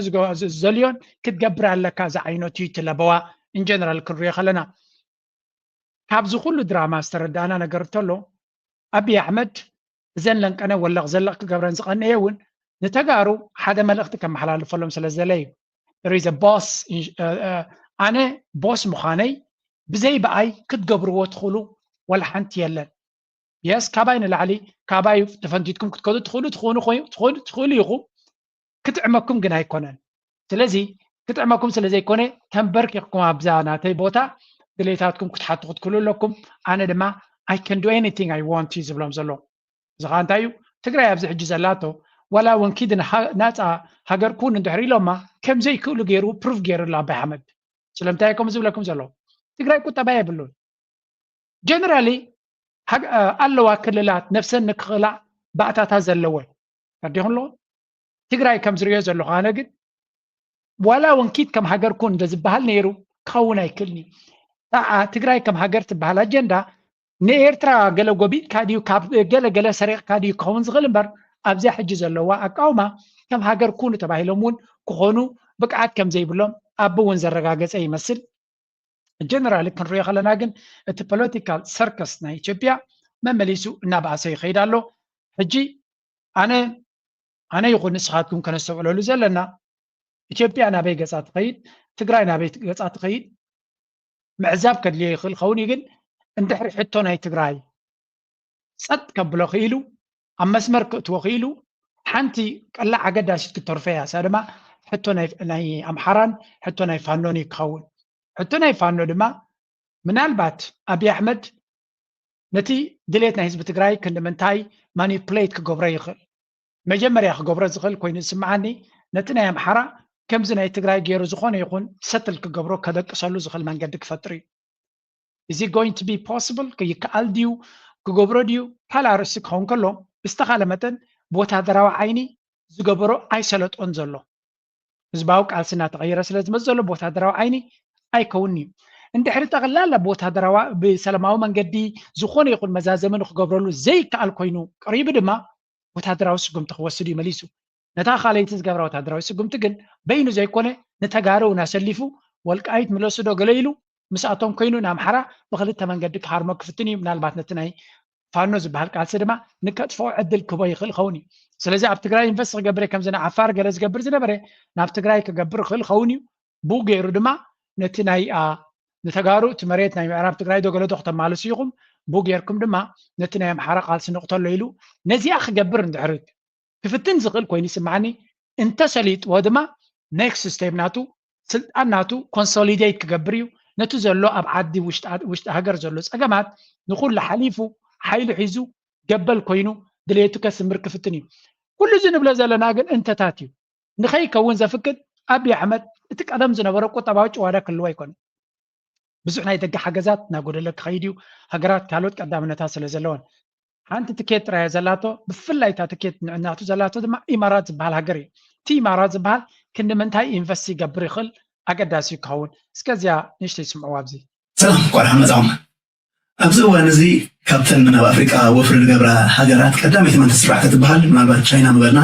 ዝደልዮን ክትገብር ኣለካ ዝዓይነቱ እቲ ለበዋ ኢንጀነራል ክንሪኦ ከለና ካብዚ ኩሉ ድራማ ዝተረዳእና ነገር እንተሎ ኣብይ ኣሕመድ እዘን ለንቀነ ወለቕ ዘለቕ ክገብረን ዝቐነየ እውን ንተጋሩ ሓደ መልእኽቲ ከመሓላልፈሎም ስለ ዝደለ እዩ ሪዘ ቦስ ኣነ ቦስ ምዃነይ ብዘይ ብኣይ ክትገብርዎ ትኽእሉ ወላ ሓንቲ የለን የስ ካባይ ንላዕሊ ካባይ ተፈንቲትኩም ክትከዱ ትኽእሉ ትኽእሉ ኢኹም ክትዕመኩም ግን ኣይኮነን ስለዚ ክጥዕመኩም ስለ ዘይኮነ ተንበርኪኽኩም ኣብዛ ናተይ ቦታ ድሌታትኩም ክትሓቱ ክትክእሉ ኣለኩም ኣነ ድማ I can do anything I want እዩ ዝብሎም ዘሎ እዚ ከዓ እንታይ እዩ ትግራይ ኣብዚ ሕጂ ዘላቶ ዋላ እውን ኪድ ናፃ ሃገር ኩን እንድሕር ኢሎማ ከም ዘይክእሉ ገይሩ ፕሩፍ ገይሩ ኣሎ ኣባይ ሓመድ ስለምንታይ ከም ዝብለኩም ዘሎ ትግራይ ቁጠባ የብሉን ጀነራሊ ኣለዋ ክልላት ነፍሰን ንክኽእላ ባእታታት ዘለወን ተረዲኹም ኣለኹም ትግራይ ከም ዝሪኦ ዘለኹ ኣነ ግን ዋላ እውን ኪድ ከም ሃገር ኩን እንደ ዝበሃል ነይሩ ክኸውን ኣይክእልን እዩ ትግራይ ከም ሃገር ትበሃል ኣጀንዳ ንኤርትራ ገለ ጎቢጥካ ድዩ ካብ ገለ ገለ ሰሪቕካ ድዩ ክኸውን ዝኽእል እምበር ኣብዚኣ ሕጂ ዘለዋ ኣቃውማ ከም ሃገር ኩኑ ተባሂሎም እውን ክኾኑ ብቅዓት ከም ዘይብሎም ኣቢ እውን ዘረጋገፀ ይመስል ጀነራሊ ክንሪኦ ከለና ግን እቲ ፖለቲካል ሰርከስ ናይ ኢትዮጵያ መመሊሱ እናበኣሰ ይኸይድ ኣሎ ሕጂ ኣነ ኣነ ይኹን ንስኻትኩም ከነስተውዕለሉ ዘለና ኢትዮጵያ ናበይ ገፃ ትኸይድ ትግራይ ናበይ ገፃ ትኸይድ ምዕዛብ ከድልዮ ይኽእል ኸውን እዩ ግን እንድሕሪ ሕቶ ናይ ትግራይ ፀጥ ከብሎ ክኢሉ ኣብ መስመር ክእትዎ ክኢሉ ሓንቲ ቀላዕ ኣገዳሲት ክትተርፎ እያ እሳ ድማ ሕቶ ናይ ኣምሓራን ሕቶ ናይ ፋኖን እዩ ክኸውን ሕቶ ናይ ፋኖ ድማ ምናልባት ኣብይ ኣሕመድ ነቲ ድሌት ናይ ህዝቢ ትግራይ ክንዲ ምንታይ ማኒፕሌት ክገብሮ ይኽእል መጀመርያ ክገብሮ ዝኽእል ኮይኑ ዝስምዓኒ ነቲ ናይ ኣምሓራ ከምዚ ናይ ትግራይ ገይሩ ዝኾነ ይኹን ሰትል ክገብሮ ከደቅሰሉ ዝኽእል መንገዲ ክፈጥር እዩ is it going to be possible ይከኣል ድዩ ክገብሮ ድዩ ካልእ ኣርእስቲ ክኸውን ከሎ ብዝተኻለ መጠን ብወታደራዊ ዓይኒ ዝገበሮ ኣይሰለጦን ዘሎ ህዝባዊ ቃልሲ እናተቐየረ ስለ ዝመፅ ዘሎ ብወታደራዊ ዓይኒ ኣይከውን እዩ እንድሕሪ ጠቕላላ ብወታደራዊ ብሰላማዊ መንገዲ ዝኾነ ይኹን መዛዘሚ ንክገብረሉ ዘይከኣል ኮይኑ ቀሪቡ ድማ ወታደራዊ ስጉምቲ ክወስድ እዩ መሊሱ ነታ ካልኣይቲ ዝገብራ ወታደራዊ ስጉምቲ ግን በይኑ ዘይኮነ ንተጋሩ እውን ኣሰሊፉ ወልቃይት ምለሱ ዶ ገለ ኢሉ ምስኣቶም ኮይኑ ንኣምሓራ ብክልተ መንገዲ ክሃርሞ ክፍትን እዩ ምናልባት ነቲ ናይ ፋኖ ዝበሃል ቃልሲ ድማ ንከጥፍኦ ዕድል ክቦ ይኽእል ኸውን እዩ ስለዚ ኣብ ትግራይ ኢንቨስት ክገብር ከምዚ ንዓፋር ገለ ዝገብር ዝነበረ ናብ ትግራይ ክገብር ይኽእል ኸውን እዩ ብኡ ገይሩ ድማ ነቲ ናይ ንተጋሩ እቲ መሬት ናይ ምዕራብ ትግራይ ዶ ገለዶ ክተማልሱ ኢኹም ብኡ ገይርኩም ድማ ነቲ ናይ ኣምሓራ ቃልሲ ንቕተሎ ኢሉ ነዚኣ ክገብር እንድሕር ክፍትን ዝኽእል ኮይኑ ይስምዓኒ እንተሰሊጥዎ ድማ next step ናቱ ስልጣን ናቱ consolidate ክገብር እዩ። ነቲ ዘሎ ኣብ ዓዲ ውሽጢ ሃገር ዘሎ ፀገማት ንኩሉ ሓሊፉ ሓይሊ ሒዙ ገበል ኮይኑ ድሌቱ ከስምር ክፍትን እዩ። ኩሉ እዚ ንብሎ ዘለና ግን እንተታት እዩ። ንኸይከውን ዘፍቅድ ኣብይ ኣሕመድ እቲ ቀደም ዝነበረ ቁጠባዊ ጭዋዳ ክህልዎ ኣይኮነን። ብዙሕ ናይ ደገ ሓገዛት እናጎደለ ክኸይድ እዩ። ሃገራት ካልኦት ቀዳምነታት ስለ ዘለወን ሓንቲ ትኬት ጥራይ ዘላቶ፣ ብፍላይ እታ ትኬት ንዕናቱ ዘላቶ ድማ ኢማራት ዝበሃል ሃገር እዩ። እቲ ኢማራት ዝበሃል ክንዲ ምንታይ ኢንቨስት ይገብር ይኽእል ኣገዳሲ እዩ ክኸውን። እስከ እዚኣ ንእሽተይ ስምዕዋ ኣብዚ። ሰላም፣ እንኳዕ ደሓን መጻኹም። ኣብዚ እዋን እዚ ካብተን ናብ ኣፍሪቃ ወፍሪ ዝገብራ ሃገራት ቀዳመይቲ መን ትስራዕ ተትበሃል ምናልባት ቻይና ምበልና፣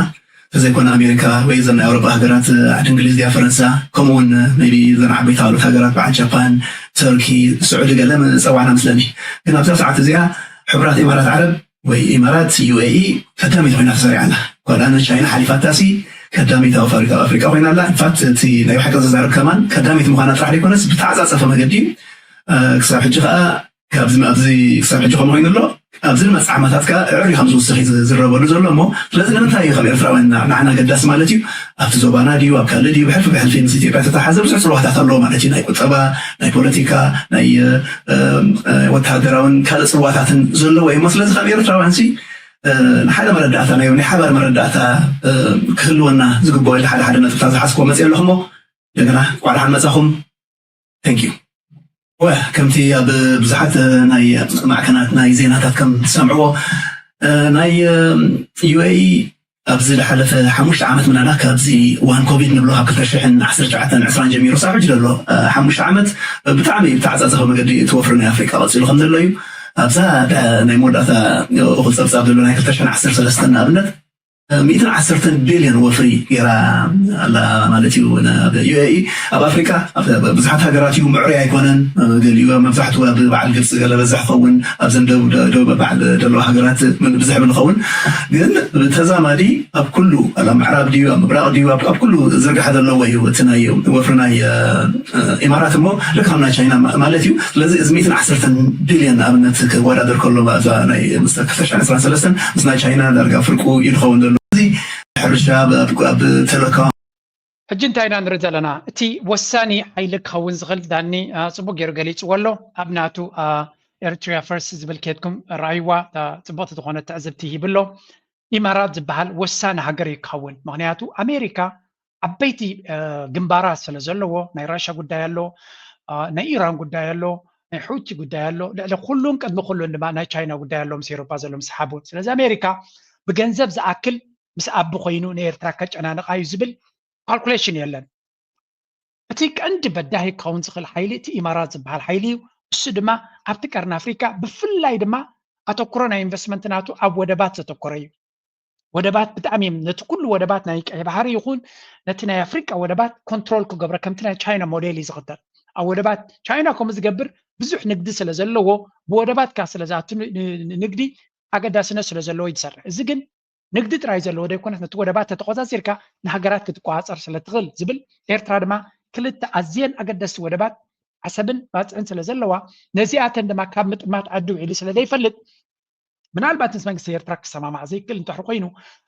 ተዘይኮነ ኣሜሪካ ወይ እዘን ናይ ኣውሮጳ ሃገራት፣ ዓዲ እንግሊዝ ድያ፣ ፈረንሳ፣ ከምኡ እውን maybe እዘን ዓበይቲ ካልኦት ሃገራት በዓል ጃፓን፣ ተርኪ፣ ስዑዲ ገለ ምጸዋዕና መስለኒ። ግን ኣብዛ ሰዓት እዚኣ ሕቡራት ኢማራት ዓረብ ወይ ኢማራት፣ ዩ ኤ ኢ፣ ቀዳመይቲ ኮይና ተሰሪዓ ኣላ። ጓል ኣነ ቻይና ሓሊፋታሲ ቀዳመይቲ ኣብ ኣፍሪካ፣ ኣፍሪካ ኮይና ኣላ። ኢንፋክት እቲ ናይ ብሓቂ ዝዛረብ ከማን ቀዳመይቲ ምዃና ጥራሕ ዘይኮነስ ብተዓፃፀፈ መገዲ እዩ። እ፣ ክሳብ ሕጂ ከዓ ካብዚ ኣብዚ ክሳብ ሕጂ ከምኡ ኮይኑ ኣሎ። ኣብዚ ዝመፅእ ዓመታት ከዓ ዕሪ ከም ዝውስኽ እዩ ዝዝረበሉ ዘሎ እሞ፣ ስለዚ ንምንታይ እዩ ከም ኤርትራውያን ንዓ-፣ ንዓና ገዳሲ ማለት እዩ? ኣብቲ ዞባና ድዩ፣ ኣብ ካልእ ድዩ፣ ብሕልፊ ብሕልፊ ምስ ኢትዮጵያ ተተሓዘ ብዙሕ ፅልዋታት ኣለዎ ማለት እዩ። ናይ ቁጠባ፣ ናይ ፖለቲካ፣ ናይ፣ እ፣ እ፣ ወተሃደራውን ካልእ ፅልዋታትን ዘለዎ እዩ እሞ፣ ስለዚ ከም ኤርትራውያን ሲ፣ እ፣ ንሓደ መረዳእታ፣ ናይ፣ ናይ ሓባር መረዳእታ፣ እ፣ ክህልወና ዝግብኦ ኢለ ሓደ ሓደ ነጥብታት ዝሓዝክዎ መፅእ ኣለኹ እሞ፣ እንደገና እንኳዕ ደሓን መፃኹም። Thank you። ወ-፣ ከምቲ ኣብ ብዙሓት ናይ ማዕከናት ናይ ዜናታት ከም ትሰምዕዎ፣ እ፣ ናይ፣ እ፣ ዩ ኤ ኢ ኣብዚ ዝሓለፈ ሓሙሽተ ዓመት ምናዳ ካብዚ እዋን ኮቪድ ንብሎ ካብ ክልተ ሽሕን ዓሰርተ ትሽዓተን ዕስራን ጀሚሩ ሳብ ሕጂ ዘሎ፣ እ፣ ሓሙሽተ ዓመት ብጣዕሚ ብተዓጻጸፈ መገዲ እቲ ወፍሪ ናይ ኣፍሪቃ ቀጺሉ ከም ዘሎ እዩ። ኣብዛ ዳ-፣ ናይ መወዳእታ እኹል ጸብጻብ ዘሎ ናይ ክልተ ሽሕን ዓሰርተ ሰለስተን ንኣብነት፣ ሚእትን ዓሰርተን ቢልዮን ወፍሪ ገይራ ኣላ ማለት እዩ። ናብ ዩ ኤ ኢ ኣብ ኣፍሪቃ ኣብ ብዙሓት ሃገራት እዩ፣ ምዕሩይ ኣይኮነን። ገሊኡ ኣብ መብዛሕትኡ ኣብ በዓል ግብፂ ገለ በዝሕ ክኸውን፣ ኣብዘን ደቡብ፣ ደቡብ በዓል ዘለዋ ሃገራት ምን ብዝሕ ብንኸውን። ግን ብተዛማዲ ኣብ ኩሉ፣ ኣብ ምዕራብ ድዩ፣ ኣብ ምብራቕ ድዩ፣ ኣብ፣ ኣብ ኩሉ ዝርግሐ ዘለዎ እዩ እቲ ናይ ወፍሪ ናይ፣ እ፣ ኢማራት እሞ ልክም ናይ ቻይና ማ-፣ ማለት እዩ። ስለዚ እዚ ሚእትን ዓሰርተን ቢልዮን ንኣብነት ክወዳደር ከሎ ኣብዛ ናይ ምስ ክልተ ሽሕን ዕስራን ሰለስተን ምስ ናይ ቻይና ዳርጋ ፍርቁ እዩ ዝኸውን ዘሎ። እዚ ሕርሻ ኣብ፣ ኣብ፣ ኣብ ተለካ ሕጂ እንታይ ኢና ንርኢ ዘለና? እቲ ወሳኒ ሓይሊ ክኸውን ዝኽእል ዳኒ፣ አ፣ ጽቡቕ ገይሩ ገሊጽዎ ኣሎ። ኣብ ናቱ፣ አ፣ ኤሪትሪያ ፈርስት ዝብል ኬድኩም ረኣይዋ፣ አ፣ ጽብቕቲ ዝኾነት ትዕዝብቲ ሂብሎ። ኢማራት ዝበሃል ወሳኒ ሃገር እዩ ክኸውን። ምኽንያቱ ኣሜሪካ ዓበይቲ፣ አ፣ ግንባራት ስለ ዘለዎ፣ ናይ ራሻ ጉዳይ ኣሎ፣ አ፣ ናይ ኢራን ጉዳይ ኣሎ፣ ናይ ሑቲ ጉዳይ ኣሎ፣ ልዕሊ ኩሉን ቅድሚ ኩሉን ድማ ናይ ቻይና ጉዳይ ኣሎ፣ ምስ ኤውሮጳ ዘሎ ምስ ሓቦት። ስለዚ ኣሜሪካ ብገንዘብ ዝኣክል ምስ ኣቢ ኮይኑ ንኤርትራ ከጨናንቓ እዩ ዝብል ካልኩሌሽን የለን። እቲ ቀንዲ በዳሂ ክኸውን ዝኽእል ሓይሊ እቲ ኢማራት ዝበሃል ሓይሊ እዩ። እሱ ድማ ኣብቲ ቀርኒ ኣፍሪካ ብፍላይ ድማ ኣተኩሮ ናይ ኢንቨስትመንት ናቱ ኣብ ወደባት ዘተኮረ እዩ። ወደባት ብጣዕሚ እዮም፣ ነቲ ኩሉ ወደባት ናይ ቀይ ባሕሪ ይኹን ነቲ ናይ ኣፍሪቃ ወደባት ኮንትሮል ክገብረ ከምቲ ናይ ቻይና ሞዴል እዩ ዝኽተል። ኣብ ወደባት ቻይና ከምኡ ዝገብር ብዙሕ ንግዲ ስለ ዘለዎ ብወደባት ከኣ ስለ ዝኣቱ ን-፣ ን-፣ ንግዲ ኣገዳስነት ስለ ዘለዎ እዩ ዝሰርሕ። እዚ ግን ንግዲ ጥራይ ዘለዎ ዘይኮነስ ነቲ ወደባት ተተቆጻጺርካ ንሃገራት ክትቆጻጸር ስለ ትኽእል ዝብል፣ ኤርትራ ድማ ክልተ ኣዝየን ኣገደስቲ ወደባት ዓሰብን ባጽዕን ስለ ዘለዋ ነዚኣተን ድማ ካብ ምጥማት ዓዲ ውዒሉ ስለ ዘይፈልጥ ምናልባት ምስ መንግስቲ ኤርትራ ክሰማማዕ ዘይክእል እንተሕሪ ኮይኑ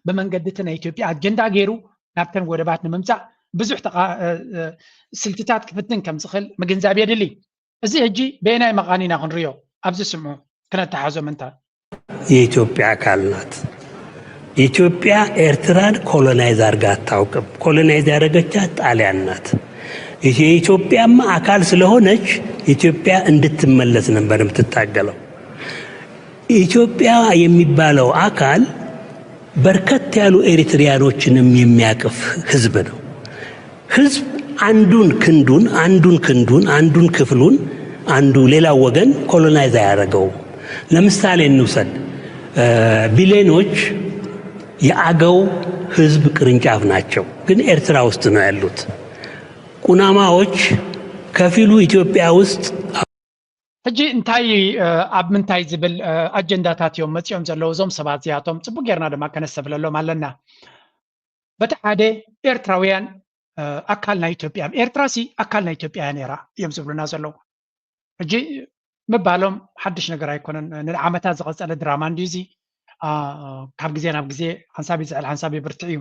ብመንገዲ እቲ ናይ ኢትዮጵያ ኣጀንዳ ገይሩ ናብተን ወደባት ንምምጻእ ብዙሕ ተቓ-፣ እ፣ እ፣ ስልትታት ክፍትን ከም ዝኽእል ምግንዛብ የድሊ። እዚ ሕጂ በየናይ መቓን ኢና ክንሪኦ? ኣብዚ ስምዑ ክነተሓዞ ምንታ። የኢትዮጵያ አካል ናት። ኢትዮጵያ ኤርትራን ኮሎናይዝ አድርጋ አታውቅም። ኮሎናይዝ ያደረገቻት ጣሊያን ናት። የኢትዮጵያማ አካል ስለሆነች ኢትዮጵያ እንድትመለስ ነበር የምትታገለው። ኢትዮጵያ የሚባለው አካል በርከት ያሉ ኤሪትሪያኖችንም የሚያቅፍ ህዝብ ነው። ህዝብ አንዱን ክንዱን፣ አንዱን ክንዱን፣ አንዱን ክፍሉን፣ አንዱ ሌላው ወገን ኮሎናይዝ አያደርገውም። ለምሳሌ እንውሰድ፣ እ፣ ቢሌኖች የአገው ህዝብ ቅርንጫፍ ናቸው፣ ግን ኤርትራ ውስጥ ነው ያሉት። ቁናማዎች ከፊሉ ኢትዮጵያ ውስጥ ሕጂ እንታይ፣ እ፣ ኣብ ምንታይ ዝብል፣ እ፣ ኣጀንዳታት እዮም መጺኦም ዘለዉ እዞም ሰባት እዚኣቶም? ጽቡቅ ጌርና ድማ ከነስተብለሎም ኣለና። በቲ ሓደ ኤርትራውያን፣ እ፣ ኣካል ናይ ኢትዮጵያ፣ ኤርትራ ሲ ኣካል ናይ ኢትዮጵያ እያ ነይራ እዮም ዝብሉና ዘለዉ። ሕጂ ምባሎም ሓድሽ ነገር ኣይኮነን። ንዓመታት ዝቐጸለ ድራማ እንድዩ እዚ። አ፣ ካብ ግዜ ናብ ግዜ ሓንሳብ ይዝሕል ሓንሳብ ይብርትዕ እዩ።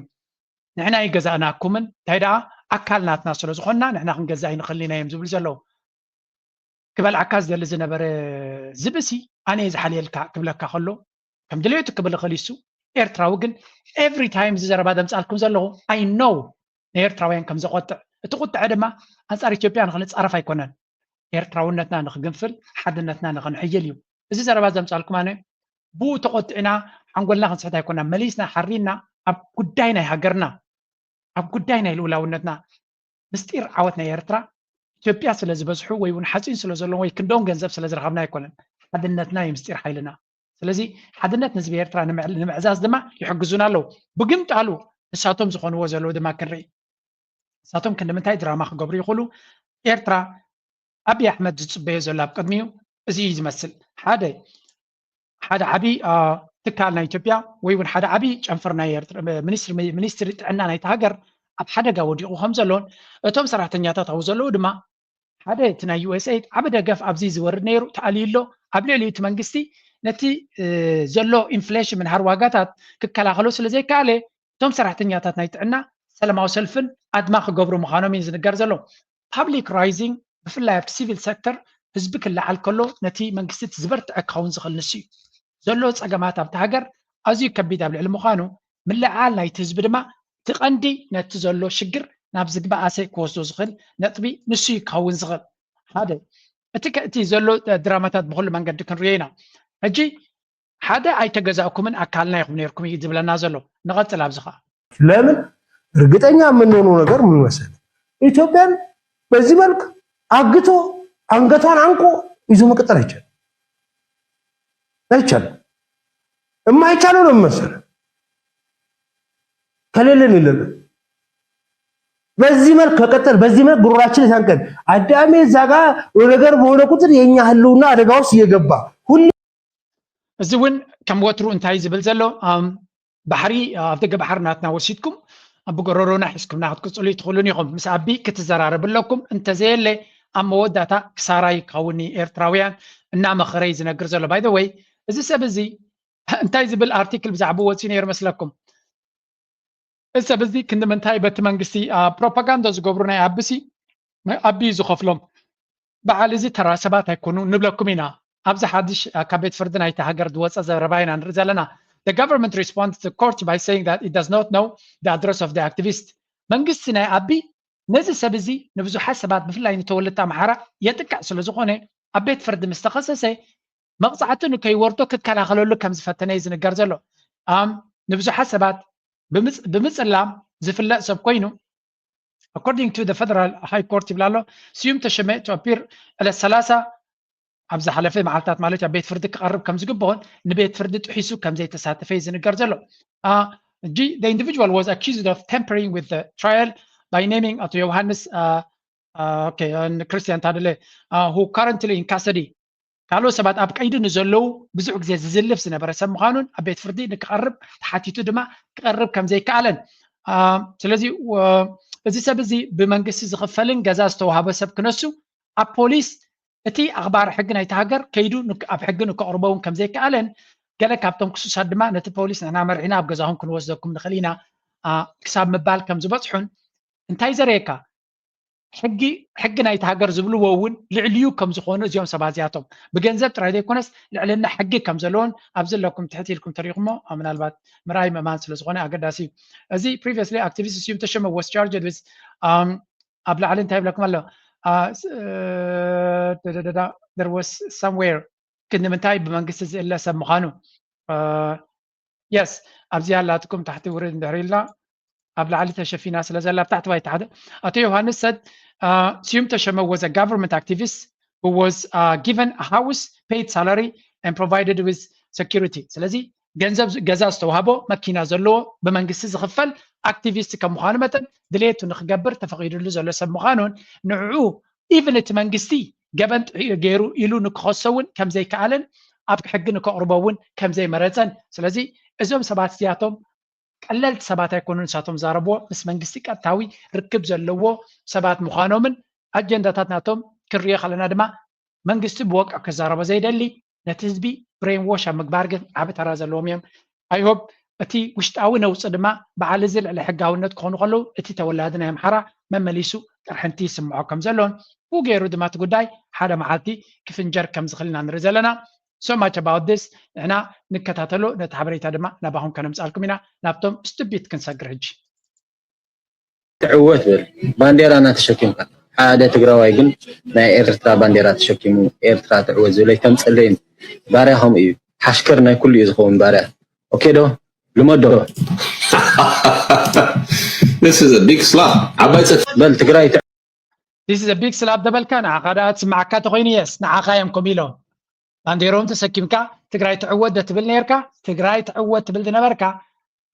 ንሕና ኣይገዛእናኩምን፣ እንታይ ደኣ ኣካል ናትና ስለ ዝኾንና ንሕና ክንገዛ ኣይንኽእልን ኢና እዮም ዝብሉ ዘለዉ። ክበልዓካ ዝደሊ ዝነበረ ዝብሲ ኣነ እየ ዝሓልየልካ ክብለካ ከሎ ከም ድልየቱ ክብል ይኽእል ይሱ። ኤርትራዊ ግን every time እዚ ዘረባ ዘምጻልኩም ዘለኹ I know ንኤርትራውያን ከም ዘቆጥዕ፣ እቲ ቁጥዐ ድማ ኣንጻር ኢትዮጵያ ንክንጻረፍ ኣይኮነን፣ ኤርትራውነትና ንክግንፍል ሓድነትና ንክንሕይል እዩ። እዚ ዘረባ ዘምጻልኩም ኣነ ብኡ ተቆጢዕና ሓንጎልና ክንስሕት ኣይኮና፣ መሊስና ሓሪና ኣብ ጉዳይ ናይ ሃገርና ኣብ ጉዳይ ናይ ልኡላውነትና ምስጢር ዓወት ናይ ኤርትራ ኢትዮጵያ ስለ ዝበዝሑ ወይ እውን ሓፂን ስለ ዘለዎም ወይ ክንደኦም ገንዘብ ስለ ዝረኸብና ኣይኮነን። ሓድነትና እዩ ምስጢር ሓይልና። ስለዚ ሓድነት ንህዝቢ ኤርትራ ንምዕዛዝ ድማ ይሕግዙና ኣለዉ። ብግምጣሉ ንሳቶም ዝኾንዎ ዘለዉ ድማ ክንርኢ። ንሳቶም ክንዲ ምንታይ ድራማ ክገብሩ ይኽእሉ? ኤርትራ ኣብይ ኣሕመድ ዝፅበዮ ዘሎ ኣብ ቅድሚኡ እዚ እዩ ዝመስል። ሓደ ሓደ ዓብዪ ትካል ናይ ኢትዮጵያ ወይ እውን ሓደ ዓብዪ ጨንፈር ናይ ሚኒስትሪ ጥዕና ናይቲ ሃገር ኣብ ሓደጋ ወዲቑ ከም ዘሎን እቶም ሰራሕተኛታት ኣብኡ ዘለዉ ድማ ሓደ እቲ ናይ ዩኤስኤድ ዓቢ ደገፍ ኣብዚ ዝወርድ ነይሩ ተኣልዩ ኣሎ። ኣብ ልዕሊ እቲ መንግስቲ ነቲ ዘሎ ኢንፍሌሽን ምንሃር ዋጋታት ክከላኸሎ ስለ ዘይከኣለ እቶም ሰራሕተኛታት ናይ ጥዕና ሰላማዊ ሰልፍን ኣድማ ክገብሩ ምዃኖም እዩ ዝንገር ዘሎ። ፓብሊክ ራይዚንግ ብፍላይ ኣብቲ ሲቪል ሴክተር ህዝቢ ክለዓል ከሎ ነቲ መንግስቲ ዝበርትዐ ክኸውን ዝኽእል ንሱ እዩ። ዘሎ ፀገማት ኣብቲ ሃገር ኣዝዩ ከቢድ ኣብ ልዕሊ ምዃኑ ምልዓል ናይቲ ህዝቢ ድማ እቲ ቀንዲ ነቲ ዘሎ ሽግር ናብ ዝግባኣሰ ክወስዶ ዝኽእል ነጥቢ ንሱ እዩ ክኸውን ዝኽእል። ሓደ እቲ እቲ ዘሎ ድራማታት ብኩሉ መንገዲ ክንሪኦ ኢና። ሕጂ ሓደ ኣይተገዛእኩምን ኣካልና ኢኹም ነርኩም እዩ ዝብለና ዘሎ። ንቐፅል ኣብዚ ከዓ ለምን እርግጠኛ የምንሆነው ነገር ምን መሰለህ? ኢትዮጵያን በዚህ መልክ አግቶ አንገቷን አንቆ ይዞ መቀጠል አይቻልም፣ አይቻልም። የማይቻለው ለምን መሰለህ? ከሌለን የለንም። በዚህ መልክ ከቀጠል በዚህ መልክ ጉሮራችን የታንቀን አዳሜ እዛ ጋ ነገር በሆነ ቁጥር የኛ ህልውና አደጋ ውስጥ እየገባ ሁሌ እዚ እውን ከም ወትሩ እንታይ ዝብል ዘሎ ባሕሪ ኣብ ደገ ባሕሪ ናትና ወሲድኩም ኣብ ጎረሮና ሒዝኩምና ክትቅፅሉ ይትኽእሉን ኢኹም። ምስ ኣቢ ክትዘራረብ ኣለኩም። እንተዘየለ ኣብ መወዳእታ ክሳራ ይኸውን። ኤርትራውያን እናመኸረ እዩ ዝነግር ዘሎ። ባይ ወይ እዚ ሰብ እዚ እንታይ ዝብል ኣርቲክል ብዛዕባ ወፂኡ ነይሩ መስለኩም? እዚ ሰብ እዚ ክንዲ ምንታይ በቲ መንግስቲ ፕሮፓጋንዳ ዝገብሩ ናይ ኣቢሲ ኣቢ እዩ ዝኸፍሎም። በዓል እዚ ተራ ሰባት ኣይኮኑ ንብለኩም ኢና። ኣብዚ ሓድሽ ካብ ቤት ፍርዲ ናይቲ ሃገር ዝወፀ ዘረባ ኢና ንርኢ ዘለና። The government responded to court by saying that it does not know the address of the activist. መንግስቲ ናይ ኣቢ ነዚ ሰብ እዚ ንብዙሓት ሰባት ብፍላይ ንተወለድቲ ኣምሓራ የጥቅዕ ስለ ዝኾነ ኣብ ቤት ፍርዲ ምስ ተኸሰሰ መቕፃዕቲ ንከይወርዶ ክከላኸለሉ ከም ዝፈተነ እዩ ዝንገር ዘሎ። ንብዙሓት ሰባት ብምፅላም ዝፍለጥ ሰብ ኮይኑ according to the federal high court ይብላ ኣሎ። ስዩም ተሸመ to appear ዕለት ሰላሳ ኣብ ዝሓለፈ መዓልታት ማለት ኣብ ቤት ፍርዲ ክቐርብ ከም ዝግብኦን ንቤት ፍርዲ ጥሒሱ ከም ዘይተሳተፈ እዩ ዝንገር ዘሎ። Uh, the individual was accused of tampering with the trial by naming ኣቶ ዮሃንስ uh, uh, okay, and Christian Tadele, uh, who currently in custody. ካልኦት ሰባት ኣብ ቀይዲ ንዘለዉ ብዙሕ ግዜ ዝዝልፍ ዝነበረ ሰብ ምዃኑን ኣብ ቤት ፍርዲ ንክቐርብ ተሓቲቱ ድማ ክቐርብ ከም ዘይከኣለን። ስለዚ እዚ ሰብ እዚ ብመንግስቲ ዝኽፈልን ገዛ ዝተዋህቦ ሰብ ክነሱ ኣብ ፖሊስ እቲ ኣኽባሪ ሕጊ ናይቲ ሃገር ከይዱ ኣብ ሕጊ ንከቕርቦ እውን ከም ዘይከኣለን ገለ ካብቶም ክሱሳት ድማ ነቲ ፖሊስ ንሕና መርሒና ኣብ ገዛኹም ክንወስደኩም ንኽእል ኢና ክሳብ ምባል ከም ዝበፅሑን እንታይ ዘርእየካ ሕጊ ሕጊ ናይቲ ሃገር ዝብልዎ እውን ልዕልዩ ከም ዝኾኑ እዚኦም ሰባት እዚኣቶም ብገንዘብ ጥራይ ዘይኮነስ ልዕልና ሕጊ ከም ዘለዎን ኣብዚ ኣለኩም ትሕት ኢልኩም ተሪኹሞ ምናልባት ምርኣይ ምእማን ስለ ዝኾነ ኣገዳሲ እዩ። እዚ previously activist ስዩም ተሸመ was charged with ኣብ ላዕሊ እንታይ ይብለኩም ኣሎ there was somewhere ግን ንምንታይ ብመንግስቲ ዝእለ ሰብ ምዃኑ yes ኣብዚ ኣላትኩም ታሕቲ ውርድ እንድሕር ኢልና ኣብ ላዕሊ ተሸፊና ስለ ዘላ ኣብ ታሕቲ ባይታ ሓደ ኣቶ ዮሃንስ said ስዩም ተሸመ was a government activist who was uh, given a house, paid salary and provided with security። ስለዚ ገንዘብ ገዛ ዝተዋህቦ መኪና ዘለዎ ብመንግስቲ ዝኽፈል ኣክቲቪስት ከም ምዃኑ መጠን ድሌቱ ንክገብር ተፈቒዱሉ ዘሎ ሰብ ምዃኑን ንዕኡ ኢቭን እቲ መንግስቲ ገበን ገይሩ ኢሉ ንክኸሶ እውን ከም ዘይከኣለን ኣብ ሕጊ ንከቕርቦ እውን ከም ዘይመረፀን ስለዚ እዞም ሰባት እዚኣቶም ቀለልቲ ሰባት ኣይኮኑን ንሳቶም ዛረብዎ ምስ መንግስቲ ቀጥታዊ ርክብ ዘለዎ ሰባት ምዃኖምን ኣጀንዳታት ናቶም ክንሪኦ ከለና ድማ መንግስቲ ብወቅዕ ክዛረቦ ዘይደሊ ነቲ ህዝቢ brainwash ኣብ ምግባር ግን ዓቢ ተራ ዘለዎም እዮም። I hope እቲ ውሽጣዊ ነውፂ ድማ በዓል እዚ ልዕሊ ሕጋውነት ክኾኑ ከለዉ እቲ ተወላዲ ናይ ኣምሓራ መመሊሱ ቅርሕንቲ ይስምዖ ከም ዘሎን ብኡ ገይሩ ድማ እቲ ጉዳይ ሓደ መዓልቲ ክፍንጀር ከም ዝኽእል ኢና ንርኢ ዘለና። So much about this ንሕና ንከታተሎ ነቲ ሓበሬታ ድማ ናባኹም ከነምፃልኩም ኢና። ናብቶም ስቱቢት ክንሰግር ሕጂ። ትዕወት በል ባንዴራና ተሸኪምካ። ሓደ ትግራዋይ ግን ናይ ኤርትራ ባንዴራ ተሸኪሙ ኤርትራ ትዕወት ዝብል ኣይተምፀለይን። ባርያ ከምኡ እዩ። ሓሽከር ናይ ኩሉ እዩ ዝኸውን ባርያ። ኦኬ ዶ? ልመዶ። This is a big slap. ዓባይ ፀት በል ትግራይ ትዕ- This is a big slap ደበልካ ንዓኻ ደኣ ትስምዓካ ተኾይኑ የስ ንዓኻ እዮም ኮም ኢሎም ባንዴሮም ተሰኪምካ ትግራይ ትዕወት ዶ ትብል ነርካ? ትግራይ ትዕወት ትብል ዝነበርካ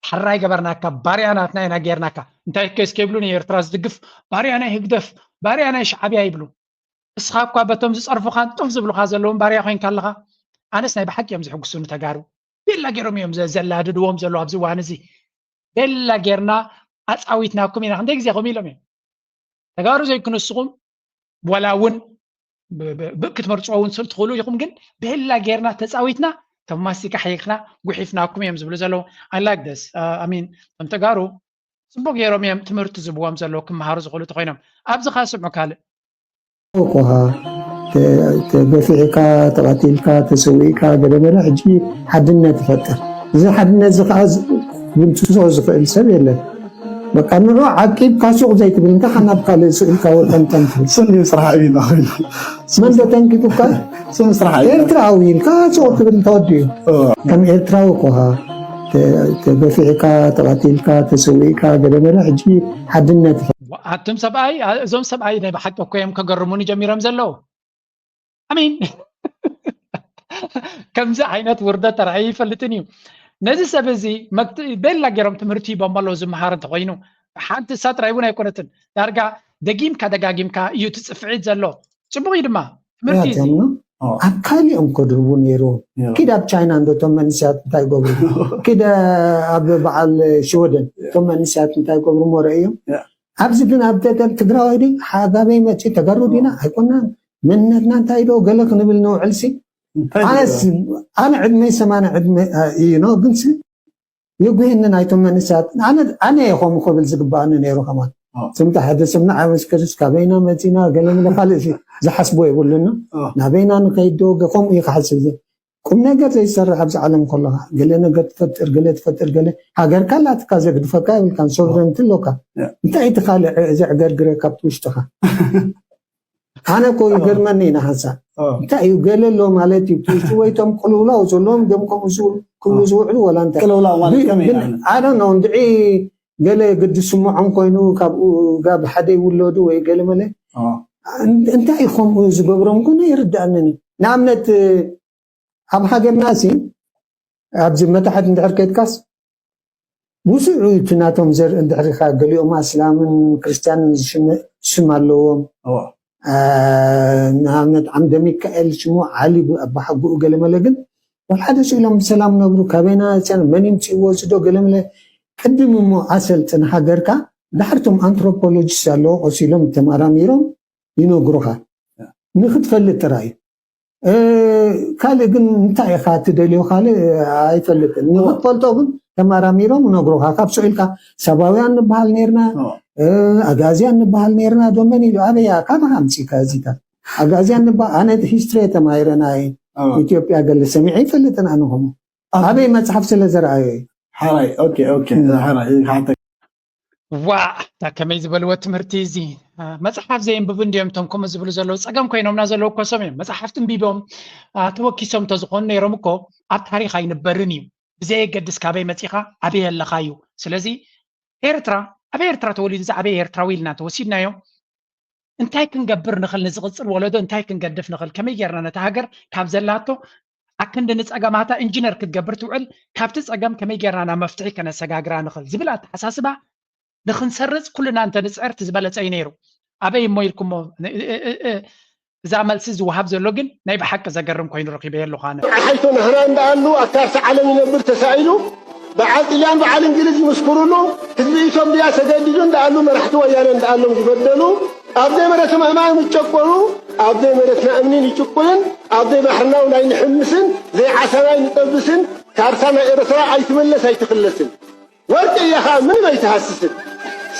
ሕራይ ገበርናካ፣ ባርያ ናትና ኢና ጌርናካ። እንታይ ከስ ከይብሉ ንኤርትራ ዝድግፍ ባርያ ናይ ህግደፍ ባርያ ናይ ሻዕብያ ይብሉ። እስኻ እኳ በቶም ዝፀርፉኻን ጡፍ ዝብሉኻ ዘለውን ባርያ ኮይንካ ኣለኻ። ኣነስ ናይ ብሓቂ እዮም ዝሕጉሱኒ ተጋሩ። ቤላ ገይሮም እዮም ዘ- ዘላድድዎም ዘለዉ ኣብዚ እዋን እዚ። ቤላ ጌርና ኣፃዊትናኩም ኢና ክንደይ ግዜ ከምኡ ኢሎም እዮም። ተጋሩ ዘይኩ ንስኹም ዋላ እውን ብ- ብ- ብ- ክትመርፅዎ እውን ስል ትኽእሉ ኢኹም፣ ግን ቤላ ጌርና ተፃዊትና ከም ማስቲካ ሓይክና ጉሒፍናኩም እዮም ዝብሉ ዘለዉ። I like this. I mean እቶም ተጋሩ ፅቡቅ ገይሮም እዮም ትምህርቲ ዝብዎም ዘለዉ ክመሃሩ ዝኽእሉ ተኮይኖም። ኣብዚ ካ ስምዑ ካልእ እኮኻ ተገፊዕካ ተቐቲልካ ተሰዊእካ ገለመለ ሕጂ ሓድነት ይፈጥር። እዚ ሓድነት እዚ ከዓ ብንትሶ ዝኽእል ሰብ የለን። በቃ ንዑ ዓቂብካ ሱቕ ዘይትብል እንተ ሓናብ ካልእ ስእልካ ወጠንጠን ትብል። ስኒ ስራሕ እዩ ኮይኑ መን ዶ ተንኪፉካ ስኒ ስራሕ እዩ ኤርትራዊ ኢልካ ሱቕ ትብል ተወዲኡ። ከም ኤርትራዊ እኮኻ ተገፊዕካ ተቐቲልካ ተሰዊእካ ገለመለ ሕጂ ሓድነት ይፈጥር። ኣቱም ሰብኣይ እዞም ሰብኣይ ናይ ብሓቂ እኮ እዮም ከገርሙኒ ጀሚሮም ዘለዉ። ኣሚን ከምዚ ዓይነት ውርደት ተራእዩ ይፈልጥን እዩ። ነዚ ሰብ እዚ መክት- ቤላ ገይሮም ትምህርቲ ሂቦም ኣለዉ ዝመሃር እንተኮይኑ ሓንቲ እሳ ጥራይ እውን ኣይኮነትን። ዳርጋ ደጊምካ ደጋጊምካ እዩ እቲ ፅፍዒት ዘሎ። ፅቡቅ እዩ ድማ ትምህርቲ እዩ እዚ። ያተምኑ ኣብ ካሊኦም ከድህቡ ነይሩ። ኪድ ኣብ ቻይና እንዶ እቶም መንስያት እንታይ ይገብሩ? ኪድ ኣብ በዓል ሽወደን እቶም መንስያት እንታይ ይገብሩ? ሞረ እዮም። ኣብዚ ግን ኣብ ደገል ትግራዋይ ዲ ሓጋበይ መፂ ተጋሩ ዲና ኣይኮናን መንነትና እንታይ ዶ ገለ ክንብል ንውዕልሲ ኣነስ ኣነ ዕድመይ ሰማንያ ዕድመ እዩ ነው ግንሲ የጉሄኒ ናይቶም መንእሰያት ኣነ ኣነ ኢኹም ክብል ዝግባኣኒ ነይሩ ከማን ስምቲ ሓደ ስምና ዓበስ ከርስ ካበይና መፂና ገለ ምለ ካልእ ሲ ዝሓስቦ የብሉና ናበይና ንኸይድ ዶ ከምኡ እዩ ክሓስብ ቁም ነገር ዘይሰርሕ ኣብዚ ዓለም ከለካ ገለ ነገር ትፈጥር ገለ ትፈጥር ገለ ሃገርካ ኣላትካ ዘግድፈካ የብልካን ሶቨረንቲ ኣሎካ እንታይ እቲ ካልእ ዘዕገርግረካ ኣብቲ ውሽጥካ ኣነ እኮ ይገርመኒ ኢና ሓንሳብ እንታይ እዩ ገለ ኣሎ ማለት እዩ ትውስቲ ወይ ቶም ቅልውላው ዘለዎም ደም ከምኡ ዝብል ክብሉ ዝውዕሉ ወላ እንታይ ቅልውላው ማለት ከመይ ግን ማለት ኣነ ነው እንድዒ ገለ ግዲ ስምዖም ኮይኑ ካብኡ ጋብ ሓደ ይውለዱ ወይ ገለ መለ እንታይ እዩ ከምኡ ዝገብሮም ኮነ ይርዳእንን እዩ ንኣብነት ኣብ ሃገርና ሲ ኣብዚ መታሕት እንድሕር ከድካስ ውስዑ እቲ ናቶም ዘርኢ እንድሕር ኢኻ ገሊኦም ኣስላምን ክርስትያንን ዝሽመ- ስም ኣለዎም ንኣብነት ዓምደ ሚካኤል ሽሙ ዓሊ ኣባሓጉኡ ገለ መለ ግን ወልሓደ ስኢሎም ብሰላም ነብሩ ካበይና መን ይምፅእዎ ዝዶ ገለ መለ ቅድም እሞ ኣሰልጥን ሃገርካ ዳሕርቶም ኣንትሮፖሎጂስት ኣለዎ ቆሲሎም ተመራሚሮም ይነግሩኻ ንክትፈልጥ ጥራይ ካልእ ግን እንታይ ኢኻ ትደልዮ ካልእ ኣይፈልጥን ንክትፈልጦ ግን ተመራሚሮም ነግሩኻ ካብ ስዑልካ ሰባውያን ንበሃል ነርና ኣጋዝያን ንበሃል ነርና ዶ መን ኢሉ ኣበያ ካበኻ ኣምፂእካ እዚታት ኣጋዝያን ንበሃል ኣነ ሂስትሪ ተማሂረና ኢትዮጵያ ገለ ሰሚዐ ይፈልጥን ኣነ ከምኡ ኣበይ መፅሓፍ ስለ ዘረኣዮ እዩ ሓራይ ኦኬ ኦኬ ሓራይ ሓተ ዋእ እታ ከመይ ዝበልዎ ትምህርቲ እዚ መፅሓፍ ዘየንብቡ እንዲዮም እቶም ከምኡ ዝብሉ ዘለዉ ፀገም ኮይኖምና ዘለዉ ኮሶም እዮም መፅሓፍቲ እንቢቦም ተወኪሶም እንተዝኾኑ ነይሮም እኮ ኣብ ታሪክ ኣይንበርን እዩ ብዘየገድስ ካበይ መፂኻ ኣበይ ኣለኻ እዩ ስለዚ ኤርትራ ኣብ ኤርትራ ተወሊዱ ዝዓበየ ኤርትራዊ ኢልና እንተወሲድናዮ እንታይ ክንገብር ንኽእል ንዝቕፅል ወለዶ እንታይ ክንገድፍ ንኽእል ከመይ ጌርና ነታ ሃገር ካብ ዘላቶ ኣክንዲ ንፀገማታ ኢንጂነር ክትገብር ትውዕል ካብቲ ፀገም ከመይ ጌርና ናብ መፍትሒ ከነሰጋግራ ንኽእል ዝብል ኣተሓሳስባ ንኽንሰርፅ ኩልና እንተንፅዕር እቲ ዝበለፀ እዩ ነይሩ ኣበይ እሞ ኢልኩሞ እዛ መልሲ ዝወሃብ ዘሎ ግን ናይ ብሓቂ ዘገርም ኮይኑ ረኺበዮ ኣለኹ ኣነ። ሓይቶ ናህና እንዳኣሉ ኣብ ካርታ ዓለም ይነብር ተሳኢሉ በዓል ጥልያን በዓል እንግሊዝ ይምስክሩሉ ህዝቢ ኢትዮጵያ ተገዲዱ እንዳኣሉ መራሕቲ ወያነ እንዳኣሎም ዝበደሉ ኣብ ደይ መሬቶም ኣማን ይጨቆኑ ኣብ ደይ መሬትና እምኒን ይጭቁንን ኣብ ደይ ባሕርና ውላይ ንሕምስን ዘይዓሳናይ ንጠብስን ካርታ ናይ ኤርትራ ኣይትምለስ ኣይትኽለስን። ወርቂ እያ ኸዓ ምንም ኣይትሃስስን።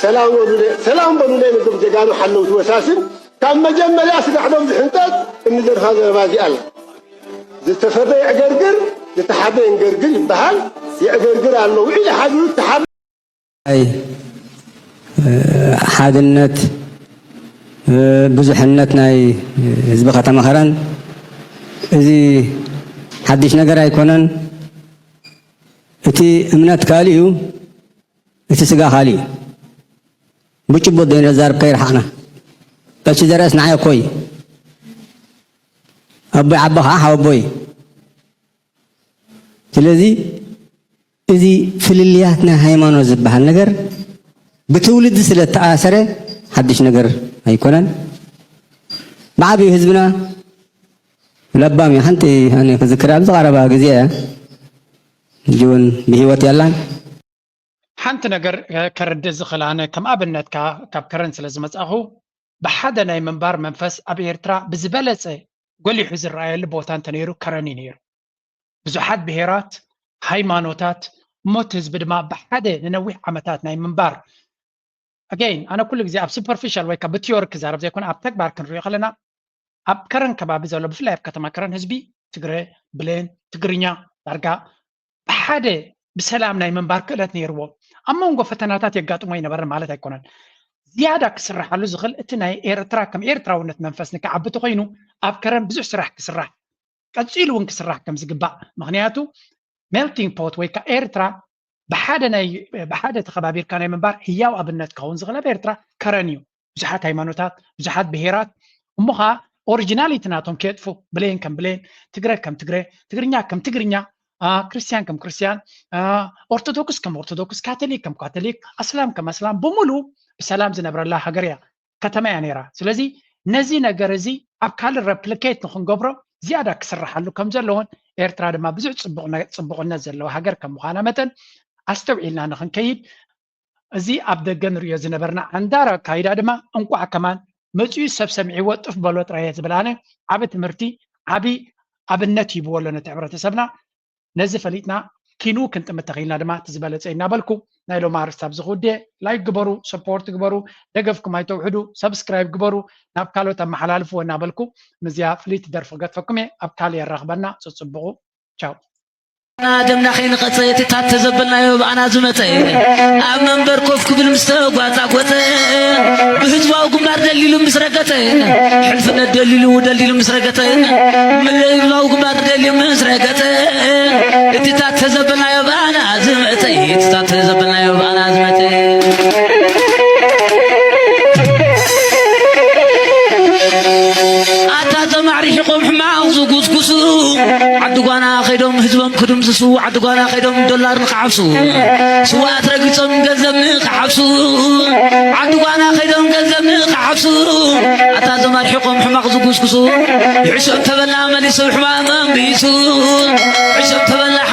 ሰላም በሉለ፣ ሰላም በሉለ ነዞም ጀጋኑ ሓለውቲ ወሳስን። ካብ መጀመርያ ስጋሕዶም ዝሕንጠጥ እንዘርፋ ዘረባ እዚኣ ኣላ። ዝተፈረ የዕገርግር፣ ዝተሓበ የንገርግር ይበሃል። የዕገርግር ኣሎ። ውዒል ሓዲሩ ዝተሓበ ኣይ፣ እ፣ ሓድነት፣ እ፣ ብዙሕነት ናይ ህዝቢ ከተማ ከረን እዚ ሓድሽ ነገር ኣይኮነን። እቲ እምነት ካልእ እዩ፣ እቲ ስጋ ካልእ እዩ። ብጭቡጥ ዘይነዛርብ ከይረሓቕና። ቀሺ ዘርአስ ንዓይ እኮይ። ኣቦይ ዓቢ ከዓ ሓወቦይ። ስለዚ እዚ ፍልልያት ናይ ሃይማኖት ዝበሃል ነገር ብትውልዲ ስለ እተኣሰረ ሓድሽ ነገር ኣይኮነን። ብዓብዩ ህዝብና ለባም እዩ። ሓንቲ ኣነ ክዝክር ኣብዚ ቀረባ ግዜ እያ። ሕጂ እውን ብህይወት የላን። ሓንቲ ነገር ከረድእ ዝኽእል ኣነ ከም ኣብነትካ ካብ ከረን ስለ ዝመጻኹ ብሓደ ናይ ምንባር መንፈስ ኣብ ኤርትራ ብዝበለጸ ጎሊሑ ዝረኣየሉ ቦታ እንተነይሩ ከረን እዩ ነይሩ። ብዙሓት ብሄራት፣ ሃይማኖታት፣ እሞ እቲ ህዝቢ ድማ ብሓደ ንነዊሕ ዓመታት ናይ ምንባር ኣገይን ኣነ ኩሉ ግዜ ኣብ ሱፐርፊሻል ወይ ካብ ብቲዮሪ ክዛረብ ዘይኮነ ኣብ ተግባር ክንሪኦ ከለና ኣብ ከረን ከባቢ ዘሎ ብፍላይ ኣብ ከተማ ከረን ህዝቢ ትግረ ብሌን ትግርኛ ዳርጋ ብሓደ ብሰላም ናይ ምንባር ክእለት ነይርዎ። ኣብ መንጎ ፈተናታት የጋጥሞ ኣይነበረ ማለት ኣይኮነን። ዝያዳ ክስራሓሉ ዝኽእል እቲ ናይ ኤርትራ ከም ኤርትራውነት መንፈስ ንክዓቢ ተኮይኑ ኣብ ከረን ብዙሕ ስራሕ ክስራሕ ቀጺሉ እውን ክስራሕ ከም ዝግባእ። ምኽንያቱ ሜልቲንግ ፖት ወይ ከዓ ኤርትራ ብሓደ ናይ ብሓደ ተኸባቢርካ ናይ ምንባር ህያው ኣብነት ክኸውን ዝኽእል ኣብ ኤርትራ ከረን እዩ። ብዙሓት ሃይማኖታት፣ ብዙሓት ብሄራት እሞ ኸዓ ኦሪጂናሊቲ ናቶም ከየጥፉ ብሌን ከም ብሌን፣ ትግረ ከም ትግረ፣ ትግርኛ ከም ትግርኛ፣ አ፣ ክርስትያን ከም ክርስትያን፣ አ፣ ኦርቶዶክስ ከም ኦርቶዶክስ፣ ካቶሊክ ከም ካቶሊክ፣ ኣስላም ከም ኣስላም ብምሉ ብሰላም ዝነብረላ ሃገር እያ። ከተማ እያ ነይራ። ስለዚ ነዚ ነገር እዚ ኣብ ካልእ ረፕሊኬት ንክንገብሮ ዝያዳ ክስራሓሉ ከም ዘለዎን ኤርትራ ድማ ብዙሕ ጽቡቕ ነ- ጽቡቕነት ዘለዋ ሃገር ከም ምዃና መጠን ኣስተውዒልና ንክንከይድ እዚ ኣብ ደገ ንሪኦ ዝነበርና ዓንዳር ኣካይዳ ድማ እንቋዕ ከማን መጺኡ ሰብ ሰሚዕዎ ጥፍ በሎ ጥራይ እየ ዝብል ኣነ ዓቢ ትምህርቲ ዓቢ ኣብነት ሂብዎ ኣሎ ነቲ ሕብረተሰብና። ነዚ ፈሊጥና ኪኑ ክንጥምት ተኺልና ድማ እቲ ዝበለጸ እናበልኩ ናይ ሎማ ኣርስታ ኣብዚ ክውድየ። ላይክ ግበሩ፣ ሰፖርት ግበሩ፣ ደገፍኩም ኣይተውሕዱ፣ ሰብስክራይብ ግበሩ፣ ናብ ካልኦት ኣመሓላልፍዎ እናበልኩ ምስዚኣ ፍልይቲ ደርፊ ክገድፈኩም እየ። ኣብ ካልእ የራኽበና። ጽጽብቑ። ቻው። ደምና ከይንቐጸ እቲ ታት ተዘበልናዮ ብኣና ዝመጸ ኣብ መንበር ኮፍ ክብል ምስ ተጓጻጎጸ ብህዝባዊ ግንባር ደሊሉ ምስ ረገጸ ሕልፍነት ደሊሉ ደሊሉ ምስ ረገጸ ህዝባዊ ግንባር ደልዩ ምስ ረገጸ እቲ ታት ተዘበልናዮ ብኣና ዝመጸ እቲ ታት ተዘበልናዮ ብኣና ዝመጸ ኣታ ተማዕሪሕቆም ሕማቕ ዝጉስጉሱ ዓዲ ጓና ከይዶም ህዝቦም ክድምስሱ ዓዲ ጓና ከይዶም ዶላር ንክሓፍሱ ስዋኣት ረጊጾም ገንዘብ ንክሓፍሱ ዓዲ ጓና ከይዶም ገንዘብ ንክሓፍሱ ኣታ ተማርሒቆም ሕማቕ ዝጉስጉሱ ይሕሾም ተበላ መሊሱ ሕማቕ መንቢሱ ይሕሾም ተበላ